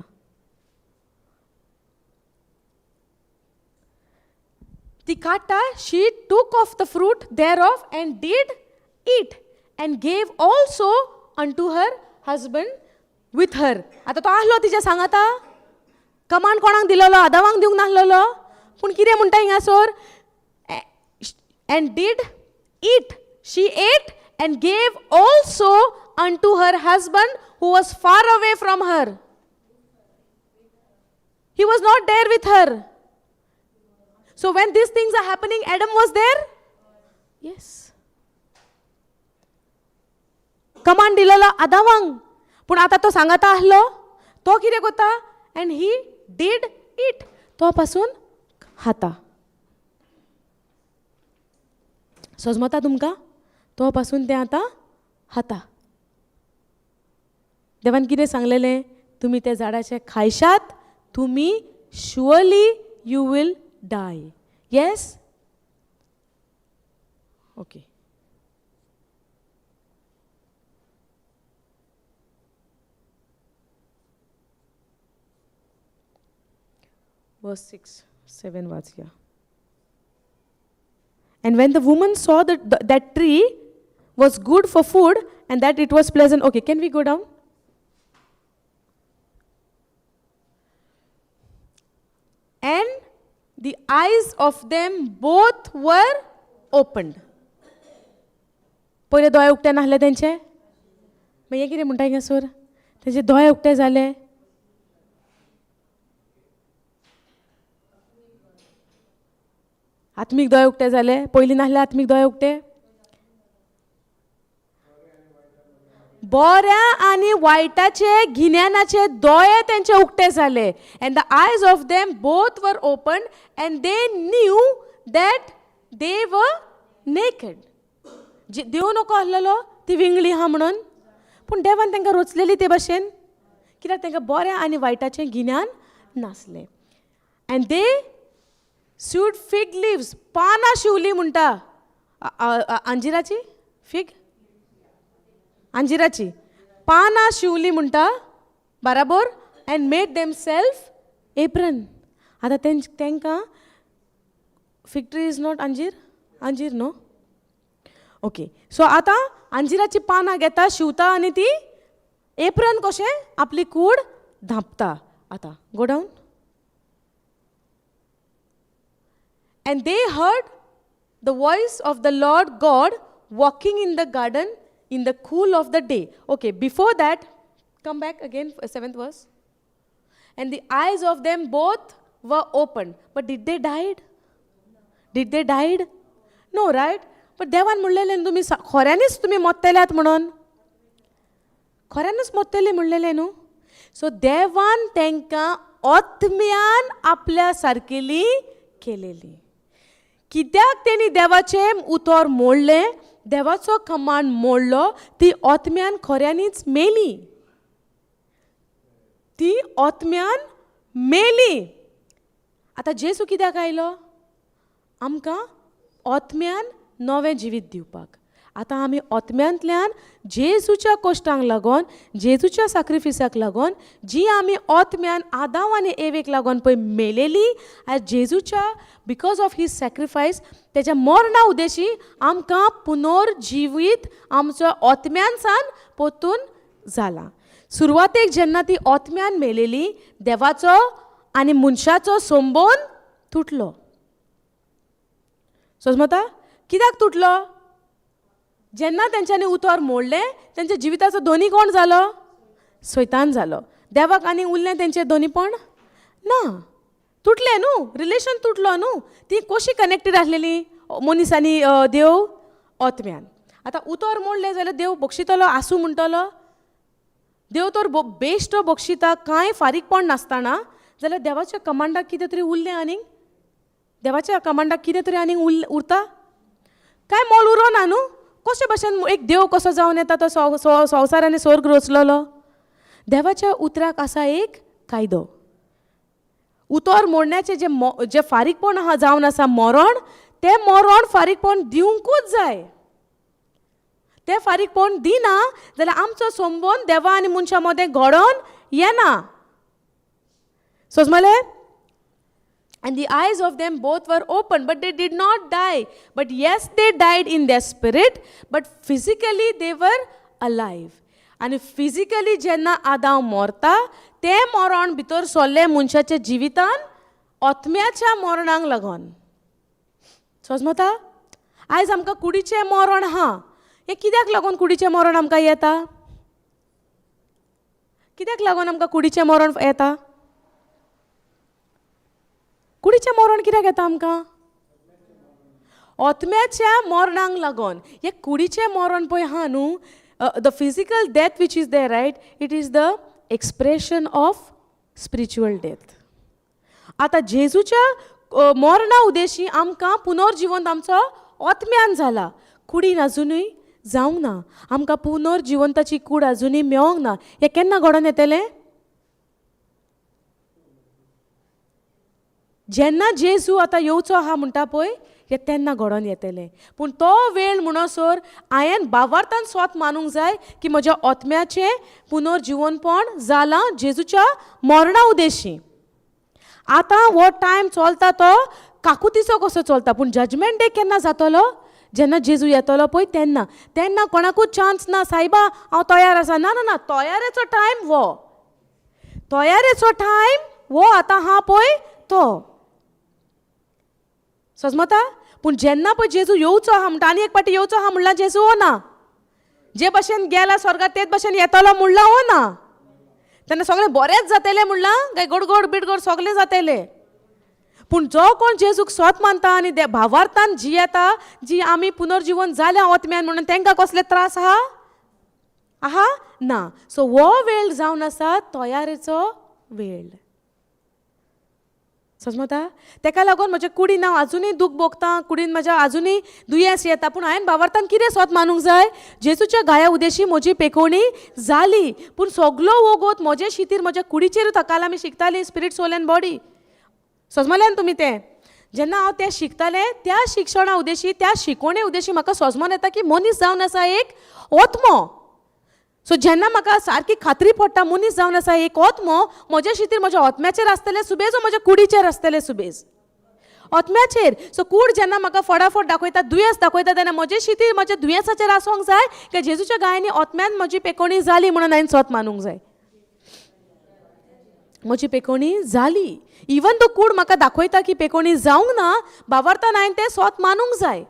Speaker 1: ती काडटा, she took of the fruit thereof and did eat and gave also unto her husband with her. आतां तो आहलो तिच्या सांगाता, कमांड कोणाक दिलोलो? आदावांक दिवंक नासलेलो. पूण कितें म्हणटा हिंगासर? And did eat. She ate and gave also unto her husband who was far away from her. He was not there with her. So when these things are happening, Adam was there? Yes. Command दिलेलो आदावांक, पूण आतां तो सांगाता आहलो, तो कितें करता? And he did eat. तो पासून खाता. सजमता तुमकां? तो पासून तें आतां खाता. देवान कितें सांगलेलें? तुमी त्या झाडाचे खायशात तुमी surely you will die. Yes? Okay. Verse 6, 7 वाचया. And when the woman saw that tree was good for food and that it was pleasant. Okay, can we go down? And the eyes of them both were opened. पयले दोळे उक्ते नासले तेंचे, मागीर कितें म्हणटा हिंगासर तेंचे दोळे उक्ते जाले. आत्मीक दोळे उक्ते जाले, पयलीं नासले आत्मीक दोळे उक्ते. बऱ्या आनी वायटाचे गिन्यानाचे दोळे तेंचे उक्ते जाले. And the eyes of them both were open and they knew that they were naked. देव नको आसलेलो ती विंगळी आहा म्हणून, पूण देवान तांकां रोचलेली ते भाशेन, कित्याक तांकां बऱ्या आनी वायटाचें गिन्यान नासलें. And they sewed fig leaves, पानां शिवली म्हणटा, अंजिराची फिग, अंजिराची पानां शिवली म्हणटा, बराबर. And made them self apron. आतां तांकां फिग ट्री is not अंजीर, अंजीर न्हू. ओके, सो आतां अंजिराची पानां घेता, शिंवता आनी ती एप्रन कशें आपली कूड धांपता. आतां go down. And they heard the voice of the Lord God walking in the garden in the cool of the day. Okay, before that, come back again, 7th verse. And the eyes of them both were opened. But did they died? Did they died? No, right? But देवान म्हणलेलें तुमी खऱ्यांनीच तुमी मोत्तेल्यात म्हणून, खऱ्यांनीच मोत्तेले म्हणलेलें न्हू. सो देवान तांकां आत्म्यान आपल्या सारकेली केलेली. कित्याक तेणी देवाचें उतर मोडलें, देवाचो कमांड मोडलो, ती आत्म्यान खऱ्यांनीच मेली, ती आत्म्यान मेली. आतां जेजू कित्याक आयलो? आमकां आत्म्यान नवें जिवीत दिवपाक. आतां आमी आत्म्यांतल्यान जेजूच्या कश्टांक लागून, जेजूच्या साक्रिफिसाक लागून, जी आमी आत्म्यान आदांव आनी एवेक लागून पळय मेलेली, आयज जेजूच्या because of his sacrifice, तेच्या मरणा उद्देशी आमकां पुनर्जिवीत आमचो आत्म्यानसान परतून जाला. सुरवातेक जेन्ना ती आत्म्यान मेलेली, देवाचो आनी मनशाचो संबंद तुटलो. समजता कित्याक तुटलो? जेन्ना तेंच्यांनी उतर मोडलें, तेंच्या जिविताचो दोनी कोण जालो? सैतान जालो. देवाक आनी उरलें तेंचें दोनीपण ना, तुटलें न्हू, रिलेशन तुटलो न्हू. ती कशी कनेक्टेड आसलेली मनीस आनी देव? आत्म्यान. आतां उतर मोडलें जाल्यार देव बक्षितलो, आसूं म्हणटलो? देव तर बेश्टो बक्षिता कांय फारीकपण नासतना, जाल्यार देवाच्या कमांडाक कितें तरी उरलें आनीक? देवाच्या कमांडाक कितें तरी आनीक उरता? कांय मोल उरोना न्हू. कशे भाशेन एक देव कसो जावन येता तो संवसार आनी स्वर्ग रचलेलो? देवाच्या उतराक आसा एक कायदो. उतर मोडण्याचें जें जें फारीकपण आहा जावन आसा मरण, तें मरण फारीकपण दिवंकूच जाय. तें फारीकपण दिना जाल्यार आमचो संबंद देवा आनी मनशां मदें घडोवन येना. समजलें? And the eyes of them both were opened, but they did not die. But yes, they died in their spirit, but physically they were alive. आनी फिजिकली जेन्ना आदांव मरता, तें मरण भितर सरलें मनशाच्या जिवितान आत्म्याच्या मरणाक लागून. समजता? आयज आमकां कुडीचें मरण आहा. हें कित्याक लागून कुडीचें मरण आमकां येता? कित्याक लागून आमकां कुडीचें मरण येता? कुडीचें मरण कित्याक येता आमकां? आत्म्याच्या मरणाक लागून. हें कुडीचें मरण पळय आहा न्हू, the physical death which is there, right, it is the expression of spiritual death. आतां जेजूच्या मरणा उद्देशी आमकां पुनर्जिवंत आमचो आत्म्यान जाला, कुडीन आजुनूय जावंक ना. आमकां पुनर्जिवंताची कूड आजुनूय मेळोंक ना. हें केन्ना घडोवन येतलें? जेन्ना जेजू आतां येवचो आहा म्हणटा पळय हें तेन्ना घडोवन येतलें. पूण तो वेळ म्हणसर हांवें बावार्थान स्वत मानूंक जाय की म्हज्या आत्म्याचें पुनर्जिवनपण जालां जेजूच्या मरणा उदेशी. आतां हो टायम चलता तो काकुतीचो कसो चलता, पूण जजमेंट डे केन्ना जातलो? जेन्ना जेजू येतलो पळय तेन्ना. तेन्ना कोणाकूच चान्स ना सायबा हांव तयार आसा, ना ना ना, तयारेचो टायम हो, तयारेचो टायम हो आतां आहा पळय तो. सजमता? पूण जेन्ना पळय जेजू येवचो आहा म्हणटा, आनी एक पाटी येवचो आहा म्हणल्यार जेजू हो ना, जे भशेन गेला स्वर्गात तेच भशेन येतलो म्हणलां हो ना, तेन्ना सगळें बरेंच जातलें म्हणलां काय गोड गोड बिडगोड सगळें जातलें. पूण जो कोण जेजूक स्वत मानता आनी भावार्थान जियेता, जी आमी पुनर्जिवन जाल्या आत्म्यान म्हणून तांकां कसले त्रास आहा आहा ना. सो हो वेळ जावन आसा तयारेचो वेळ. समजता? तेका लागून म्हज्या कुडीन हांव आजुनूय दूख भोगता, कुडीन म्हज्या आजुनूय दुयेंस येता, पूण हांवें भावार्थान कितें स्वत मानूंक जाय? जेजूच्या गाया उदेशी म्हजी पेकोवणी जाली. पूण सगलो वोगोत म्हजे शितीर म्हज्या कुडीचेर काल आमी शिकताली स्पिरीट सोल एंड बॉडी. सजमल्यान तुमी तें? जेन्ना हांव तें शिकतालें त्या शिक्षणा उदेशी, त्या शिकवणे उदेशी म्हाका सजमोन येता की मनीस जावन आसा एक आत्मो. सो जेन्ना म्हाका सारकी खात्री पडटा मनीस जावन आसा एक आत्मो, म्हज्या शितीर म्हज्या आत्म्याचेर आसतलें सुबेज, म्हज्या कुडीचेर आसतलें सुबेज, आत्म्याचेर. सो कूड जेन्ना म्हाका फटाफट दाखयता, दुयेंस दाखयता, तेन्ना म्हजे शितीर म्हज्या दुयेंसाचेर आसूंक जाय की जेजूच्या गायांनी आत्म्यान म्हजी पेकोवणी जाली म्हणून हांवें स्वत मानूंक जाय. म्हजी पेकोवणी जाली. इवन दो कूड म्हाका दाखयता की पेकोवणी जावंक ना, बावार्थान हांवें तें स्वत मानूंक जाय.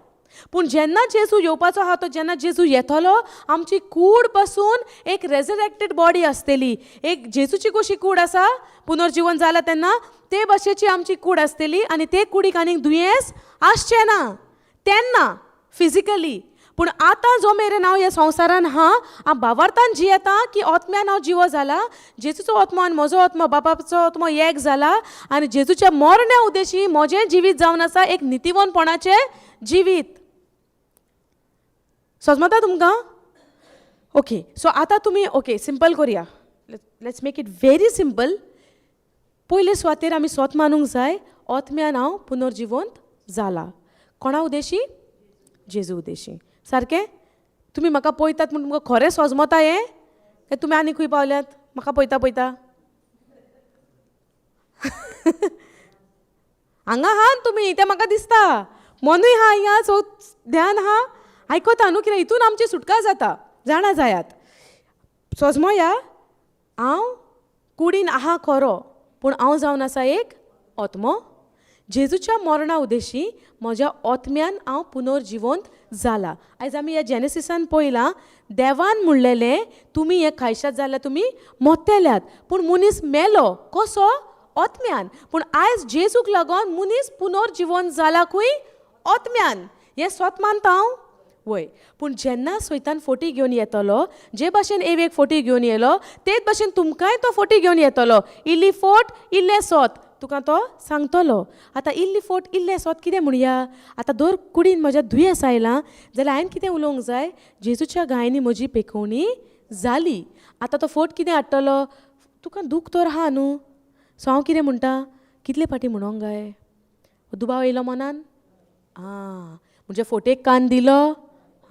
Speaker 1: पूण जेन्ना जेजू येवपाचो आहा तो जेन्ना जेजू येतलो आमची कूड पासून एक रेजरेक्टेड बॉडी आसतली. एक जेजूची कशी कूड आसा पुनर्जिवन जाला तेन्ना ते भाशेची आमची कूड आसतली आनी ते कुडीक आनीक दुयेंस आसचें ना तेन्ना फिजिकली. पूण आतां जो मेरेन हांव ह्या संवसारान आहा, हांव भावार्थान जियेता की आत्म्यान हांव जिवो जाला, जेजूचो आत्मो आनी म्हजो आत्मो बापाचो आत्मो एक जाला आनी जेजूच्या मरण्या उदेशी म्हजें जिवीत जावन आसा एक नितीवनपणाचें जिवीत. समजता तुमकां? ओके, सो आतां तुमी ओके सिंपल करुया, let's make it very simple. पयले सुवातेर आमी स्वत मानूंक जाय आत्म्यान हांव पुनर्जिवंत जाला. कोणा उदेशी? जेजू उदेशी. सारकें? तुमी म्हाका पळयतात म्हूण तुमकां खरें सजमता हें? काय तुमी आनी खंय पावल्यात म्हाका पळयता पळयता? हांगा आहा तुमी, तें म्हाका दिसता, मनूय आहा हिंगा, सो ध्यान आहा, आयकता न्हू, कित्याक हितून आमची सुटका जाता. जाणा जायात, सजमोया हांव कुडीन आहा खरो, पूण हांव जावन आसा एक आत्मो. जेजूच्या मरणा उदेशी म्हज्या आत्म्यान हांव पुनर्जिवंत जाला. आयज आमी ह्या जेनेसिसान पळयलां, देवान म्हणलेलें तुमी हें खायशात जाल्यार तुमी मोत्तेल्यात, पूण मनीस मेलो कसो? आत्म्यान. पूण आयज जेजूक लागून मनीस पुनर्जिवंत जाला खंय? आत्म्यान. हें स्वत मानता हांव? वय. पूण जेन्ना सैतान फोटी घेवन येतलो, जे भाशेन एवेक फोटी घेवन येयलो तेच भाशेन तुमकांय तो फोटी घेवन येतलो. इल्ली फोट इल्लें सोत तुका तो सांगतलो. आतां इल्ली फोट इल्लें सोत कितें म्हणया? आतां दर कुडीन म्हज्या दुयेंस आयलां जाल्यार हांवें कितें उलोवंक जाय? जेजूच्या गायांनी म्हजी पेकोवणी जाली. आतां तो फोट कितें हाडटलो? तुका दूख तर आहा न्हू, सो हांव कितें म्हणटा, कितले फाटी म्हणोंक गाय? दुबाव येयलो मनान? आं, म्हणजे फोटेक कान दिलो.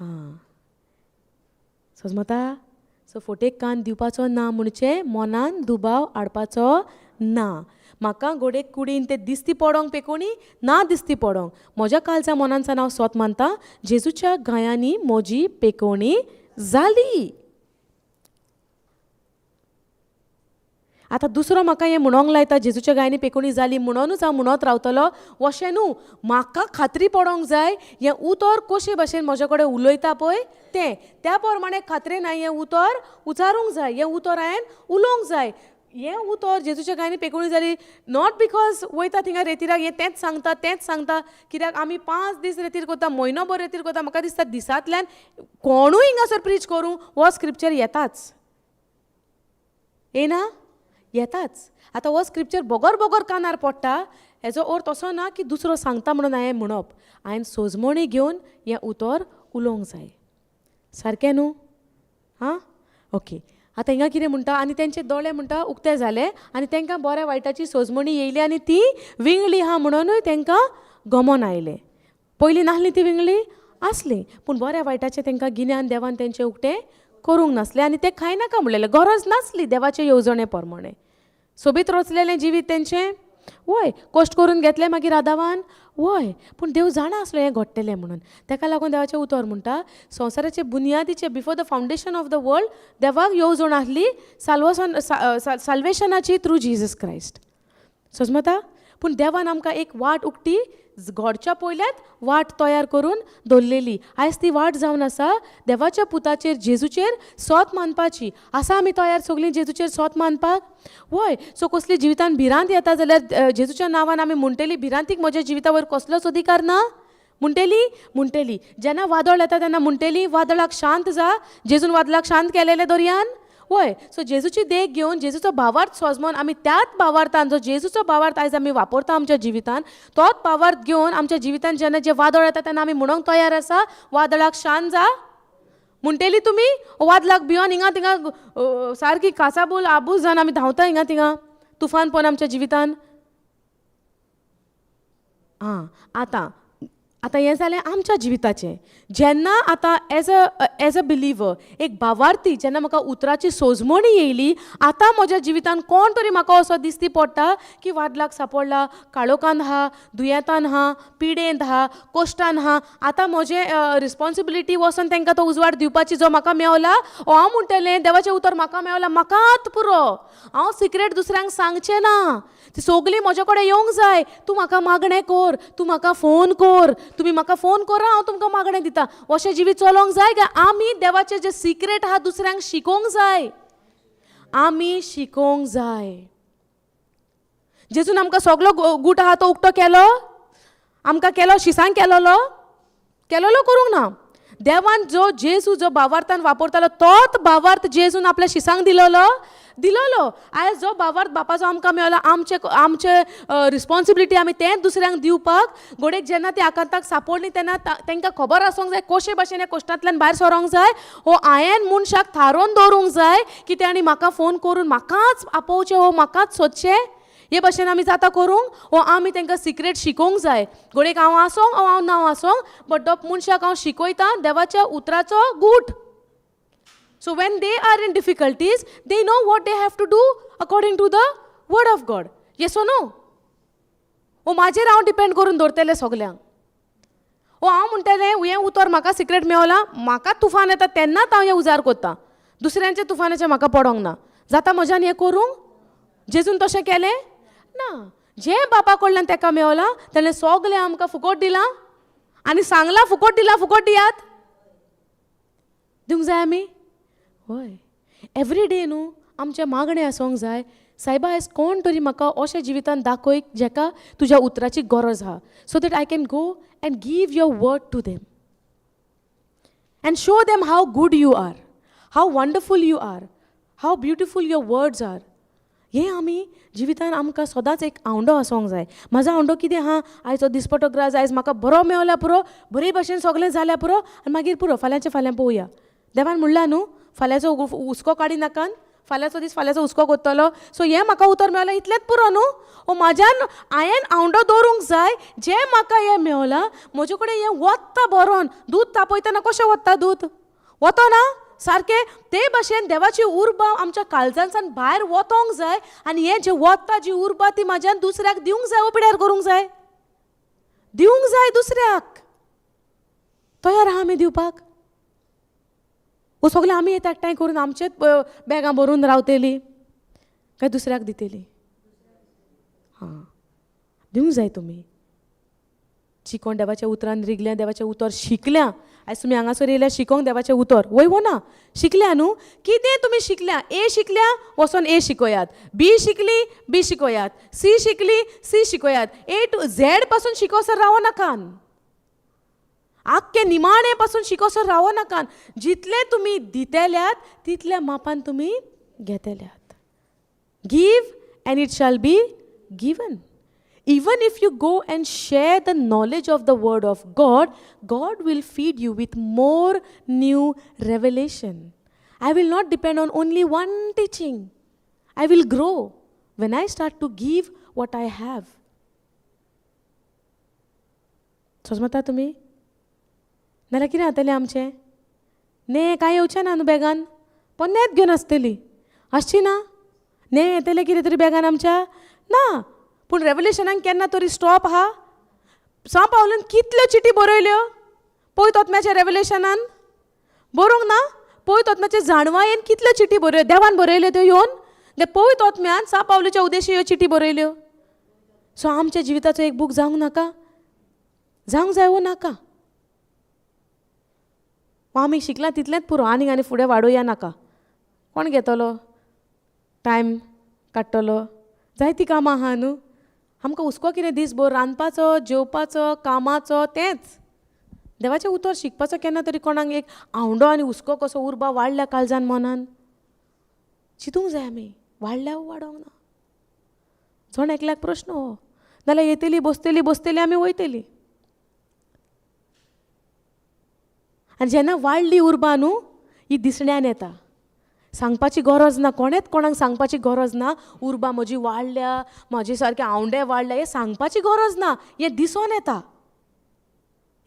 Speaker 1: आं, समजता? सो फोटेक कान दिवपाचो ना म्हणजे मनान दुबाव हाडपाचो ना. म्हाका घोडेक कुडीन ते दिसती पडोंक पेकोणी ना दिसती पडोंक, म्हज्या कालच्या मनान हांव स्वत मानता जेजूच्या गायांनी म्हजी पेकोवणी जाली. आतां दुसरो म्हाका हें म्हणोंक लायता जेजूच्या गायांनी पेकोवणी जाली म्हणोनूच हांव म्हणत रावतलो अशें न्हू. म्हाका खात्री पडोंक जाय हें उतर कशे भाशेन म्हजे कडेन उलयता पळय तें, त्या प्रमाणे खात्रेन हांवें हें उतर उचारूंक जाय, हें उतर हांवें उलोवंक जाय. हें उतर जेजूच्या गायांनी पेकोवणी जाली not because वयता थिंगा रेतिराक हें तेंच सांगता तेंच सांगता, कित्याक आमी 5 दीस रेतीर करता, म्हयनोभर रेतीर करता. म्हाका दिसता दिसांतल्यान कोणूय हिंगासर प्रीच करूं हो स्क्रिप्चर येताच, येना? येताच. आतां हो स्क्रिप्चर बोगर बोगर कानार पडटा, हेजो अर्थ असो ना की दुसरो सांगता म्हणून हांवें म्हणप. हांवें सोजमणी घेवन हें उतर उलोवंक जाय. सारकें न्हू? आं, ओके. आतां हिंगा कितें म्हणटा? आनी तेंचे दोळे म्हणटा उक्ते जाले आनी तांकां बऱ्या वायटाची सोजमणी येयली आनी ती विंगळी आहा म्हणूनय तांकां गमोन आयलें. पयलीं नासली ती विंगळी? आसली, पूण बऱ्या वायटाचें तांकां गिन्यान देवान तेंचें उक्तें करूंक नासलें आनी तें खायनाका म्हणलेलें, गरज नासली देवाचे येवजणे प्रमाणे. सोबीत रचलेलें जिवीत तेंचें, वय कश्ट करून घेतलें मागीर आदावान, वय, पूण देव जाणा आसलो हें घडटलें म्हणून. तेका लागून देवाचें उतर म्हणटा संवसाराचे बुनियादीचे, before the foundation of the world, देवाक येवजण आसली साल्वसन साल्वेशनाची थ्रू जिजस क्रायस्ट. सजमता? पूण देवान आमकां एक वाट उक्ती घडच्या पयल्यात वाट तयार करून दवरलेली. आयज ती वाट जावन आसा देवाच्या पुताचेर जेजूचेर सोत मानपाची. आसा आमी तयार सगळीं जेजूचेर सोत मानपाक? वय. सो कसली जिवितान भिरांत येता जाल्यार जेजूच्या नांवान आमी म्हणटली, भिरांतीक म्हज्या जिविता वयर कसलोच अधिकार ना म्हणटली. म्हणटली जेन्ना वादळ येता तेन्ना म्हणटली वादळाक शांत जा, जेजून वादळाक शांत केलेलें दर्यान. वय. सो जेजूची देख घेवन जेजूचो भावार्थ सोजमोन आमी त्याच भावार्थान, जो जेजूचो भावार्थ आयज आमी वापरता आमच्या जिवितान, तोच भावार्थ घेवन आमच्या जिवितान जेन्ना जें वादळ येता तेन्ना आमी म्हणूंक तयार आसा वादळाक शांत जा म्हणटली तुमी? वादळाक भियोन हिंगा थिंगा सारकी कासाबूल आबूज जावन आमी धांवता हिंगा थिंगा तुफान पळोवन आमच्या जिवितान. आं, आतां आतां हें जालें आमच्या जिविताचें. जेन्ना आतां एज अ बिलीवर, एक भावार्थी, जेन्ना म्हाका उतराची सोजमणी येयली, आतां म्हज्या जिवितान कोण तरी म्हाका असो दिसती पडटा की वादलाक सापडला, काळोखान आहा, दुयेंतान आहा, पिडेंत आहा, कश्टान आहा, आतां म्हजें रिस्पोन्सिबिलिटी वचोन तांकां तो उजवाड दिवपाची जो म्हाका मेवला. ओ हांव म्हणटलें देवाचें उतर म्हाका मेवला, म्हाकाच पुरो, हांव सिक्रेट दुसऱ्यांक सांगचें ना, ती सगळीं म्हजे कडेन येवंक जाय. तूं म्हाका मागणें कर, तूं म्हाका फोन कर, तुमी म्हाका फोन करा, हांव तुमकां मागणें दिता. अशें जिवीत चलोवंक जाय काय आमी देवाचें जें सिक्रेट आहा दुसऱ्यांक शिकोवंक जाय? आमी शिकोवंक जाय. जेजून आमकां सगलो गूट आहा तो उक्तो केलो, आमकां केलो, शिसांक केलोलो केलोलो करूंक ना. देवान जो जेजू जो भावार्थान वापरतालो तोच भावार्थ जेजून आपल्या शिसांक दिलोलो दिलोलो. आयज जो भावार्थ बापाचो आमकां मेवला, आमचे आमचे रिस्पोन्सिबिलिटी आमी तेंच दुसऱ्यांक दिवपाक. घोडेक जेन्ना ती आकांताक सापडली तेन्ना तांकां खबर आसूंक जाय कशे भाशेन ह्या कश्टांतल्यान भायर सरोंक जाय. हो हांवें मनशाक थारोवन दवरूंक जाय की तांणी म्हाका फोन करून म्हाकाच आपोवचें हो म्हाकाच सोदचें. हे भाशेन आमी जाता करूंक? हो आमी तांकां सिक्रेट शिकोवंक जाय. घोडेक हांव आसोंक ओ हांव ना आसोंक, बट तो मनशाक हांव शिकयतां देवाच्या उतराचो गूट. So when they are in difficulties, they know what they have to do according to the word of God. Yes or no? ओ म्हाजेर हांव डिपेंड करून दवरतलें सगल्यांक? ओ हांव म्हणटलें हें उतर म्हाका सिक्रेट मेवलां, म्हाका तुफान येता तेन्नाच हांव हें उजार करता, दुसऱ्यांच्या तुफानाचें म्हाका पडोंक ना. जाता म्हज्यान हें करूंक? जेजून तशें केलें ना. जें बापा कडल्यान ताका मेवलां तेणें सगलें आमकां फुकट दिलां आनी सांगलां फुकट दिलां, फुकट दियात. दिवंक जाय आमी? हय. एवरी डे न्हू आमचें मागणें आसूंक जाय, सायबा आयज कोण तरी म्हाका अशें जिवितान दाखय जेका तुज्या उतराची गरज आहा, so that I can go and give your word to them and show them how good you are, how wonderful you are, how beautiful your words are. हें आमी जिवितान आमकां सदांच एक आवंडो आसूंक जाय. म्हाजो आवंडो कितें आहा? आयचो दिसपटो ग्रास आयज म्हाका बरो मेवल्या पुरो, बरे भशेन सगळें जाल्यार पुरो आनी मागीर पुरो, फाल्यांचें फाल्यां पळोवया. देवान म्हणलां न्हू फाल्यांचो हुस्को काडी नाकान, फाल्यांचो दीस फाल्यांचो हुस्को करतलो. सो हें म्हाका उतर मेवलें इतलेंच पुरो न्हू. ओ म्हाज्यान हांवें आवंडो दवरूंक जाय, जें म्हाका हें मेवलां म्हजे कडेन हें वत्ता बरोन. दूद तापयतना कशें वत्ता दूद? वतो ना सारकें? ते भाशेन देवाची उर्बा आमच्या काळजांतल्यान भायर वतोंक जाय आनी हें जें वता जी उर्बा ती म्हाज्यान दुसऱ्याक दिवंक जाय. पिड्यार करूंक जाय, दिवंक जाय दुसऱ्याक. तयार आहा आमी दिवपाक? वो सगळें आमी येता एकठांय करून आमचेच बॅगां भरून रावतली काय दुसऱ्याक दितली? हां, दिवंक जाय तुमी. जी कोण देवाच्या उतरान रिगल्या, देवाचें उतर शिकल्या, आयज तुमी हांगासर येयल्या शिकोंक देवाचें उतर, वय वो ना? शिकल्या न्हू? कितें तुमी शिकल्या? ए शिकल्या, वचोन ए शिकयात. बी शिकली, बी शिकयात. सी शिकली, सी शिकयात. ए टू झॅड पासून शिकोसर रावो नाकान, आख्खे निमाणे पासून शिकोसर रावो नाकान. जितले तुमी दितेल्यात तितल्या मापान तुमी घेतल्यात. Give and it shall be given. Even if you go and share the knowledge of the word of God, God will feed you with more new revelation. I will not depend on only one teaching. I will grow when I start to give what I have. सोजमता तुमी? नाल्यार कितें जातलें आमचें? नें कांय येवचें ना न्हू बॅगान, पोन्नेच घेवन आसतली, आसची ना? नें येतलें कितें तरी बॅगान आमच्या? ना. पूण रेवल्युशनाक केन्ना तरी स्टॉप आहा. सां पावलून कितल्यो चिटी बरयल्यो पळय तोतम्याच्या रेवल्युशनान बरोवंक ना. पळय तोतम्याचे जाणवायेन कितल्यो चिटी बरयल्यो, देवान बरयल्यो त्यो येवन ते पळय तोतम्यान सां पावलूच्या उद्देशी ह्यो चिटी बरयल्यो. सो आमच्या जिविताचो एक बूक जावंक नाका? जावंक जाय वो नाका? आमी शिकलां तितलेंच पुरो, आनीक आनी फुडें वाडोवया नाका. कोण घेतलो टायम काडटलो? जायतीं कामां आहा न्हू आमकां. हुस्को कितें दीसभर रांदपाचो, जेवपाचो, कामाचो, तेंच. देवाचें उतर शिकपाचो केन्ना तरी कोणाक एक आवंडो आनी हुस्को कसो उर्बा वाडल्या काळजान मनान. चिंतूंक जाय आमी, वाडल्या वो वाडोंक ना? जण एकल्याक प्रश्न हो. नाल्यार येतली बसतली बसतली आमी वयतली. आनी जेन्ना वाडली उर्बा न्हू ही दिसण्यान येता. सांगपाची गरज ना, कोणेच कोणाक सांगपाची गरज ना. उर्बा म्हजी वाडल्या, म्हजे सारके आवंडे वाडल्या, हें सांगपाची गरज ना. हें दिसोन येता,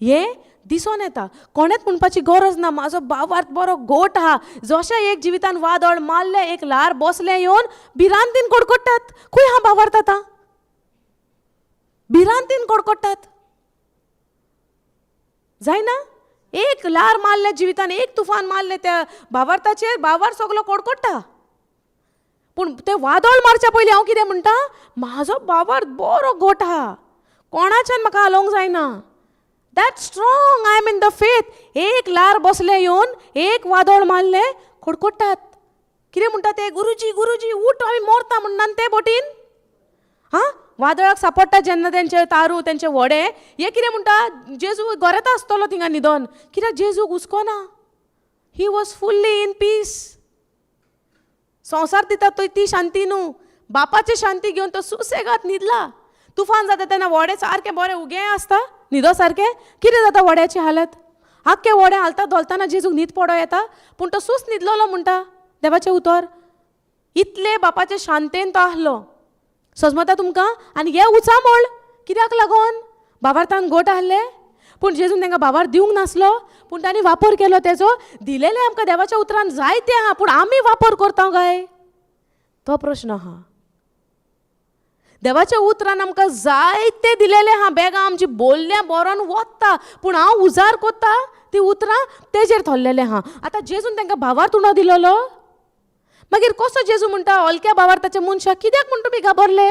Speaker 1: हें दिसोन येता. कोणेच म्हणपाची गरज ना म्हाजो बावार्थ बरो गोट आहा. जशें एक जिवितान वादळ मारलें, एक ल्हार बसलें येवन भिरांतीन कडकडटात. खंय आहा बावार्थ आतां? भिरांतीन कडकडटात जायना? एक ल्हार मारलें जिवितान, एक तुफान मारलें त्या भावार्थाचेर, भावार्थ सगलो कडकडटा. पूण तें वादळ मारच्या पयलीं हांव कितें म्हणटा, म्हाजो भावार्थ बरो गोट आहा, कोणाच्यान म्हाका हालोवंक जायना. That strong I am in the faith. एक ल्हार बसलें येवन, एक वादळ मारलें, कडकडटात. कितें म्हणटा ते? गुरुजी गुरुजी उठ, आमी मोरता म्हणटा ते बोटीन. हां, वादळाक सापडटा जेन्ना तेंचे तारू, तेंचे व्हडें, हे कितें म्हणटा, जेजू गोरेता आसतलो थिंगा न्हिदोन. कित्याक जेजूक हुस्को ना? He was fully in peace. संवसार दिता तो ती शांती न्हू, बापाची शांती घेवन तो सुसेगाद न्हिदला. तुफान जाता तेन्ना व्हडें सारकें बरें उगें आसता, न्हिदो सारकें. कितें जाता व्हड्याची हालत? आख्खें व्हडें हालता धोलतना जेजूक न्हीद पडो येता, पूण तो सूस न्हिदलोलो म्हणटा देवाचें उतर. इतले बापाचे शांतेन तो आहलो. सजमता तुमकां? आनी हे उचामळ कित्याक लागोन? बाबार्थान गोट आहले, पूण जेजून तांकां बाबार दिवंक नासलो, पूण तांणी वापर केलो तेजो. दिलेलें आमकां देवाच्या उतरान जायते आहा, पूण आमी वापर करता काय? तो प्रश्न आहा. देवाच्या उतरान आमकां जायते दिलेलें आहा, बेगां आमची बोल्ल्या बरोवन वता, पूण हांव उजार कोत्ता ती उतरां तेजेर थोरलेलें आहा. आतां जेजून तांकां भावार्थ उणो दिलोलो, मागीर कसो जेजू म्हणटा हलक्या भावार्थाच्या मनशाक कित्याक म्हूण तुमी घाबरले,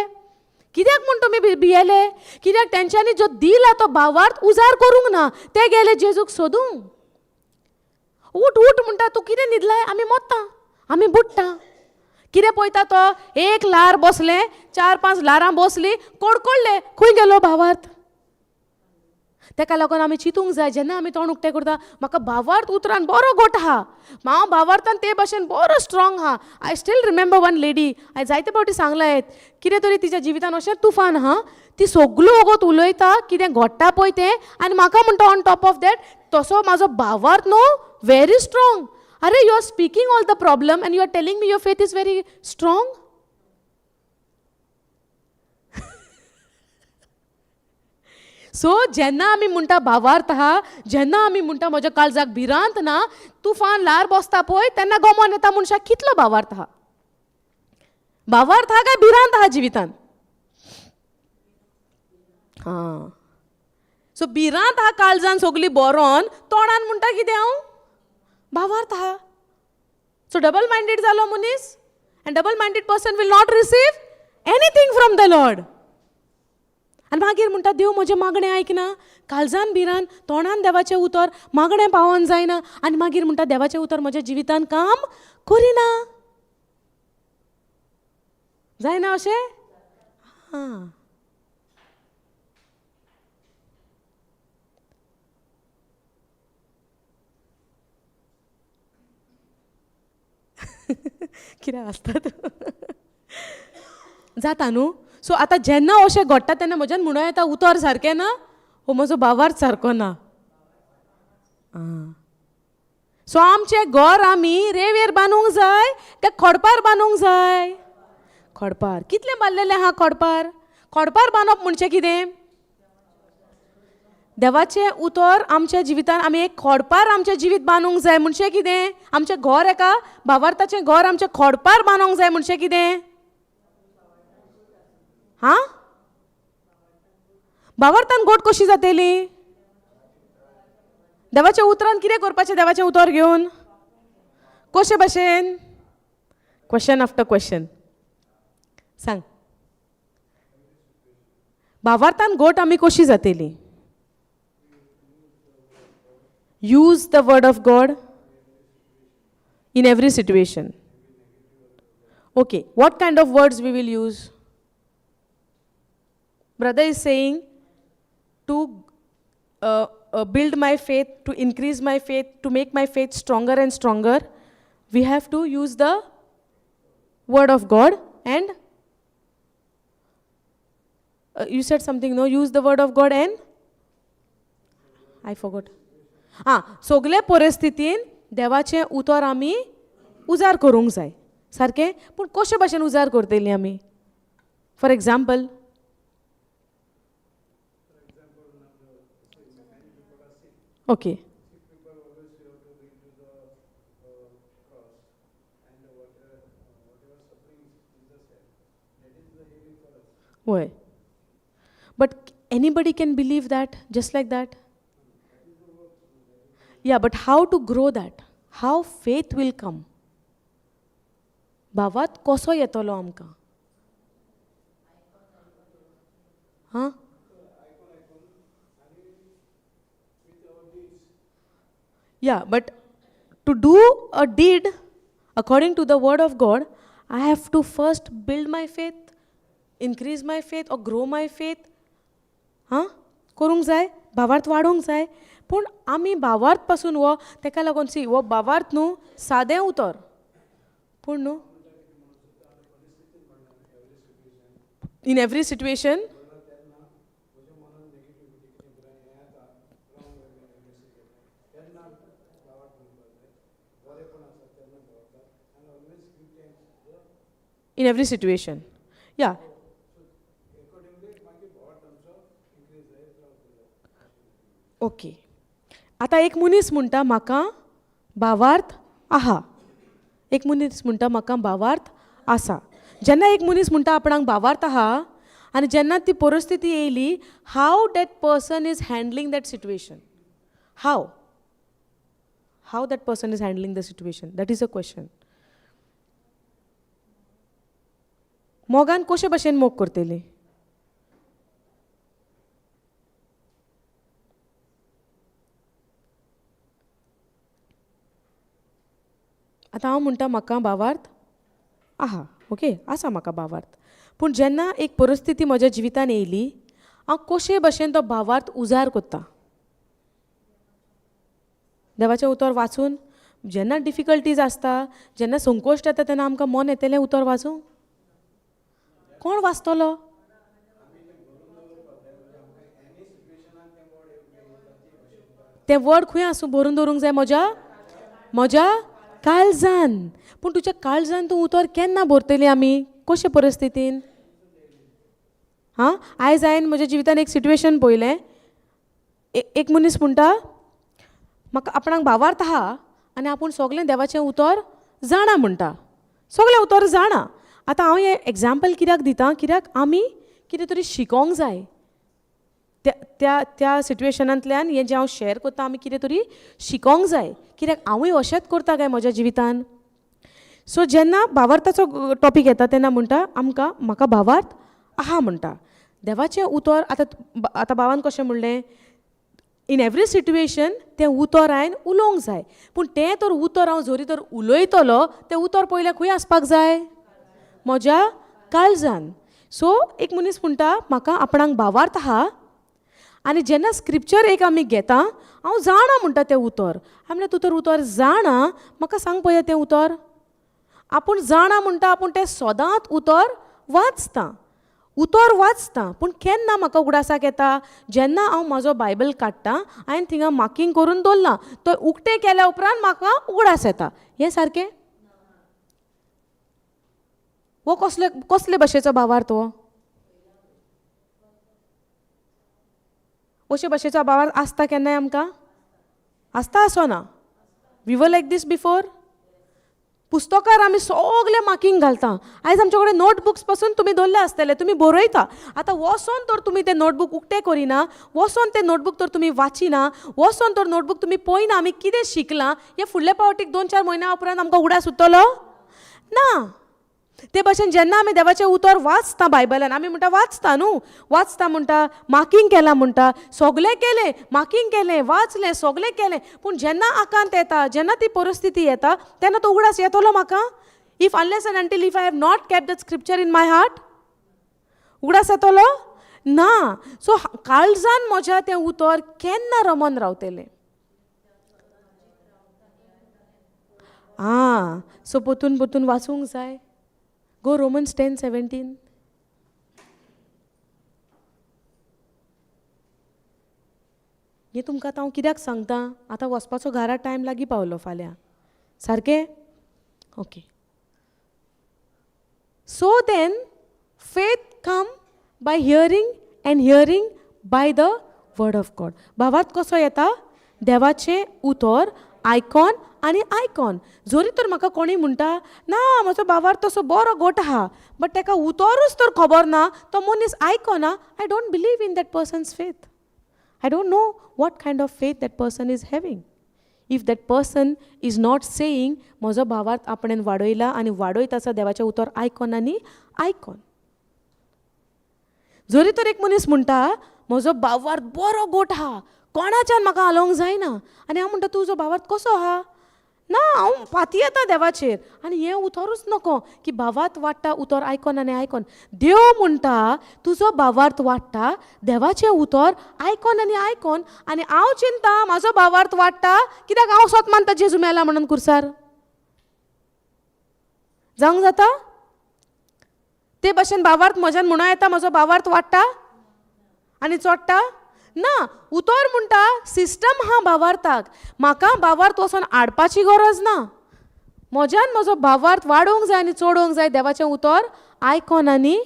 Speaker 1: कित्याक म्हूण तुमी भियेले? कित्याक तेंच्यांनी जो दिला तो भावार्थ उजार करूंक ना, ते गेले जेजूक सोदूंक. उठ उठ म्हणटा, तूं कितें न्हिदलाय? आमी मोत्ता, आमी बुडटा. कितें पळयता तो? एक ल्हार बसलें, चार पांच ल्हारां बसलीं, कडकडले, खंय गेलो भावार्थ? तेका लागून आमी चिंतूंक जाय जेन्ना आमी तोंड उक्तें करता, म्हाका भावार्थ उतरान बरो गोट आहा, हांव भावार्थान ते भाशेन बरो स्ट्रोंग आहा. I still remember one lady, हांवें जायते फावटी सांगलां कितें तरी तिच्या जिवितान अशें तुफान आहा, ती सगल्यो वगत उलयता कितें घडटा पळय तें, आनी म्हाका म्हणटा ऑन टॉप ऑफ that तसो म्हाजो भावार्थ न्हू व्हेरी स्ट्रोंग. अरे you are speaking all the problem and you are telling me your faith is very strong. So जेन्ना आमी म्हणटा भावार्थ आहा, जेन्ना आमी म्हणटा म्हज्या काळजाक भिरांत ना, तुफान ल्हार बसता पळय तेन्ना गमोन येता मनशाक कितलो भावार्थ आहा. भावार्थ आहा काय भिरांत आहा जिवितान? हां, सो भिरांत आहा काळजान सगली बरोवन, तोंडान म्हणटा कितें हांव भावार्थ आहा. सो डबल मायंडेड जालो मनीस, and double minded person will not receive anything from the Lord. आनी मागीर म्हणटा देव म्हजें मागणें आयकना, काळजान भिरान, तोंडान देवाचें उतर, मागणें पावोन जायना, आनी मागीर म्हणटा देवाचें उतर म्हज्या जिवितान काम करिना. जायना अशें? हां, कित्याक आसतात जाता न्हू. सो आतां जेन्ना अशें घडटा तेन्ना म्हज्यान म्हणूं येता उतर सारकें ना, हो म्हजो भावार्थ सारको ना. आं, सो आमचें घर आमी रेंवेर बांदूंक जाय काय खडपार बांदूंक जाय? खडपार. कितलें बांदलेलें आहा खडपार? खडपार बांदप म्हणजे कितें? देवाचें उतर आमच्या जिवितान आमी एक खडपार आमचें जिवीत बांदूंक जाय म्हणजे कितें? आमचें घर एका भावार्थाचें घर आमचें खडपार बांदूंक जाय म्हणजे कितें? हां, भावार्थान गोट कशी जातली? देवाच्या उतरान कितें करपाचें? देवाचें उतर घेवन कशे भाशेन? क्वेश्चन आफ्टर क्वेश्चन सांग. भावार्थान गोट आमी कशी जातली? Use the word of God in every situation. Okay, what kind of words we will use? Brother is saying to build my faith, to increase my faith, to make my faith stronger and stronger, we have to use the word of God. And you said something, no? Use the word of God and I forgot. आं, सगळे परिस्थितीन देवाचें उतर आमी उजार करूंक जाय. सारकें? पूण कशे भाशेन उजार करतली आमी? For example, okay, वय, but anybody can believe that just like that? Yeah, but how to grow that? How faith will come? भावात कसो येतलो आमकां? हां, yeah, but to do a deed according to the word of God, I have to first build my faith, increase my faith or grow my faith. हां, करूंक जाय, भावार्थ वाडोवंक जाय. पूण आमी भावार्थ पासून हो तेका लागून सी हो भावार्थ न्हू सादें उतर, पूण न्हू in every situation. In every situation, yeah. Okay, आतां एक मनीस म्हणटा म्हाका भावार्थ आहा, एक मनीस म्हणटा म्हाका भावार्थ आसा. जेन्ना एक मनीस म्हणटा आपणाक भावार्थ आहा आनी जेन्ना ती परिस्थिती येयली, how that person is handling that situation? How how that person is handling the situation? That is a question. मोगान कशे भाशेन मोग करतली? आतां हांव म्हणटा म्हाका भावार्थ आहा, ओके, आसा म्हाका भावार्थ. पूण जेन्ना एक परिस्थिती म्हज्या जिवितान येयली, हांव कशे भाशेन तो भावार्थ उजार करता? देवाचें उतर वाचून. जेन्ना डिफिकल्टीज आसता, जेन्ना संकोश्ट येता, तेन्ना आमकां मन येतलें उतर वाचूंक? कोण वाचतलो? तें वर्ड खंय आसूं भरून दवरूंक जाय? म्हज्या म्हज्या काळजान. पूण तुज्या काळजान तूं उतर केन्ना भरतली आमी? कशे परिस्थितीन? हां, आयज हांवें म्हज्या जिवितान एक सिट्युएशन पळयलें. एक मनीस म्हणटा म्हाका आपणाक भावार्थ आहा आनी आपूण सगळें देवाचें उतर जाणा म्हणटा, सगळें उतर जाणा. आतां हांव हें एग्जाम्पल कित्याक दिता? कित्याक आमी कितें तरी शिकोंक जाय त्या त्या त्या सिट्युएशनांतल्यान. हें जें हांव शेअर करता, आमी कितें तरी शिकोंक जाय, कित्याक हांवूय अशेंच करता काय म्हज्या जिवितान? सो जेन्ना भावार्थाचो टॉपीक येता तेन्ना म्हणटा आमकां म्हाका भावार्थ आहा म्हणटा. देवाचें उतर आतां आतां बाबान कशें म्हणलें, इन एवरी सिट्युएशन तें उतर हांवें उलोवंक जाय. पूण तें तर उतर हांव जरी तर उलयतलो, तें उतर पयलें खंय आसपाक जाय? म्हज्या काळजान. सो एक मनीस म्हणटा म्हाका आपणाक भावार्थ आहा आनी जेन्ना स्क्रिप्चर एक आमी घेता, हांव जाणा म्हणटा तें उतर. हांव म्हणलें तूं तर उतर जाणा, म्हाका सांग पळया तें उतर. आपूण जाणा म्हणटा, आपूण तें सदांच उतर वाचता. उतोर वाचता पूण केन्ना म्हाका उगडासाक येता जेन्ना हांव म्हाजो बायबल काडटा हांवें थिंगा मार्कींग करून दवरलां तो उक्तें केल्या उपरांत म्हाका उगडास येता. हें सारकें? हो कसले कसले भाशेचो भावार्थ हो? अशे भाशेचो भावार्थ आसता केन्नाय आमकां? आसता असो ना. We were like this before. पुस्तकार आमी सगळे मार्कींग घालता. आयज आमचे कडेन नोटबुक्स पासून तुमी दवरले आसतले, तुमी बरयता. आतां वचोन तर तुमी तें नोटबूक उक्तें करिना, वचोन तें नोटबूक तर तुमी वाचिना, वचोन तर नोटबूक तुमी पळयना आमी कितें शिकलां हें फुडल्या पावटीक 2-4 म्हयन्या उपरांत आमकां उगडास उरतलो ना. ते भाशेन जेन्ना आमी देवाचें उतर वाचता बायबलान, आमी म्हणटा वाचता न्हू, वाचता म्हणटा, मार्कींग केलां म्हणटा, सगळें केलें, मार्कींग केलें, वाचलें, सगळें केलें, पूण जेन्ना आकांत येता, जेन्ना ती परिस्थिती येता तेन्ना तो उगडास येतलो म्हाका? If unless and until if I have not kept that scripture in my heart, उगडास येतलो ना. सो काळजान म्हज्या तें उतर केन्ना रमन रावतलें? आं, सो परतून परतून वाचूंक जाय. Go Romans 10:17. हें तुमकां आतां हांव कित्याक सांगता? आतां वचपाचो घरा टायम लागीं पावलो फाल्यां, सारकें? Okay. So then faith come by hearing and hearing by the word of God. भावार्थ कसो येता? देवाचें उतर आयकॉन आनी आयकॉन. जरी तर म्हाका कोणी म्हणटा ना म्हजो भावार्थ तसो बरो गोट आहा, बट ताका उतरूच तर खबर ना, तो मनीस आयकना, I don't believe in that person's faith. I don't know what kind of faith that person is having. If that person is not saying म्हजो भावार्थ आपणेन वाडयला आनी वाडयत आसा देवाचें उतर आयकॉन आनी आयकॉन. जरी तर एक मनीस म्हणटा म्हजो भावार्थ बरो गोट आहा, कोणाच्यान म्हाका हालोवंक जायना, आनी हांव म्हणटा तुजो भावार्थ कसो आहा? ना हांव पातयेता देवाचेर. आनी हें उतरूच नको की भावार्थ वाडटा उतर आयकॉन आनी आयकॉन. देव म्हणटा तुजो भावार्थ वाडटा देवाचें उतर आयकॉन आनी आयकॉन. आनी हांव चिंता म्हाजो भावार्थ वाडटा कित्याक हांव सोत मानता जेजू मेला म्हणून कुर्सार. जावंक जाता? ते भाशेन भावार्थ म्हज्यान म्हणूं येता म्हजो भावार्थ वाडटा आनी चोडटा ना. उतर म्हणटा सिस्टम हा भावार्थाक, म्हाका भावार्थ वचोन हाडपाची गरज ना. म्हज्यान म्हजो भावार्थ वाडोवंक जाय आनी चडोवंक जाय देवाचें उतर आयकॉन आनी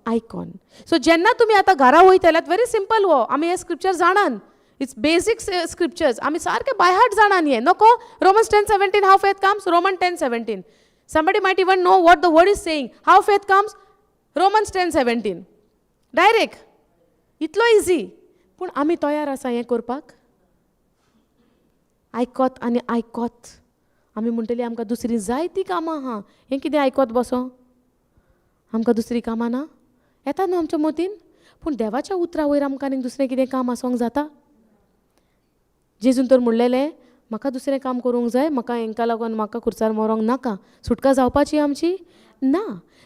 Speaker 1: आयकॉन. सो जेन्ना तुमी आतां घरा वयतल्यात, व्हेरी सिंपल हो, आमी हें स्क्रिप्चर जाणान, it's basic scriptures, आमी सारकें बाय हार्ट जाणान हें. नको Romans 10:17, how faith comes, Roman 10:17. Somebody might even know what the word is saying. How faith comes, Romans 10:17 direct, इतलो इजी. पूण आमी तयार आसा हें करपाक? आयकत आनी आयकत आमी म्हणटली आमकां दुसरी जायतीं कामां आहा, हें कितें आयकत बसो, आमकां दुसरीं कामां ना येता न्हू आमच्या मतीन. पूण देवाच्या उतरा वयर आमकां आनीक दुसरें कितें काम आसूंक जाता? जेजून तर म्हणलेलें म्हाका दुसरें काम करूंक जाय, म्हाका हेंकां लागून म्हाका खुर्सार मरोंक नाका. सुटका जावपाची आमची ना.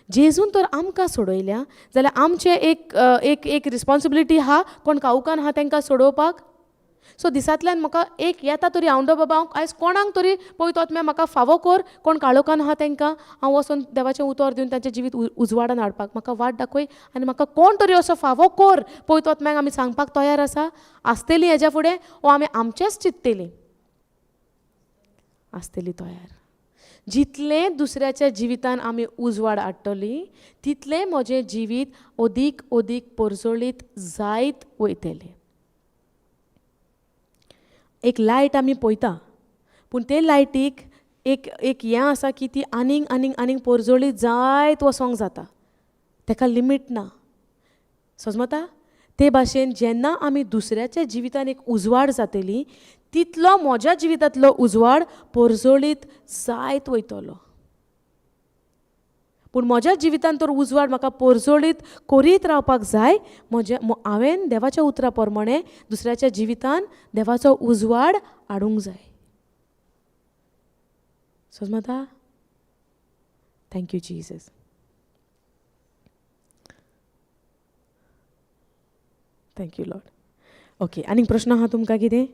Speaker 1: जेजून तर आमकां सोडयल्या जाल्यार आमचें एक एक एक रिस्पोन्सिबिलिटी आहा कोण कावकान आहा तांकां सोडोवपाक. सो दिसांतल्यान म्हाका एक येता तरी आवंडो बाबा हांव आयज कोणाक तरी पळयतो म्हाका म्हाका फावो कर, कोण काळोखान आहा तांकां हांव वचोन देवाचें उतर दिवन तांचें जिवीत उजवाडान हाडपाक म्हाका वाट दाखय आनी म्हाका कोण तरी असो फावो कर पळयतो म्हाका आमी सांगपाक तयार आसा आसतली हेज्या फुडें, वो आमी आमचेंच चिंततली आसतली तयार. जितलें दुसऱ्याच्या जिवितान आमी उजवाड हाडटली तितलें म्हजें जिवीत अदीक अदीक परजळीत जायत वयतलें. एक लायट आमी पळयता पूण ते लायटीक एक एक हें आसा की ती आनीक आनीक आनीक परजळीत जायत वचोंक जाता, ताका लिमीट ना. समजता? ते भाशेन जेन्ना आमी दुसऱ्याच्या जिवितान एक उजवाड जातली तितलो म्हज्या जिवितांतलो उजवाड परजळीत जायत वयतलो. पूण म्हज्या जिवितांत तर उजवाड म्हाका परजळीत करीत रावपाक जाय. म्हज्या हांवें देवाच्या उतरा प्रमाणे दुसऱ्याच्या जिवितान देवाचो उजवाड हाडूंक जाय. समजता? Thank you Jesus. Thank you Lord. Okay, आनीक प्रश्न आहा तुमकां कितें?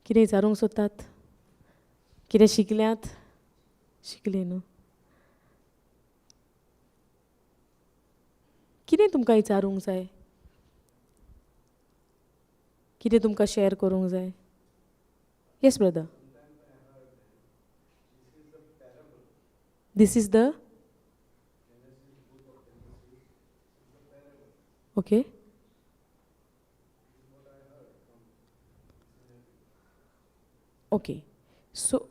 Speaker 1: कितें विचारूंक सोदतात? कितें शिकल्यात? शिकले न्हू. कितें तुमकां विचारूंक जाय, कितें तुमकां शेअर करूंक जाय? Yes brother. This is the okay. Okay, so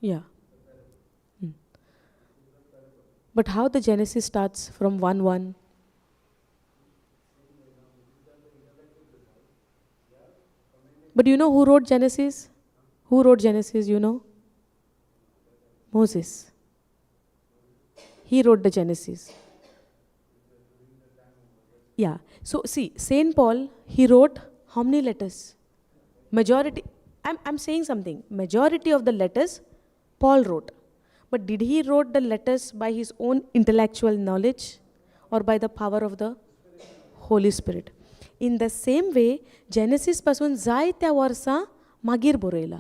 Speaker 1: yeah. But how the Genesis starts from 1:1? But you know who wrote Genesis? Who wrote Genesis, you know? Moses. He wrote the Genesis. Yeah. So see, Saint Paul, he wrote how many letters? Majority, I'm saying something. Majority of the letters Paul wrote. But did he wrote the letters by his own intellectual knowledge or by the power of the Holy Spirit? In the same way, Genesis पासून जायत्या वर्सां मागीर बरयला.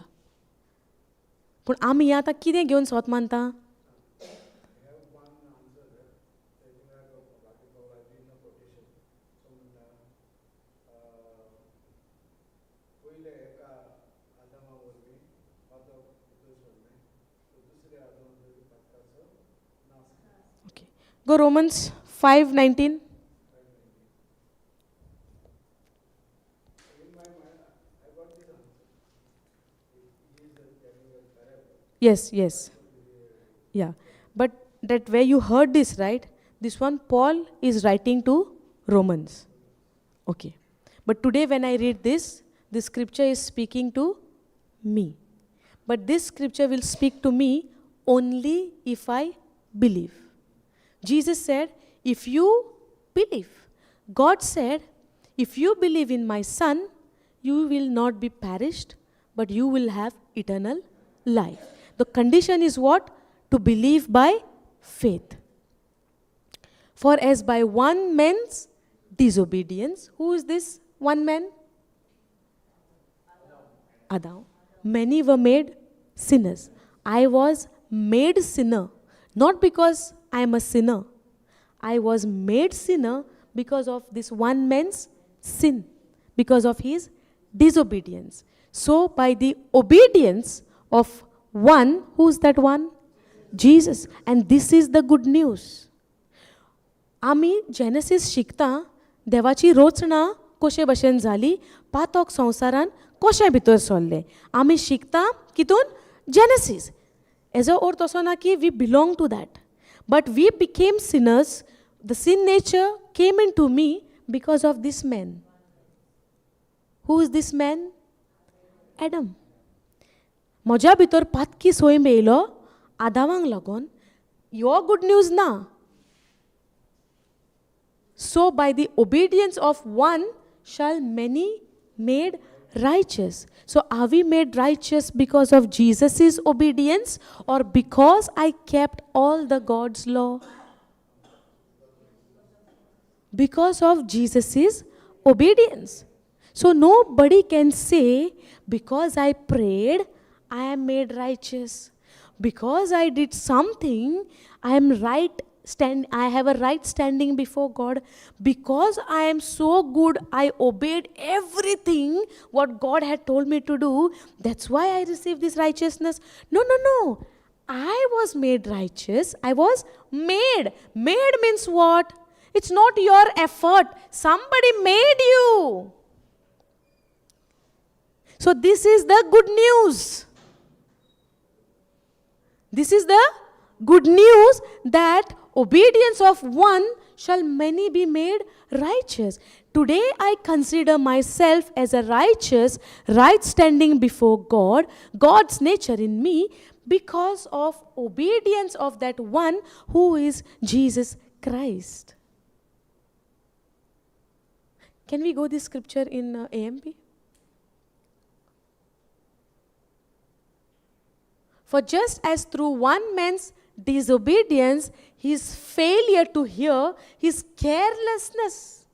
Speaker 1: पूण आमी आतां कितें घेवन सोत मानता? Okay. Go Romans 5:19. Yes, yes. Yeah. But that where you heard this, right? This one Paul is writing to Romans. Okay. But today when I read this, this scripture is speaking to me. But this scripture will speak to me only if I believe. Jesus said, if you believe. God said, if you believe in my son, you will not be perished, but you will have eternal life. The condition is what? To believe by faith. For as by one man's disobedience, who is this one man? Adam. Many were made sinners. I was made sinner, not because I am a sinner. I was made sinner because of this one man's sin, because of his disobedience. So by the obedience of one, who is that one? Jesus. And this is the good news. आमी जेनेसीस शिकता देवाची रचना कशे भशेन जाली, पातक संवसारान कशें भितर सरलें. आमी शिकता कितून? जेनेसीस. एजो अर्थ असो ना की we belong to that, but we became sinners. The sin nature came into me because of this man. Who is this man? Adam. म्हज्या भितर पातकी सैम येयलो आदावांक लागून. हो गुड न्यूज ना. So by the obedience of one shall many made righteous. So are we made righteous because of Jesus' obedience or because I kept all the God's law? Because of Jesus' obedience. So nobody can say, because I prayed, I am made righteous. Because I did something, I am right. I have a right standing before God. Because I am so good, I obeyed everything what God had told me to do. That's why I received this righteousness. No, no, no. I was made righteous. I was made. Made means what? It's not your effort. Somebody made you. So this is the good news. This is the good news that obedience of one shall many be made righteous. Today I consider myself as a righteous, right standing before God, God's nature in me, because of obedience of that one who is Jesus Christ. Can we go this scripture in AMP? For just as through one man's disobedience, his failure to hear, his carelessness.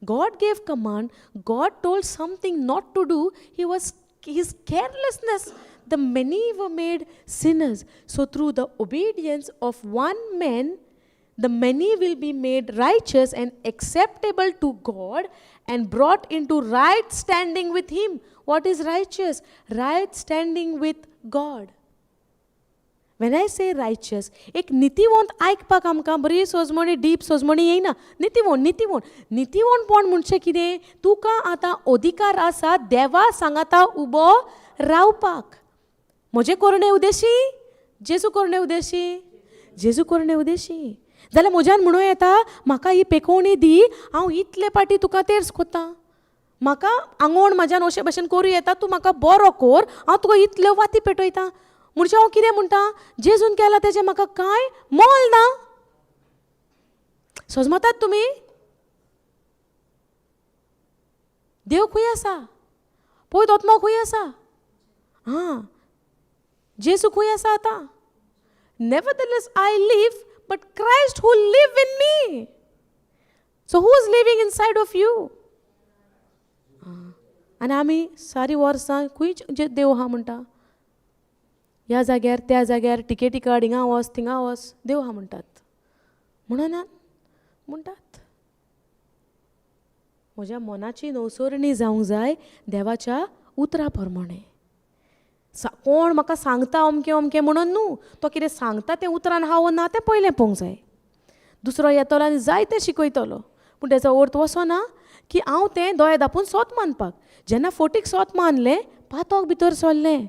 Speaker 1: God gave command, God told something not to do, his carelessness the many were made sinners, so through the obedience of one man the many will be made righteous and acceptable to God and brought into right standing with him. What is righteous? Right standing with God. When I say righteous, एक नितीवंत आयकपाक आमकां बरी सोजमणी, डीप सोजमणी येयना. नितीवंत, नितीवंत, नितीवंतपण म्हणजे कितें? तुका आतां अधिकार आसा देवा सांगाता उबो रावपाक. म्हजे करणे उदेशी, जेजू करणे उदेशी, जेजू करणे उदेशी. जाल्यार म्हज्यान म्हणूं येता म्हाका ही पेकोवणी दी, हांव इतले पाटी तुका तेर्स कोत्ता, म्हाका आंगवण म्हज्यान अशे भशेन करूं येता, तूं म्हाका बरो कोर, हांव तुका इतल्यो वाती पेटयता. म्हणजे हांव कितें म्हणटा, जेजून केलां तेजें म्हाका कांय मोल ना. सजमतात तुमी? देव खंय आसा? पळय आत्मो खंय आसा? आं, जेजू खंय आसा आतां? Nevertheless I live, but Christ who live in me. So who is living inside of you? आनी आमी सारी वर्सां खंयच जे देव आहा म्हणटा, ह्या जाग्यार त्या जाग्यार टिकेटी काड, हिंगा वच थिंगा वच, देव आहा म्हणटात. म्हणना म्हणटात. म्हज्या मनाची नवसरणी जावंक जाय देवाच्या उतरा प्रमाणें. कोण म्हाका सांगता अमकें अमकें म्हणून न्हू, तो कितें सांगता तें उतरान हांव ना तें पयलें पळोवंक जाय. दुसरो येतलो आनी जाय तें शिकयतलो, पूण तेजो अर्थ वचो ना की हांव तें दोळे धांपून सोत मानपाक. जेन्ना फोटीक सोत मानलें, पातोक भितर सरलें.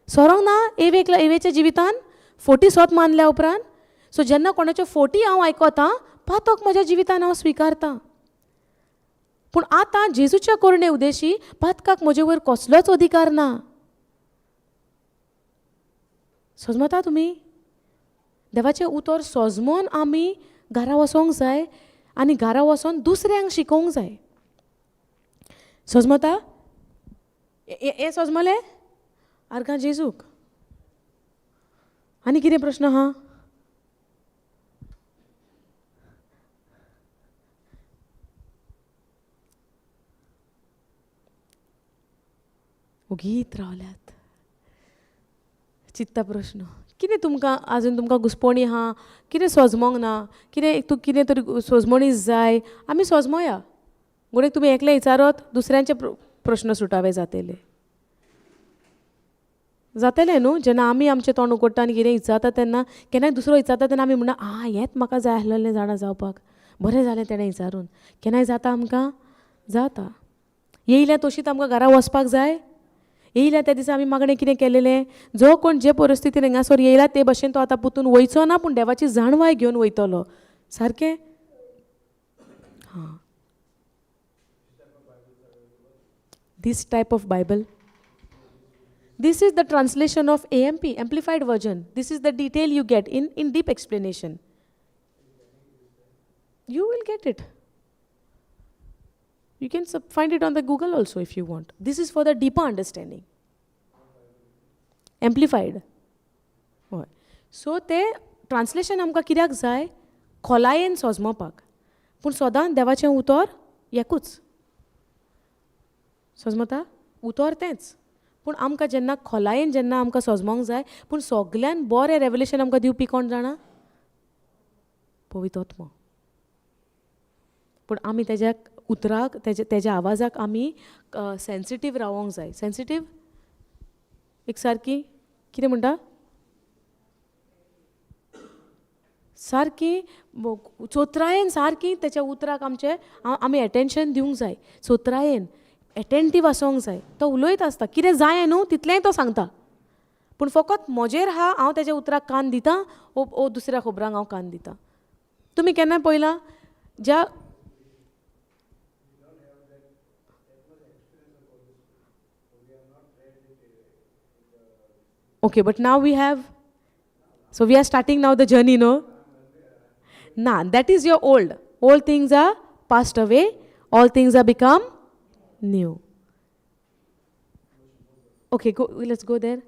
Speaker 1: सरोंक ना एवेक, एवेच्या जिवितान फोटी सोत मानल्या उपरांत. सो जेन्ना कोणाच्यो फोटी हांव आयकता, पातोक म्हज्या जिवितान हांव स्विकारता. पूण आतां जेजूच्या करणे उदेशी पातकाक म्हजे वयर कसलोच अधिकार ना. सोजमता तुमी? देवाचें उतर सोजमोन आमी घरा वचोंक जाय आनी घरा वचोन दुसऱ्यांक शिकोवंक जाय. सोजमता? हें सोजमलें? आर्गां जेजूक. आनी कितें प्रश्न आहा? ओगीत रावल्यात. चित्ता प्रश्न कितें तुमकां आजून तुमकां घुसपणी आहा, कितें सोजमोंक ना, कितें तूं कितें तरी सोजमणी जाय, आमी सोजमोया. गोडेक तुमी एकलें विचारत दुसऱ्यांचे प्रश्न सुटावे जातले. जातलें न्हू? जेन्ना आमी आमचें तोंड उगडटा आनी कितें विचारता तेन्ना केन्नाय दुसरो विचारता तेन्ना आमी म्हणटा, आं हेंच म्हाका जाय आसलेलें जाणा जावपाक, बरें जालें तेणें विचारून. केन्नाय जाता आमकां? जाता. येयल्या तशीच आमकां घरा वचपाक जाय. येयल्या त्या दिसा आमी मागणें कितें केलेलें, जो कोण जे परिस्थितीन हांगासर येयला ते भशेन तो आतां पुतून वयचो ना, पूण देवाची जाणवाय घेवन वयतलो. सारकें? हां. This type of Bible. This is the translation of AMP, Amplified Version. This is the detail you get in deep explanation. You will get it. You can find it on the Google also if you want. This is for the deeper understanding. Amplified. हय. सो ते ट्रान्सलेशन आमकां कित्याक जाय? खोलायेन सोजमोवपाक. पूण सदांच देवाचें उतर एकूच. सोजमता? उतर तेंच. पूण आमकां जेन्ना खोलायेन जेन्ना आमकां सोजमोंक जाय, पूण सगल्यान बरें रेवलेशन आमकां दिवपी कोण जाणा? पवित्र आत्मो. पूण आमी तेज्या उतराक, तेज्या आवाजाक आमी सेन्सिटीव रावोंक जाय. सेन्सिटीव एक सारकी कितें म्हणटा? सारकी चोत्रायेन सारकी तेच्या उतराक आमचे आमी एटेन्शन दिवंक जाय. चोत्रायेन एटेंटीव आसोंक जाय. तो उलयत आसता, कितें जाय न्हू तितलेंय तो सांगता, पूण फकत म्हजेर हा हांव तेज्या उतराक कान दितां ओ दुसऱ्या खबरांक हांव कान दितां. तुमी केन्ना पळयलां ज्या Okay, but now we have, so we are starting now the journey, no? Nah, that is your old. Old things are passed away, all things are become new. Okay, go, let's go there.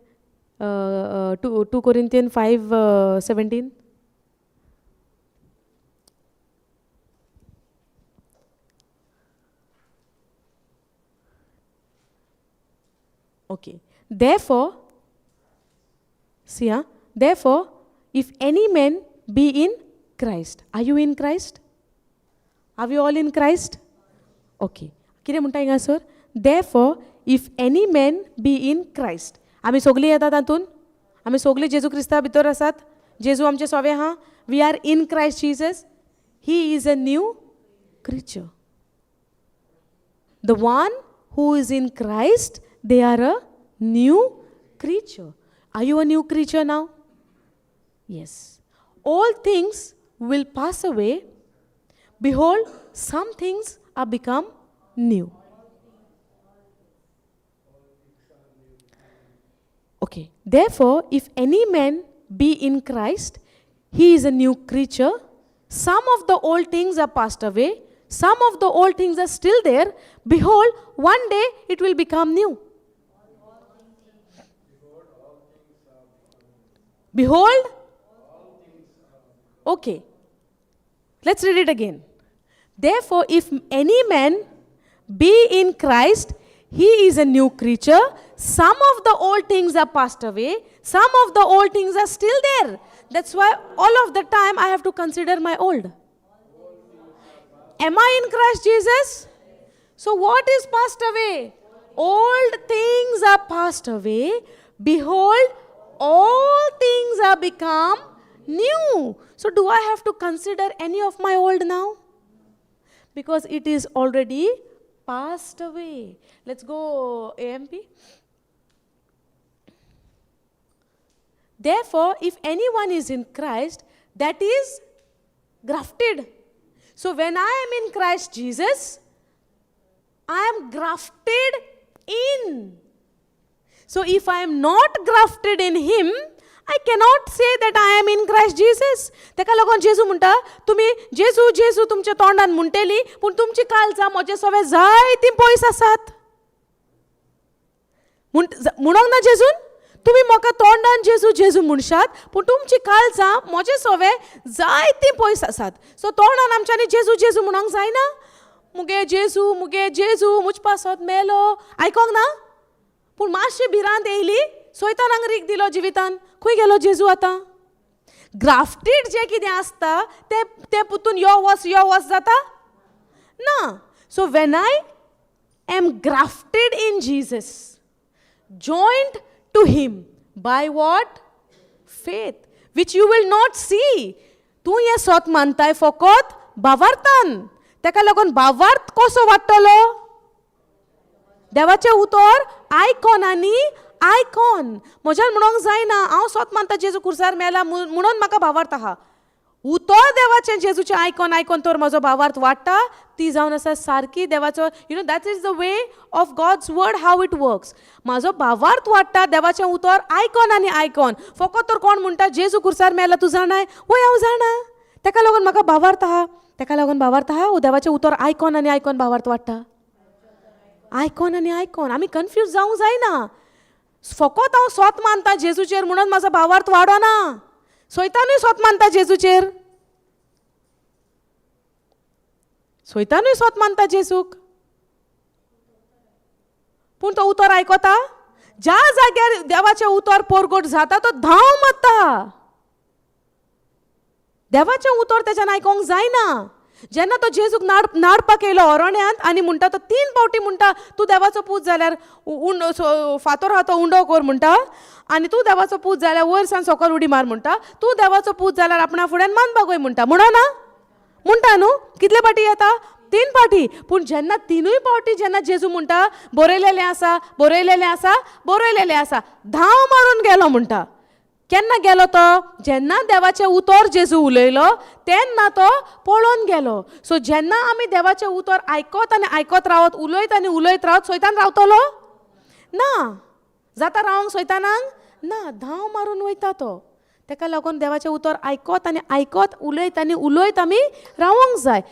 Speaker 1: 2 Corinthians 5:17. Okay. Therefore, see ah, therefore, if any man be in Christ. Are you in Christ? Are we all in Christ? Okay. कितें म्हणटा हिंगासर? Therefore, if any man be in Christ. आमी सगळीं येता तातूंत? आमी सगळीं जेजू क्रिस्ता भितर आसात? जेजू आमचे सोवे आहा? We are in Christ Jesus. He is a new creature. The one who is in Christ, they are a new creature. Are you a new creature now? Yes. All things will pass away. Behold, some things are become new. Okay. Therefore, if any man be in Christ, he is a new creature. Some of the old things are passed away. Some of the old things are still there. Behold, one day it will become new. Behold? Okay. Let's read it again. Therefore, if any man be in Christ, he is a new creature. Some of the old things are passed away. Some of the old things are still there. That's why all of the time I have to consider my old. Am I in Christ Jesus? So what is passed away? Old things are passed away. Behold, all things are become new. So do I have to consider any of my old now? Because it is already passed away. Let's go AMP. Therefore, if anyone is in Christ, that is grafted. So when I am in Christ Jesus, I am grafted in. So if I am not grafted in Him, I cannot say that I am in Christ Jesus. तेका लागून जेजू म्हणटा, तुमी जेजू जेजू तुमच्या तोंडान म्हणटेली, पूण तुमची काळजां म्हजे सवे जायतीं पयस आसात. म्हणोंक ना जेजून? तुमी म्हाका तोंडान जेजू जेजू म्हणशात, पूण तुमची काळजां म्हजे सवे जायतीं पयस आसात. सो तोंडान आमच्यांनी जेजू जेजू म्हणोंक जायना. मुगे जेजू मुगे जेजू मुज पासत मेलो आयकोंक ना, पूण मातशी भिरांत येयली, सोयतान रीक दिलो जिवितान. खंय गेलो जेजू आतां? ग्राफ्टेड जें कितें आसता तें तें पुतून यो वस यो वस जाता ना. So when I am grafted in Jesus, joined to Him by what? Faith, which you will not see. तूं हें सोत मानताय फकत भावार्थान. तेका लागून भावार्थ कसो वाडटलो? देवाचें उतर आयकोन आनी आयकोन. म्हज्यान म्हणोंक जायना हांव सोत मानता जेजू कुर्सार मेला म्हणून म्हाका भावार्थ आहा. उतर देवाचें जेजूचें आयकोन आयकोन तर म्हजो भावार्थ वाडटा. ती जावन आसा सारकी देवाचो, you know that is the way of God's word, how it works. म्हाजो भावार्थ वाडटा देवाचें उतर आयकोन आनी आयकोन. फकत तर कोण म्हणटा जेजू कुर्सार मेला तूं जाणाय? वय हांव जाणा. तेका लागून म्हाका भावार्थ आहा. तेका लागून भावार्थ आहा. देवाचें उतर आयकोन आनी आयकोन भावार्थ वाडटा. आयकोन आनी आयकोन. आमी कन्फ्यूज जावंक जायना. फकत हांव सोत मानता जेजूचेर म्हणून म्हाजो भावार्थ वाडोना. सोयतानूय सोत मानता जेजूचेर, सोयतानूय सोत मानता जेजूक, पूण तो उतर आयकता. ज्या जाग्यार देवाचें उतर पोरगोट जाता तो धांव मारता. देवाचें उतर तेच्यान आयकोंक जायना. जेन्ना तो जेजूक नाडपाक येयलो अरण्यांत आनी म्हणटा, तो 3 फावटी म्हणटा तूं देवाचो पूत जाल्यार फातोर आहा तो उंडो कर म्हणटा, आनी तूं देवाचो पूत जाल्यार वयर सान सकयल उडी मार म्हणटा, तूं देवाचो पूत जाल्यार आपणा फुड्यान मान बागय म्हणटा. म्हणना म्हणटा न्हू? कितले फावटी येता? 3 फावटी. पूण जेन्ना 3 फावटी जेन्ना जेजू म्हणटा बरयलेलें आसा बरयलेलें आसा बरयलेलें आसा, धांव मारून गेलो म्हणटा. केन्ना गेलो तो? जेन्ना देवाचें उतर जेजू उलयलो तेन्ना तो पळोवन गेलो. सो जेन्ना आमी देवाचें उतर आयकत आनी आयकत रावत, उलयत आनी उलयत रावत, सोयतान रावतलो ना. जाता रावंक सोयतानाक ना, धांव मारून वयता तो. तेका लागून देवाचें उतर आयकत आनी आयकत, उलयत आनी उलयत आमी रावंक जाय.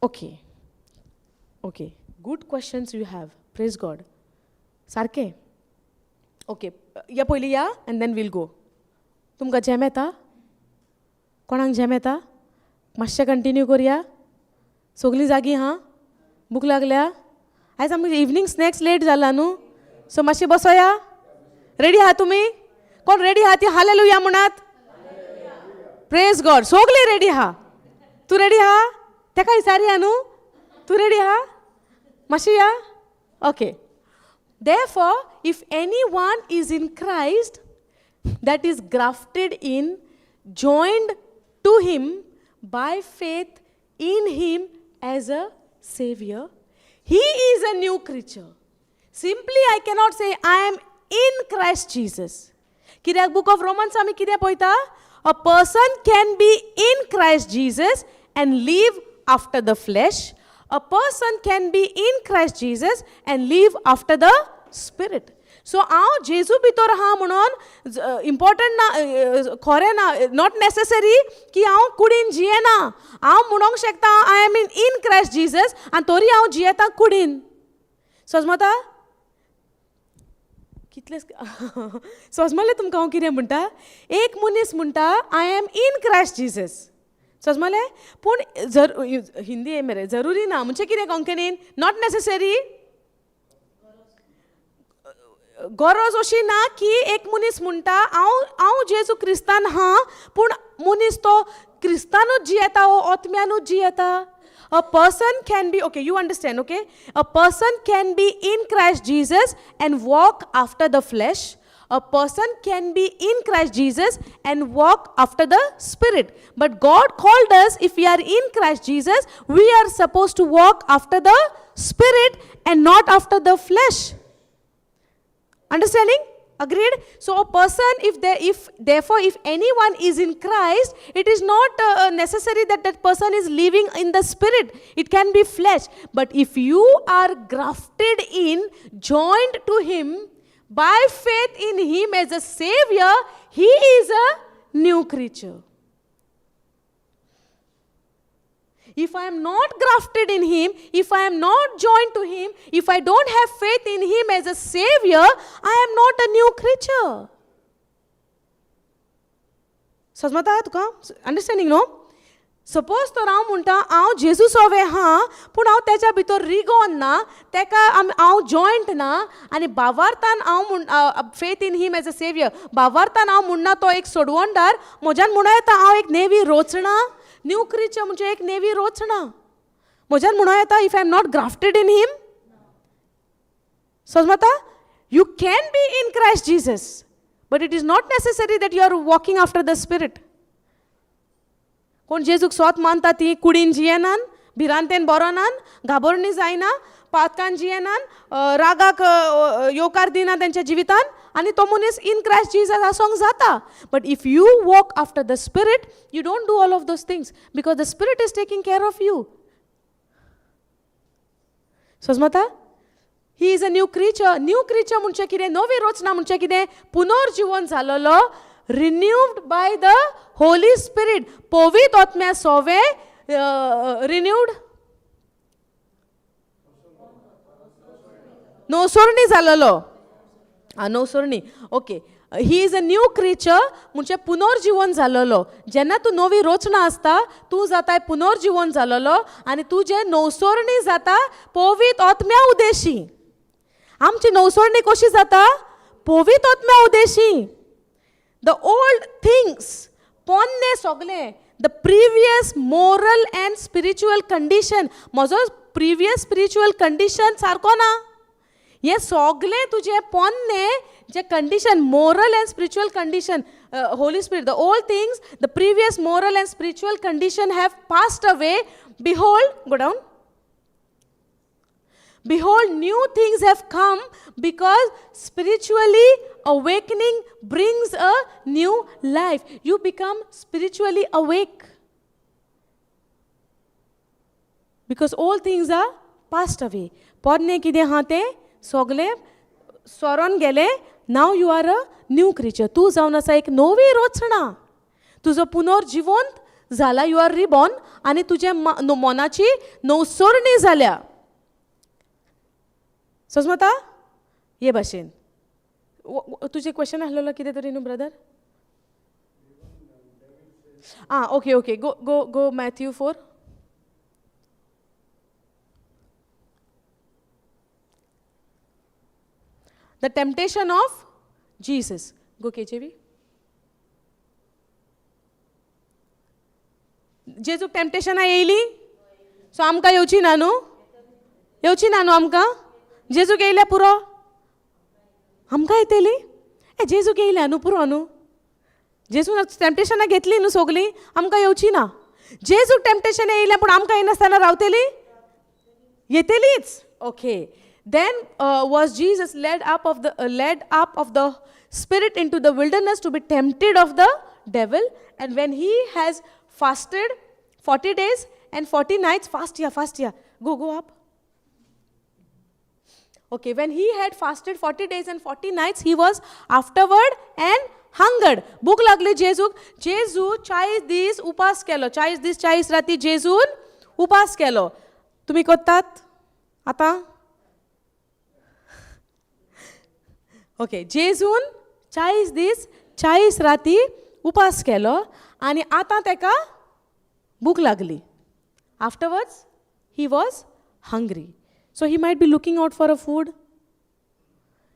Speaker 1: Okay okay, good questions you have. Praise God. सारकें. ओके, या पयलीं या एंड then we'll गो. तुमकां झेम येता? कोणाक झेम येता? मातशें कंटिन्यू करया. सगलीं जागी हां, भूक लागल्या? आयज आमकां इवनींग स्नॅक्स लेट जाला न्हू, सो मातशें बसोया. रेडी आहा तुमी? कोण रेडी आहा ती हालेलुया म्हणात. प्रेज गॉड. सगलीं रेडी आहा. तूं रेडी आहा? तेका विचारया न्हू, तूं रेडी आहा? मातशें या. Okay. Therefore, if anyone is in Christ, that is grafted in, joined to him by faith in him as a saviour, he is a new creature. Simply I cannot say I am in Christ Jesus. कित्याक बूक ऑफ रोमन्स आमी कितें पळयता? A person can be in Christ Jesus and live after the flesh. A person can be in Christ Jesus and live after the spirit. So हांव जेजू भितर आहा म्हणून इम्पॉर्टंट ना, खरें ना, not necessary की हांव कुडीन जियेना. हांव म्हणोंक शकता I am in Christ Jesus आनी तरी हांव जियेता कुडीन. सजमता कितले सजमलें तुमकां हांव कितें म्हणटा? एक मनीस म्हणटा I am in Christ Jesus. सजमलें? पूण जर हिंदी मरे जरुरी ना म्हणजे कितें कोंकणीन not necessary, गरज अशी ना की एक मनीस म्हणटा हांव हांव जेजू क्रिस्तान आहा, पूण मनीस तो क्रिस्तानूच जियेता वो आत्म्यानूच जियेता. A person can be, okay, you understand, okay? A person can be in Christ Jesus and walk after the flesh. A person can be in Christ Jesus and walk after the Spirit. But God called us, if we are in Christ Jesus, we are supposed to walk after the Spirit and not after the flesh. Understanding? Agreed? So a person, if there, if therefore, if anyone is in Christ, it is not necessary that that person is living in the Spirit. It can be flesh. But if you are grafted in, joined to Him, by faith in Him as a Savior, he is a new creature. If I am not grafted in Him, if I am not joined to Him, if I don't have faith in Him as a Savior, I am not a new creature. समजता तुका? Understanding no? Suppose तर हांव म्हणटा हांव जेजू सोवे आहा, पूण हांव तेच्या भितर रिगोन ना, तेका हांव जॉयंट ना, आनी बावार्थान हांव म्हण faith in Him as a saviour, बावार्थान हांव म्हणना तो एक सोडवणदार, म्हज्यान म्हणूं येता हांव एक नेवी रोचना, न्यू क्रिचर म्हणजे एक नेवी रोचना. म्हज्यान म्हणूं येता if I am not grafted in Him. समजता? You can be in Christ Jesus, but it is not necessary that you are walking after the Spirit. कोण जेजूक स्वत मानता ती कुडीन जियेनान, भिरांतेन बरोनान, घाबरणी जायना, पातकान जियेनान, रागाक येवकार दिना तेंच्या जिवितान, आनी तो मनीस इन क्रायस्ट जिजस आसोंक जाता. But if you walk after the Spirit, you don't do all of those things because the Spirit is taking care of you. समजता? He is a new creature. New creature म्हणजे कितें? नवी रचना म्हणजे कितें? पुनर्जिवन जालोलो, renewed by the Holy Spirit. पवित्र आत्म्या सोवे renewed, नवसरणी जालोलो. नवसरणी. Okay, he is a new creature म्हणजे पुनर्जिवन जालोलो. जेन्ना तूं नवी रचना आसता, तूं जाताय पुनर्जिवन जालोलो आनी तुजें नवसरणी जाता पवित्र आत्म्या उदेशी. आमची नवसरणी कशी जाता? पवित्र आत्म्या उदेशी. The old things, पोन्ने सगळे, the previous moral and spiritual condition, म्हजो प्रिवियस स्पिरिच्युअल कंडिशन सारको ना, हें सगळें तुजें पोन्ने जे condition, moral and spiritual condition, Holy Spirit, the old things, the previous moral and spiritual condition have passed away. Behold, go down. Behold, new things have come because spiritually awakening brings a new life. You become spiritually awake because all things are passed away. पोरणे कितें आहा तें सगळें सरोन गेलें. Now you are a new creature. तूं जावन आसा एक नवी रचना. तुजो पुनर्जिवंत जाला, you are reborn, आनी तुजे मनाची नवसरणी जाल्या. समजता? हे भाशेन तुजें क्वेश्चन आसलेलो कितें तरी न्हू ब्रदर? आं, okay okay, go go go Matthew 4. The temptation of Jesus. Go KJV. जेजूक टेम्पटेशनां येयली, सो आमकां येवची ना न्हू? येवची ना न्हू आमकां? जेजूक येयल्या पुरो, आमकां येतली? ए, जेजूक येयल्या न्हू पुरो न्हू? जेजून टेम्पटेशनां घेतली न्हू सगलीं, आमकां येवची ना? जेजूक टेम्पटेशनां येयल्या पूण आमकां येनासतना रावतली? येतलीच. Okay. Then was Jesus led up of the Spirit into the wilderness to be tempted of the devil. And when he has fasted 40 days and 40 nights, fast yeah, fast yeah, go, go up. Okay, when he had fasted 40 days and 40 nights, he was afterward and hungered. भूक लागली जेजूक. जेजू 40 दीस उपास केलो. 40 दीस 40 राती जेजून उपास केलो. तुमी करतात आतां? ओके, जेजून 40 दीस 40 राती उपास केलो आनी आतां तेका भूक लागली. Afterwards he was hungry. So he might be looking out for a food.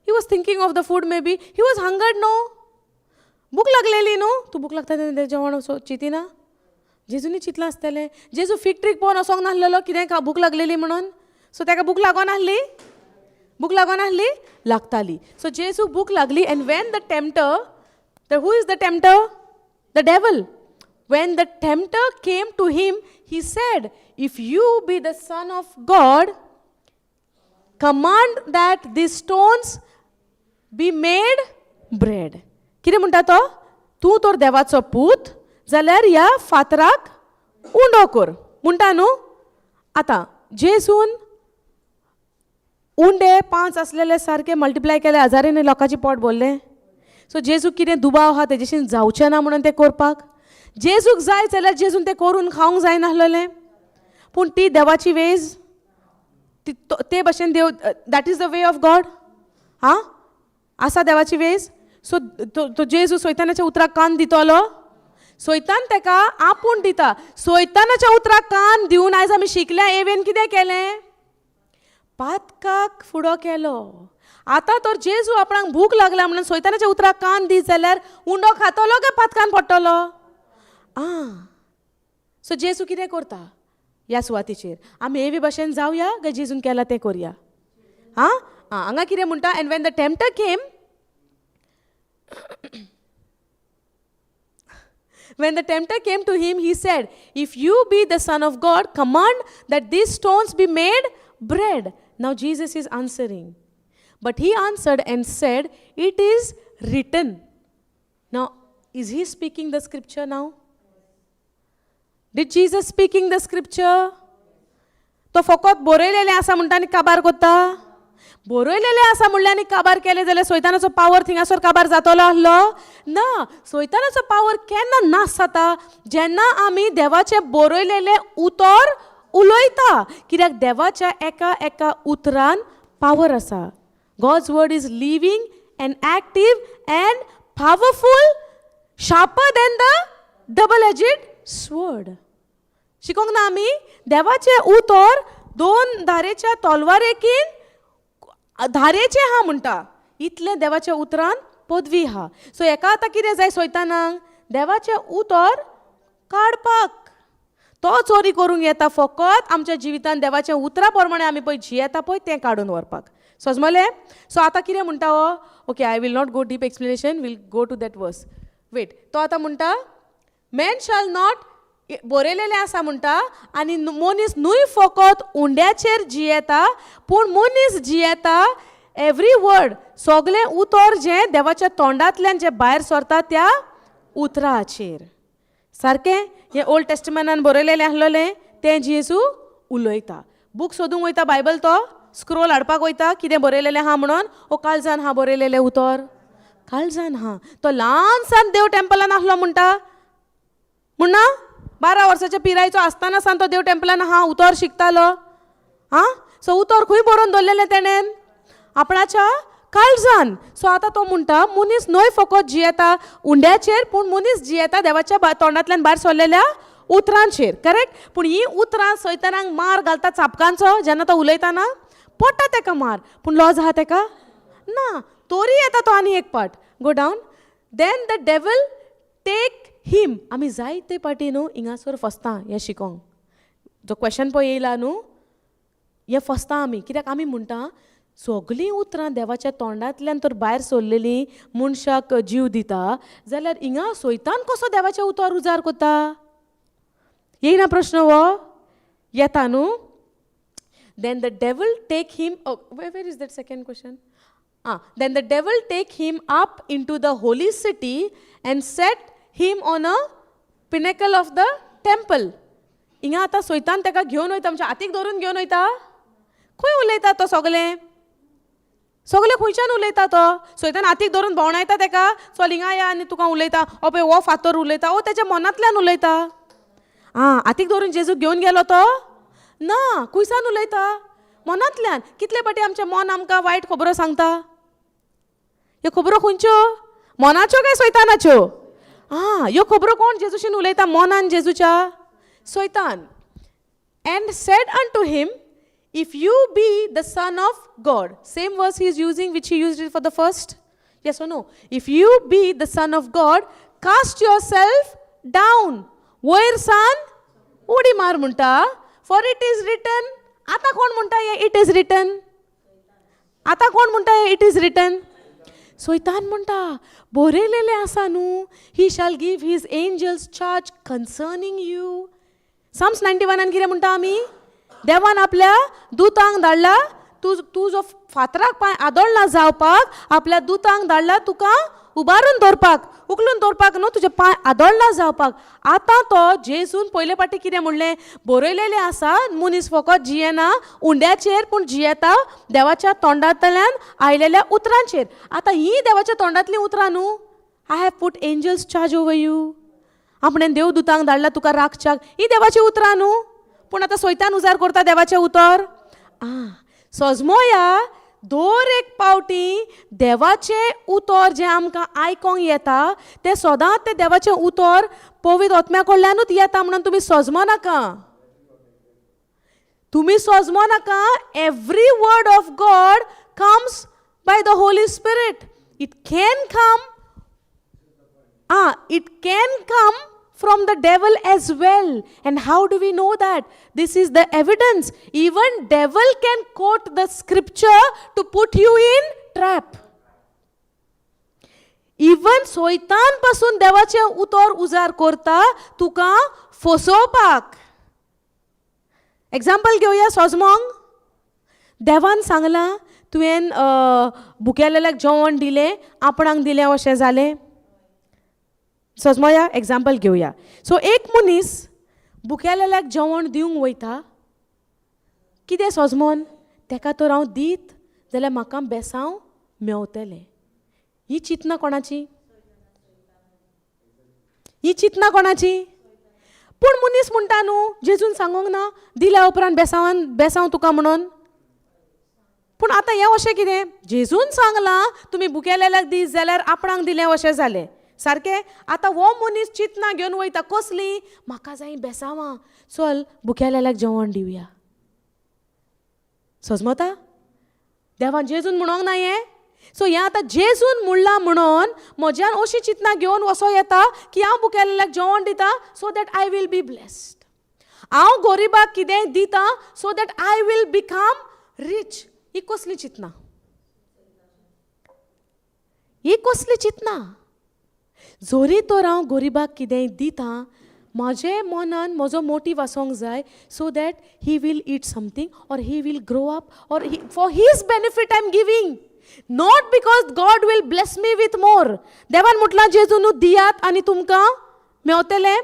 Speaker 1: He was thinking of the food maybe. He was hungered, no? भूक लागलेली न्हू? तूं भूक लागता तेन्ना जेवण चिंतिना? जेजूनी चिंतलां आसतलें. जेजू फिग ट्रीक पळोवन वचोंक नासलेलो कितें भूक लागलेली म्हणून? सो तेका भूक लागोन आहली? भूक लागोन आहली? लागताली. सो जेजूक भूक लागली. And when the tempter, the who is the tempter? The devil. When the tempter came to him, he said, if you be the son of God, command that these stones be made bread. कितें म्हणटा तो? तूं तर देवाचो पूत जाल्यार ह्या फातराक उंडो कर म्हणटा न्हू? आतां जेजून उंडे 5 आसलेले सारके मल्टिप्लाय केले, हजारांनी लोकांची पोट भरलें. सो जेजूक कितें दुबाव आहा तेजेशीन जावचें ना म्हणून तें करपाक? जेजूक जाय जाल्यार जेजून तें करून खावंक जायनासलेलें. पूण ती देवाची वेज, ते भशेन देव, that is the way of God. आं, आसा देवाची वेज. सो तो जेजू सैतानाच्या उतराक कान दितलो? सैतान तेका आपूण दिता. सैतानाच्या उतराक कान दिवन आयज आमी शिकल्या. एवेन कितें केलें? पातकाक फुडो केलो. आतां तर जेजू आपणाक भूक लागल्या म्हणून सैतानाच्या उतराक कान दीत जाल्यार उंडो खातलो काय पातकान पडटलो? आं, सो जेजू कितें करता ह्या सुवातेचेर? आमी एवी भशेन जावया काय जेजून केलां तें करया? आं, हांगा कितें म्हणटा? And when the tempter came, when the tempter came to him, he said, if you be the son of God, command that these stones be made bread. Now Jesus is answering. But he answered and said, it is written. Now, is he speaking the scripture now? Did Jesus speaking the scripture? तो फकत बरयलेलें आसा म्हणटा आनी काबार करता? बरयलेलें आसा म्हणल्यार आनी काबार केलें जाल्यार सैतानाचो पावर थिंगासर काबार जातलो आसलो ना. सैतानाचो पावर केन्ना नाश जाता? जेन्ना आमी देवाचें बरयलेलें उतर उलयता. कित्याक देवाच्या एका एका उतरान पावर आसा. God's word is living and active and powerful, sharper than the double edged sword. शिकोंक ना आमी? देवाचें उतर दोन धारेच्या तलवारेकीन धारेचें आहा म्हणटा. इतलें देवाच्या उतरान पदवी आहा. सो हेका आतां कितें जाय सैतानाक? देवाचें उतर काडपाक. तो चोरी करूंक येता फकत आमच्या जिवितान देवाच्या उतरा प्रमाणे आमी पळय जियेता पळय तें काडून व्हरपाक. समजलें? सो आतां कितें म्हणटा हो? Okay, I will not go deep explanation, will go to that verse. Wait, तो आतां म्हणटा मॅन शाल not, बरयलेलें आसा म्हणटा, आनी मनीस न्हय फकत उंड्याचेर जियेता पूण मनीस जियेता एवरी वर्ड, सगलें उतर जें देवाच्या तोंडांतल्यान जें भायर सरता त्या उतराचेर. सारकें हें ओल्ड टेस्टमेंटान बरयलेलें आसलेलें तें जेजू उलयता. बूक सोदूंक वयता बायबल, तो स्क्रोल हाडपाक वयता कितें बरयलेलें आहा म्हणून. ओ काळजान आहा बरयलेलें उतर, काळजान आहा. तो ल्हानसान देव टेम्पलान आसलो म्हणटा, म्हणना 12 वर्साच्या पिरायेचो आसतना सान तो देव टेम्पलान आहा, उतर शिकतालो. आं, सो उतर खंय बरोवन दवरलेलें तेणेन? आपणाच्या काळजान. सो आतां तो म्हणटा मनीस न्हय फकत जियेता उंड्याचेर पूण मनीस जियेता देवाच्या तोंडांतल्यान भायर सरलेल्या उतरांचेर. करेक्ट? पूण हीं उतरां सैतानाक मार घालता चापकांचो. जेन्ना तो उलयतना पडटा तेका मार, पूण लॉज आहा तेका ना. तोरी येता तो आनी एक पाट. Go down. Then the devil take him. आमी जायते पाटी न्हू हिंगासर फसता हें शिकोंक. जो क्वेश्चन पळय येयला न्हू, हें फसता आमी. कित्याक आमी म्हणटा सगळीं उतरां देवाच्या तोंडांतल्यान तर भायर सोडलेलीं मनशाक जीव दिता, जाल्यार हिंगा सोयतान कसो देवाचें उतर उजार करता? येयना प्रश्न हो? येता न्हू? Then the devil take him, where is that second question? Ah, then the devil take him up into the holy city and set him on a pinnacle of the temple. हिंगा आतां सोयतान ताका घेवन वयता, आमच्या हातीक धरून घेवन वयता. खंय उलयता तो सगलें? सगलें खंयच्यान उलयता तो? सोयतान हातीक धरून भोंवणायता ताका, चल हिंगा या आनी तुका उलयता. ओ पळय हो फातर उलयता, ओ तेच्या मनांतल्यान उलयता. आं, हातीक धरून जेजूक घेवन गेलो तो ना, खुंयसान उलयता? मनांतल्यान. कितले फावटी आमचें मन आमकां वायट खबरो सांगता? ह्यो खबरो खंयच्यो? मनाच्यो काय सैतानाच्यो? आं, ह्यो खबरो कोण जेजूशीन उलयता मनान जेजूच्या? सैतान. And said unto him, if you be the Son of God. Same verse he is using which he used for the first. Yes or no? If you be the Son of God, cast yourself down. वयर सान उडी मार म्हणटा. For it is written. आतां कोण म्हणटा हें it is written? आतां कोण म्हणटा हें it is written? सोयतान म्हणटा, बरयलेलें आसा न्हू, he shall give his angels charge concerning you. Psalms 91 कितें म्हणटा आमी? देवान आपल्या दुतांक धाडला, तूं तूं जो फातराक पांय आदळना जावपाक आपल्या दुतांक धाडला तुका उबारून दवरपाक, उखलून दवरपाक न्हू, तुजे पांय आदळना जावपाक. आतां तो जेजून पयले फावटी कितें म्हणलें? बरयलेलें आसा, मनीस फकत जियेना उंड्याचेर, पूण जियेता देवाच्या तोंडांतल्यान आयलेल्या उतरांचेर. आतां हीं देवाच्या तोंडांतलीं उतरां न्हू. I have put angels charge over you, आपणें देव दुतांक धाडला तुका राखच्याक, हीं देवाचीं उतरां न्हू. पूण आतां सोयतान उजार करता देवाचें उतर. आं, सजमोया, दर एक पावटी देवाचें उतर जें आमकां आयकोंक येता तें सदांच तें देवाचें उतर पवित्र आत्म्या कडल्यानूच येता म्हणून तुमी सजमो नाका. तुमी सजमो नाका. Every word of God comes by the Holy Spirit. It can come, it can come from the devil as well. And how do we know that? This is the evidence. Even devil can quote the scripture to put you in trap. Even सोयतान पासून देवाचें उतर उजार करता तुका फसोवपाक. एग्जाम्पल घेवया सोजमोंग. देवान सांगलां, तुवें भुकेलेल्याक जेवण दिलें, आपणाक दिलें अशें जालें. सजमोया, एग्जाम्पल घेवया. सो एक मनीस भुकेलेल्याक जेवण दिवंक वयता. कितें सोजमोन? तेका तर हांव दीत जाल्यार म्हाका बेसांव मेवतलें. ही चिंतना कोणाची? ही चिंतना कोणाची? पूण मनीस म्हणटा न्हू, जेजून सांगूंक ना दिल्या उपरांत बेसांवान बेसांव तुका म्हणून. पूण आतां हें अशें कितें? जेजून सांगलां तुमी भुकेलेल्याक दीत जाल्यार आपणाक दिलें अशें जालें. सारकें? आतां हो मनीस चिंतना घेवन वयता. कसली? म्हाका जाय बेसांवां, चल भुकेलेल्याक जेवण दिवया. सजमता? देवान जेजून म्हणोंक ना हें. सो हें आतां जेजून म्हणलां म्हणून म्हज्यान अशी चिंतना घेवन वचो येता की हांव भुकेलेल्याक जेवण दिता so that I will be blessed. हांव गोरिबाक कितेंय दिता so that I will become rich. ही कसली चिंतना? ही कसली चिंतना? जरी तर हांव गोरिबाक कितेंय दिता, म्हजे मनान म्हजो मोटीव आसोंक जाय so that he will eat something or he will grow up or he for his benefit I am giving, not because God will bless me with more. देवान म्हटलां जेजून दियात आनी तुमकां मेवतलें,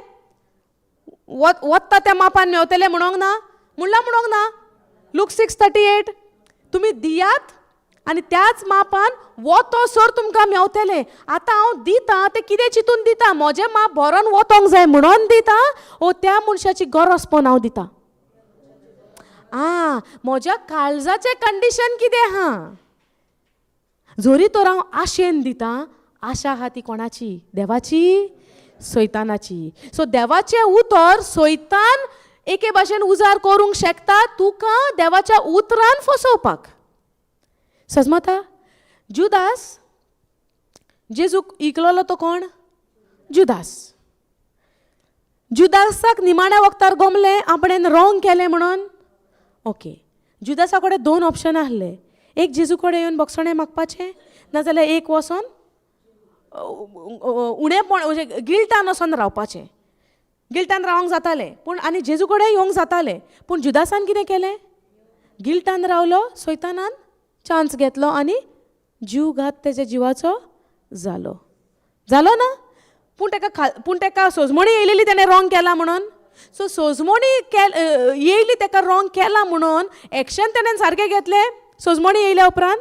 Speaker 1: वत्ता त्या मापान मेवतलें म्हणोंक ना? म्हणलां म्हणोंक ना? लूक 6:38. तुमी दियात आनी त्याच मापान वतो सर तुमकां मेवतलें. आतां हांव दिता तें कितें चिंतून दिता? म्हजें माप भरोन वतोंक जाय म्हणून दिता ओ त्या मनशाची गरज पळोवन हांव दिता? आं, म्हज्या काळजाचें कंडिशन कितें आहा? जरी तर हांव आशेन दिता, आशा आहा ती कोणाची? देवाची? सैतानाची? सो देवाचें उतर सैतान एके भाशेन उजार करूंक शकता तुका देवाच्या उतरान फसोवपाक. सजमता? जुदास, जेजूक इकलोलो तो कोण? जुदास. जुदासाक निमाण्या वखतार गोमलें आपणें रॉंग केलें म्हणून. ओके, जुदासा कडेन दोन ऑप्शन आहले, एक जेजू कडेन येवन बक्षणें मागपाचें, नाजाल्यार एक वचोन उणेपण म्हणजे गिल्टान वचोन रावपाचें. गिल्टान रावंक जातालें पूण आनी जेजू कडेन येवंक जातालें, पूण जुदासान कितें केलें? गिल्टान रावलो, सैतानान चान्स घेतलो आनी जीव घात तेज्या जिवाचो जालो. जालो ना? पूण तेका पूण तेका सोजमणी येयलेली तेणें रॉंग केला म्हणून. सो सोजमणी येयली तेका रॉंग केला म्हणून एक्शन तेणें सारकें घेतलें सोजमणी येयल्या उपरांत.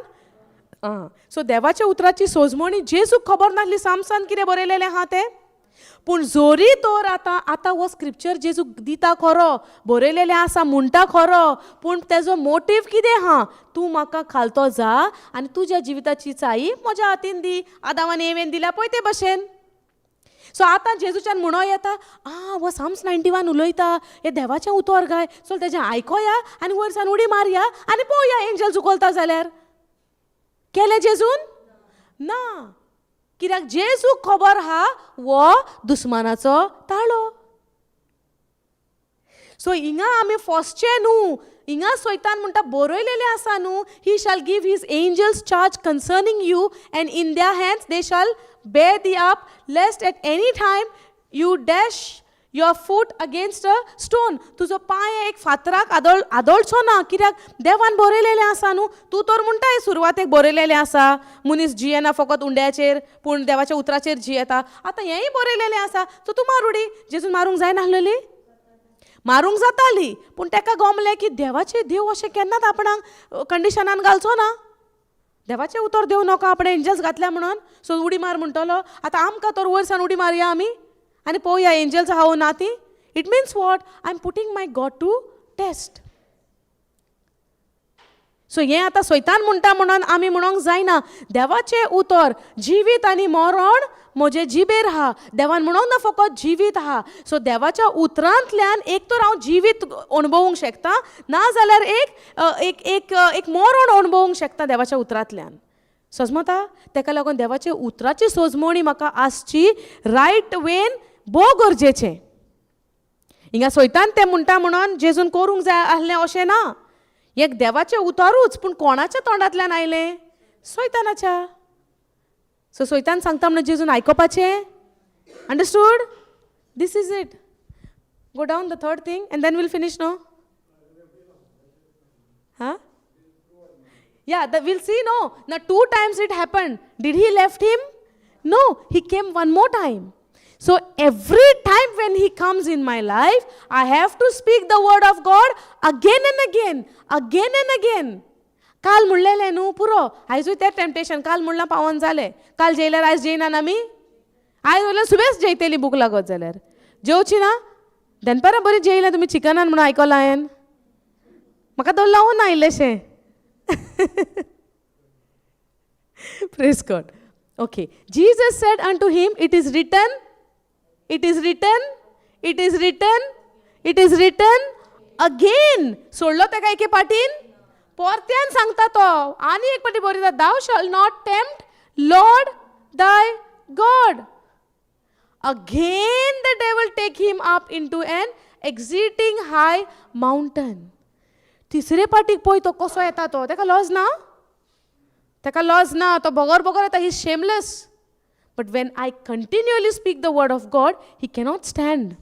Speaker 1: आं, सो देवाच्या उतराची सोजमणी जेजूक खबर नासली सामसान कितें बरयलेलें आहा तें. पूण जोरी तर आतां आतां हो स्क्रिप्चर जेजू दिता खरो, बरयलेलें आसा म्हणटा खरो, पूण तेजो मोटीव कितें आहा? तूं म्हाका खालतो जा आनी तुज्या जिविताची चाई म्हज्या हातीन दी, आदांव आनी एवेन दिल्या पळय ते भशेन. सो आतां जेजूच्यान म्हणो येता, आं हो साम्स 91 उलयता, हें देवाचें उतर गाय, चल तेजें आयकोया आनी वयर सान उडी मारया आनी पळोवया एंजल्स उखलता जाल्यार. केलें जेजून? ना, कित्याक जेजूक खबर आहा हो दुस्मानाचो ताळो. सो हिंगा आमी फसचें न्हू. हिंगा सैतान म्हणटा बरयलेलें आसा न्हू, he shall give his angels charge concerning you and in their hands they shall bear thee up lest at any time you dash your foot against a stone. तुजो पांय एक फातराक आदळचो ना, कित्याक देवान बरयलेलें आसा न्हू. तूं तर म्हणटाय सुरवातेक बरयलेलें आसा मनीस जियेना फकत उंड्याचेर पूण देवाच्या उतराचेर जियेता. आतां हेंय बरयलेलें आसा, सो तूं मार उडी. जेजून मारूंक जायनासलेली? मारूंक जाताली, पूण तेका गोमलें की देवाचें देव अशें केन्नाच आपणाक कंडिशनान घालचो ना, देवाचें उतर देव नोका आपणें एंजल्स घातल्या म्हणून. सो उडी मार म्हणटलो. आतां आमकां तर वयर सान उडी मारया आमी आनी पळोवया एंजल्स आहा ना ती. It means what? I am putting my God to test. So हें आतां सैतान म्हणटा म्हणून आमी म्हणोंक जायना. देवाचें उतर जिवीत आनी मरण म्हजे जिबेर आहा. देवान म्हणोंक ना फकत जिवीत आहा. सो देवाच्या उतरांतल्यान एक तर हांव जिवीत अणभवूंक शकता, ना जाल्यार एक एक एक एक मरण अणभवूंक शकता देवाच्या उतरांतल्यान. सजमता? तेका लागून देवाच्या उतराची सोजमणी म्हाका आसची रायट वेन भोव गरजेचें. हिंगा सैतान तें म्हणटा म्हणून जेजून करूंक जाय आहलें अशें ना. एक देवाचें उतरूच, पूण कोणाच्या तोंडांतल्यान आयलें? सैतानाच्या. सो सैतान सांगता म्हणून जेजून आयकोपाचें? Understood? This is it. Go down the third thing and then we'll finish, no? हा, yeah, the we'll see, no? ना, two times it happen. Did he left him? No, he came one more time. So every time when he comes in my life, I have to speak the word of God again and again, again and again. काल म्हणलेलें न्हू पुरो, आयजूय तें टेम्पटेशन. काल म्हणलां पावोन जालें, काल जेयल्यार आयज जेयनान आमी. आयज वयल्यान सुबेज जेयतली भूक लागत जाल्यार, जेवची ना. दनपारां बरी जेयलें तुमी चिकनान म्हणून आयकलां हांवें, म्हाका दवरलां ना इल्लेशें. Praise God. Okay, Jesus said unto him, it is written, it is written, it is written, it is written again. सोडलो ताका एके पाटीन? परत्यान सांगता तो आनी एक पाटी बरयता, thou shall not tempt Lord thy God. Again the devil take him up into an exceeding high mountain. तिसरे पाटीक पळय तो कसो येता तो, ताका लॉज ना, ताका लॉज ना, तो बगर बगर येता. He shameless. But when I continually speak the word of God, he cannot stand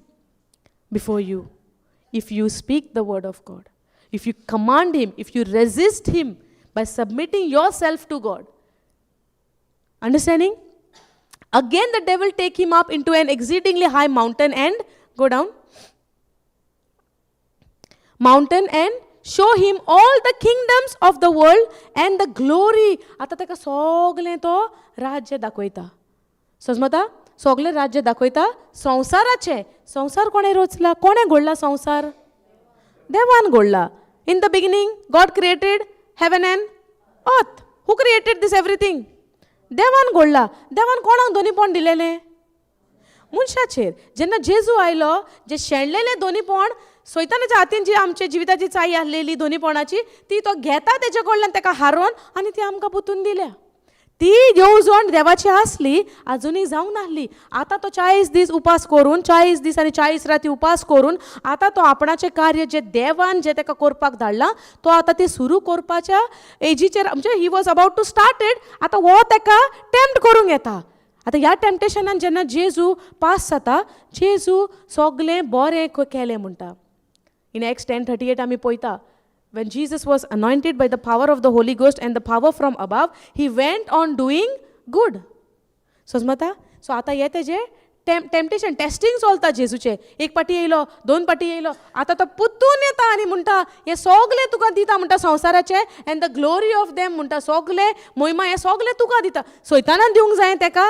Speaker 1: before you. If you speak the word of God, if you command him, if you resist him by submitting yourself to God. Understanding? Again the devil take him up into an exceedingly high mountain and go down. Mountain and show him all the kingdoms of the world and the glory. आतां ताका सगलें तो राज्य दाखयता. सजमता? सगलें राज्य दाखयता संवसाराचें. संवसार कोणें रचला? कोणें घडला संवसार? देवान घडला. In the beginning God created heaven and earth. Who created this everything? देवान घडला. देवान कोणाक दोनीपण दिलेलें? मनशाचेर. जेन्ना जेजू आयलो, जे शेणलेलें दोनीपण सैतानाच्या हातीन, जी आमच्या जिविताची चाई आसलेली दोनीपणाची, ती तो घेता तेजे कडल्यान ताका हारोवन आनी ती आमकां पुतून दिल्या. ती येवजण देवाची आसली, आजुनूय जावंक नासली. आतां तो 40 दीस उपास करून, 40 दीस आनी 40 राती उपास करून आतां तो आपणाचें कार्य जें देवान जें ताका करपाक धाडलां तो आतां ती सुरू करपाच्या एजीचेर, म्हणजे he was about to start it. आतां हो ताका टेम्प्ट करूंक येता. आतां ह्या टेम्पटेशनान जेन्ना जेजू पास जाता, जेजू सगलें बरें केलें म्हणटा. In Acts 10:38 आमी पळयता, when Jesus was anointed by the power of the Holy Ghost and the power from above, he went on doing good. समजता? सो आतां हे तेजें टेम्पटेशन टेस्टिंग चलता जेजूचें. एक पाटी येयलो, दोन पाटी येयलो, आतां तो पुत्तून येता आनी म्हणटा हें सगलें तुका दिता म्हणटा संवसाराचें, and the glory of them म्हणटा, सगलें मोहिमा हें सगलें तुका दिता. सैतानान दिवंक जाय तेका?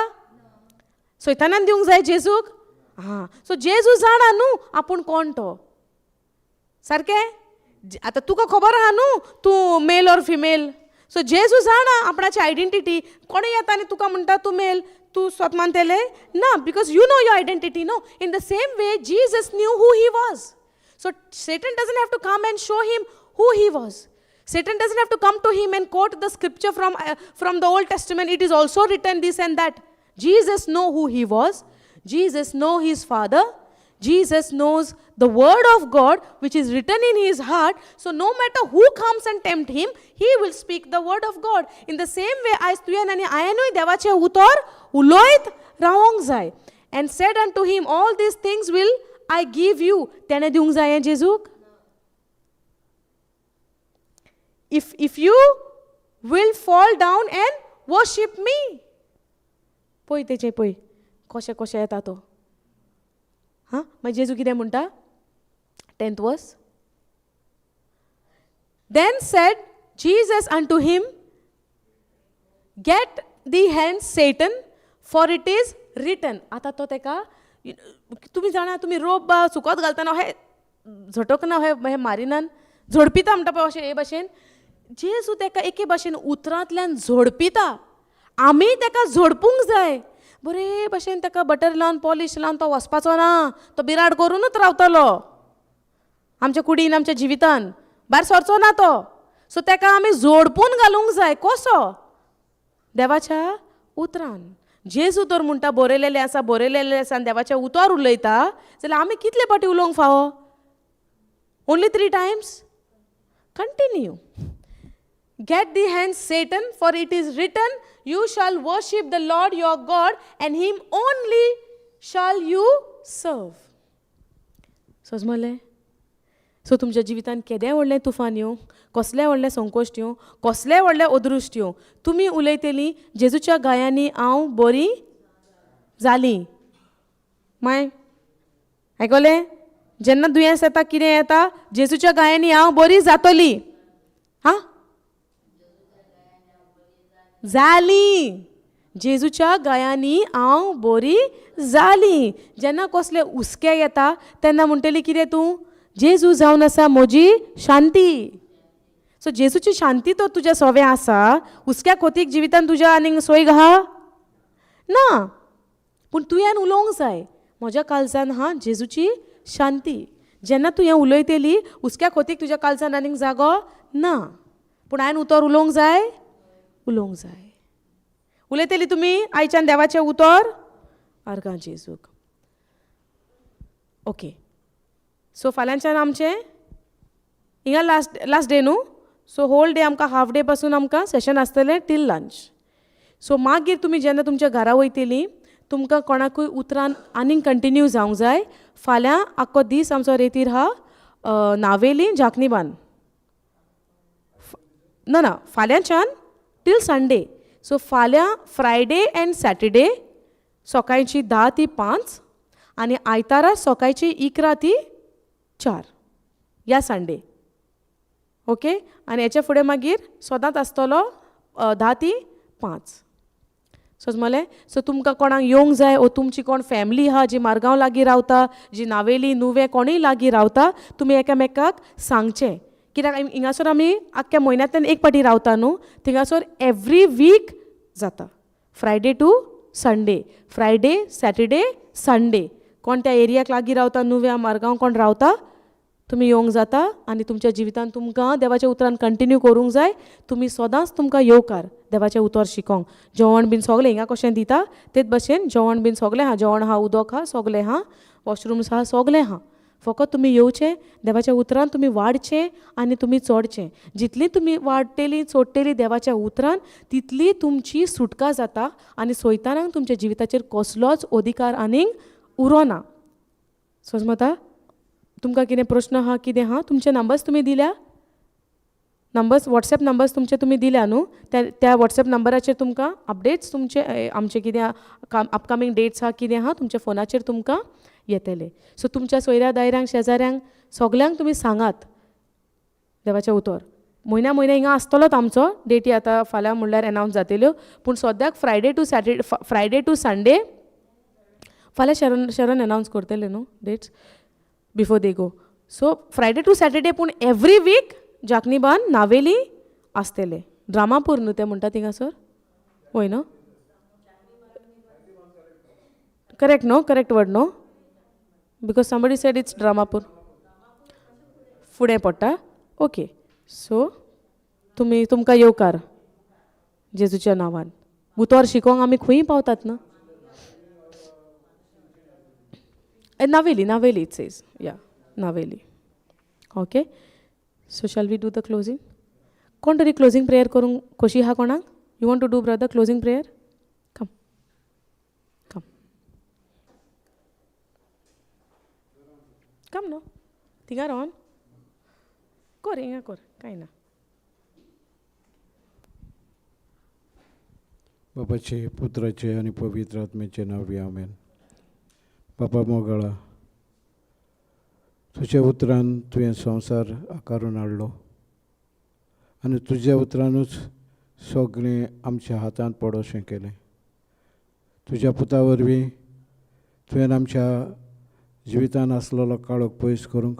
Speaker 1: सैतानान दिवंक जाय जेजूक? हां, सो जेजू जाणा न्हू आपूण कोण तो, सारकें? आतां तुका खबर आहा न्हू तूं मेल ऑर फिमेल. सो जेजू जाणा आपणाची आयडेंटिटी. कोणूय येता आनी तुका म्हणटा तूं मेल, तूं स्वत मानतले ना, because you know your identity no. In the same way Jesus knew who he was. So Satan doesn't have to come and show him who he was. Satan doesn't have to come to him and quote the scripture from the Old Testament. It is also written this and that. Jesus know who he was. Jesus know his Father. Jesus knows the word of God which is written in his heart. So no matter who comes and tempt him, he will speak the word of God. In the same way, आयज तुवें आनी हांवेंनूय देवाचें उतर उलयत रावोंक जाय. And said unto him, all these things will I give you. तेणें दिवंक जाय हें जेजूक? If you will fall down and worship me. पळय तेचें, पळय कशें कशें येता तो. हां, मागीर जेजू कितें म्हणटा? 10th verse. Then said Jesus unto him, get thee hence, Satan, for it is written. आतां तो तेका, तुमी जाणा, तुमी रोप बा सुकत घालतना अशें झटकना, अशें हें मारिनान झोडपिता म्हणटा पळय अशें हे भाशेन. जेजू तेका एके भाशेन उतरांतल्यान झोडपिता. आमी तेका झोडपूंक जाय बरे भाशेन. ताका बटर लावन, पॉलिश लावन तो वचपाचो ना, तो बिराड करूनच रावतलो आमच्या कुडीन, आमच्या जिवितान भायर सरचो ना तो. सो ताका आमी जोडपून घालूंक जाय. कसो? देवाच्या उतरान. जेजू तर म्हणटा बरयलेलें आसा, बरयलेलें आसा, आनी देवाचें उतर उलयता जाल्यार आमी कितले फावटी उलोवंक फावो? Only 3 times? Continue. Get thee hence, Satan, for it is written, you shall worship the Lord your God, and him only shall you serve. समजलें? सो तुमच्या जिवितान केदें व्हडलें तुफान येवं, कसलें व्हडलें संकोश्ट येवं, कसलें व्हडलें अदृश्ट येवं, तुमी उलयतलीं, जेजूच्या गायांनी हांव बरी जाली. माय आयकलें? जेन्ना दुयेंस येता, कितें येता, जेजूच्या गायांनी हांव बरी जातली. हां, जाली. जेजूच्या गायांनी हांव बरी जाली. जेन्ना कसले हुस्के येता तेन्ना म्हणटली कितें तूं? जेजू जावन आसा म्हजी शांती. सो जेजूची शांती तर तुज्या सोवे आसा, हुस्क्या खोतीक जिवितान तुज्या आनीक सोय आहा ना. पूण तुवें उलोवंक जाय, म्हज्या काळजान हा जेजूची शांती. जेन्ना तूं हें उलयतली, हुस्क्या खोतीक तुज्या काळजान आनीक जागो ना. पूण हांवें उतर उलोवंक जाय, उलोवंक जाय. उलयतली तुमी आयच्यान देवाचें उतर? आर्गां जेजूक. ओके, सो फाल्यांच्यान आमचें हिंगा लास्ट लास्ट डे न्हू. सो होल डे आमकां, हाफ डे पासून आमकां सेशन आसतलें टील लंच. सो मागीर तुमी जेन्ना तुमच्या घरा वयतलीं, तुमकां कोणाकूय उतरान आनीक कंटिन्यू जावंक जाय. फाल्यां आख्खो दीस आमचो रेतीर आहा, नावेली जाकनीबान. ना ना, फाल्यांच्यान टील संडे. सो फाल्यां फ्रायडे एंड सॅटरडे सकाळची 10 ते 5 आनी आयतारा सकाळची 11 ते 4 या संडे. ओके, आनी हेच्या फुडें मागीर सदांच आसतलो 10 ते 5. समजलें? सो तुमकां कोणाक येवंक जाय ओ तुमची कोण फॅमिली आहा जी मारगांव लागीं रावता, जी नावेली नुवें कोणूय लागीं रावता, तुमी एकामेकाक सांगचें. कित्याक हिंगासर आमी आख्ख्या म्हयन्यांतल्यान एक फावटी रावता न्हू, थिंगासर एवरी वीक जाता, Friday to Sunday, Friday Saturday Sunday. कोण त्या एरियाक लागीं रावता, नुव्या मारगांव कोण रावता, तुमी येवंक जाता आनी तुमच्या जिवितांत तुमकां देवाच्या उतरान कंटिन्यू करूंक जाय. तुमी सदांच तुमकां येवकार देवाचें उतर शिकोंक. जेवण बीन सगळें हिंगा कशें दिता तेच भशेन जेवण बीन सगळें आहा, जेवण आहा, उदक आहा, सगळें आहा, वॉशरूम्स आहा, सगळें आहा. फकत तुमी येवचें, देवाच्या उतरान तुमी वाडचें आनी तुमी चडचें. जितली तुमी वाडटली चडटली देवाच्या उतरान तितली तुमची सुटका जाता आनी सोयतानाक तुमच्या जिविताचेर कसलोच अधिकार आनीक उरोना. समजता? तुमकां कितें प्रश्न आहा कितें आहा तुमचे नंबर्स तुमी दिल्या, नंबर्स वॉट्सएप नंबर्स तुमचे तुमी दिल्या न्हू, त्या वॉट्सएप नंबराचेर तुमकां अपडेट्स तुमचे आमचे कितें अपकमींग डेट्स आहा कितें आहा तुमच्या फोनाचेर तुमकां येतले. सो तुमच्या सोयऱ्या दायऱ्यांक शेजाऱ्यांक सगल्यांक तुमी सांगात देवाचें उतर. म्हयन्या म्हयन्या हिंगा आसतलोच आमचो डेटी आतां फाल्यां म्हणल्यार एनावन्स जातल्यो, पूण सद्याक Friday to Saturday, Friday to Sunday. फाल्यां शरण शरण एनावन्स करतले न्हू dates before they go. So Friday to Saturday, पूण एवरी वीक जाकनीबान नावेली आसतले. ड्रामापूर न्हू ते म्हणटा थिंगासर, वय न्हू? करेक्ट न्हू? करेक्ट वर्ड न्हू? Because somebody said it's Dramapur फुडें पडटा. ओके, सो तुमी तुमकां येवकार जेजूच्या नांवान. उतर शिकोंक आमी खंय पावतात न्हू? Naveli, Naveli it says, yeah Naveli. Okay, so shall we do the closing? कोण तरी क्लोजींग प्रेयर करूंक खोशी आहा कोणाक? You want to do brother closing prayer? Come come come न्हू थिंगा रावन कर, हिंगा कर, कांय ना.
Speaker 2: बापाचे पुत्राचे आनी पवित्र आत्म्याचे नांव आमेन. बापा मोगाळा, तुज्या उतरान तुवें संवसार आकारून हाडलो आनी तुज्या उतरानूच सगळें आमच्या हातांत पडोशें केलें. तुज्या पुता वरवीं तुवें आमच्या जिवितान आसलेलो काळोख पयस करूंक,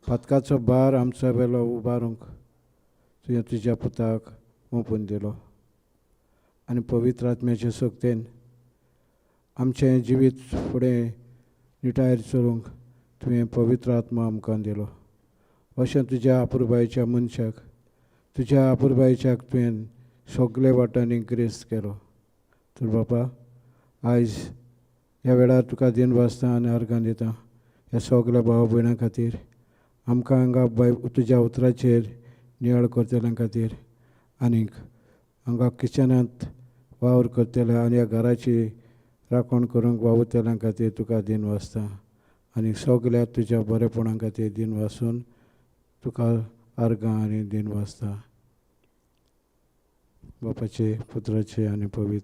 Speaker 2: पातकाचो भार आमचो वेलो उबारूंक तुवें तुज्या पुताक ओंपून दिलो आनी पवित्र आत्म्याचे शक्तेन आमचें जिवीत फुडें निटायेर चलूंक तुवें पवित्र आत्मा आमकां दिलो. अशें तुज्या अपुरबायेच्या मनशाक, तुज्या अपुरबायेच्याक तुवें सगळे वाटांनी ग्रेस्त केलो. तर बापा आयज ह्या वेळार तुका दिन वाचता आनी अर्गां दिता ह्या सगल्या भाव भयणां खातीर, आमकां हांगा बाय तुज्या उतराचेर नियाळ करतल्यां खातीर, आनीक हांगा किचनांत वावर करतल्या आनी ह्या घराची राखण करूंक वावुरतल्यां खातीर तुका दिन वाचता आनी सगल्या तुज्या बरेपणा खातीर दिन वासून तुका अर्गां आनी दिन वाचता. बापाचे पुत्राचे आनी पवित्र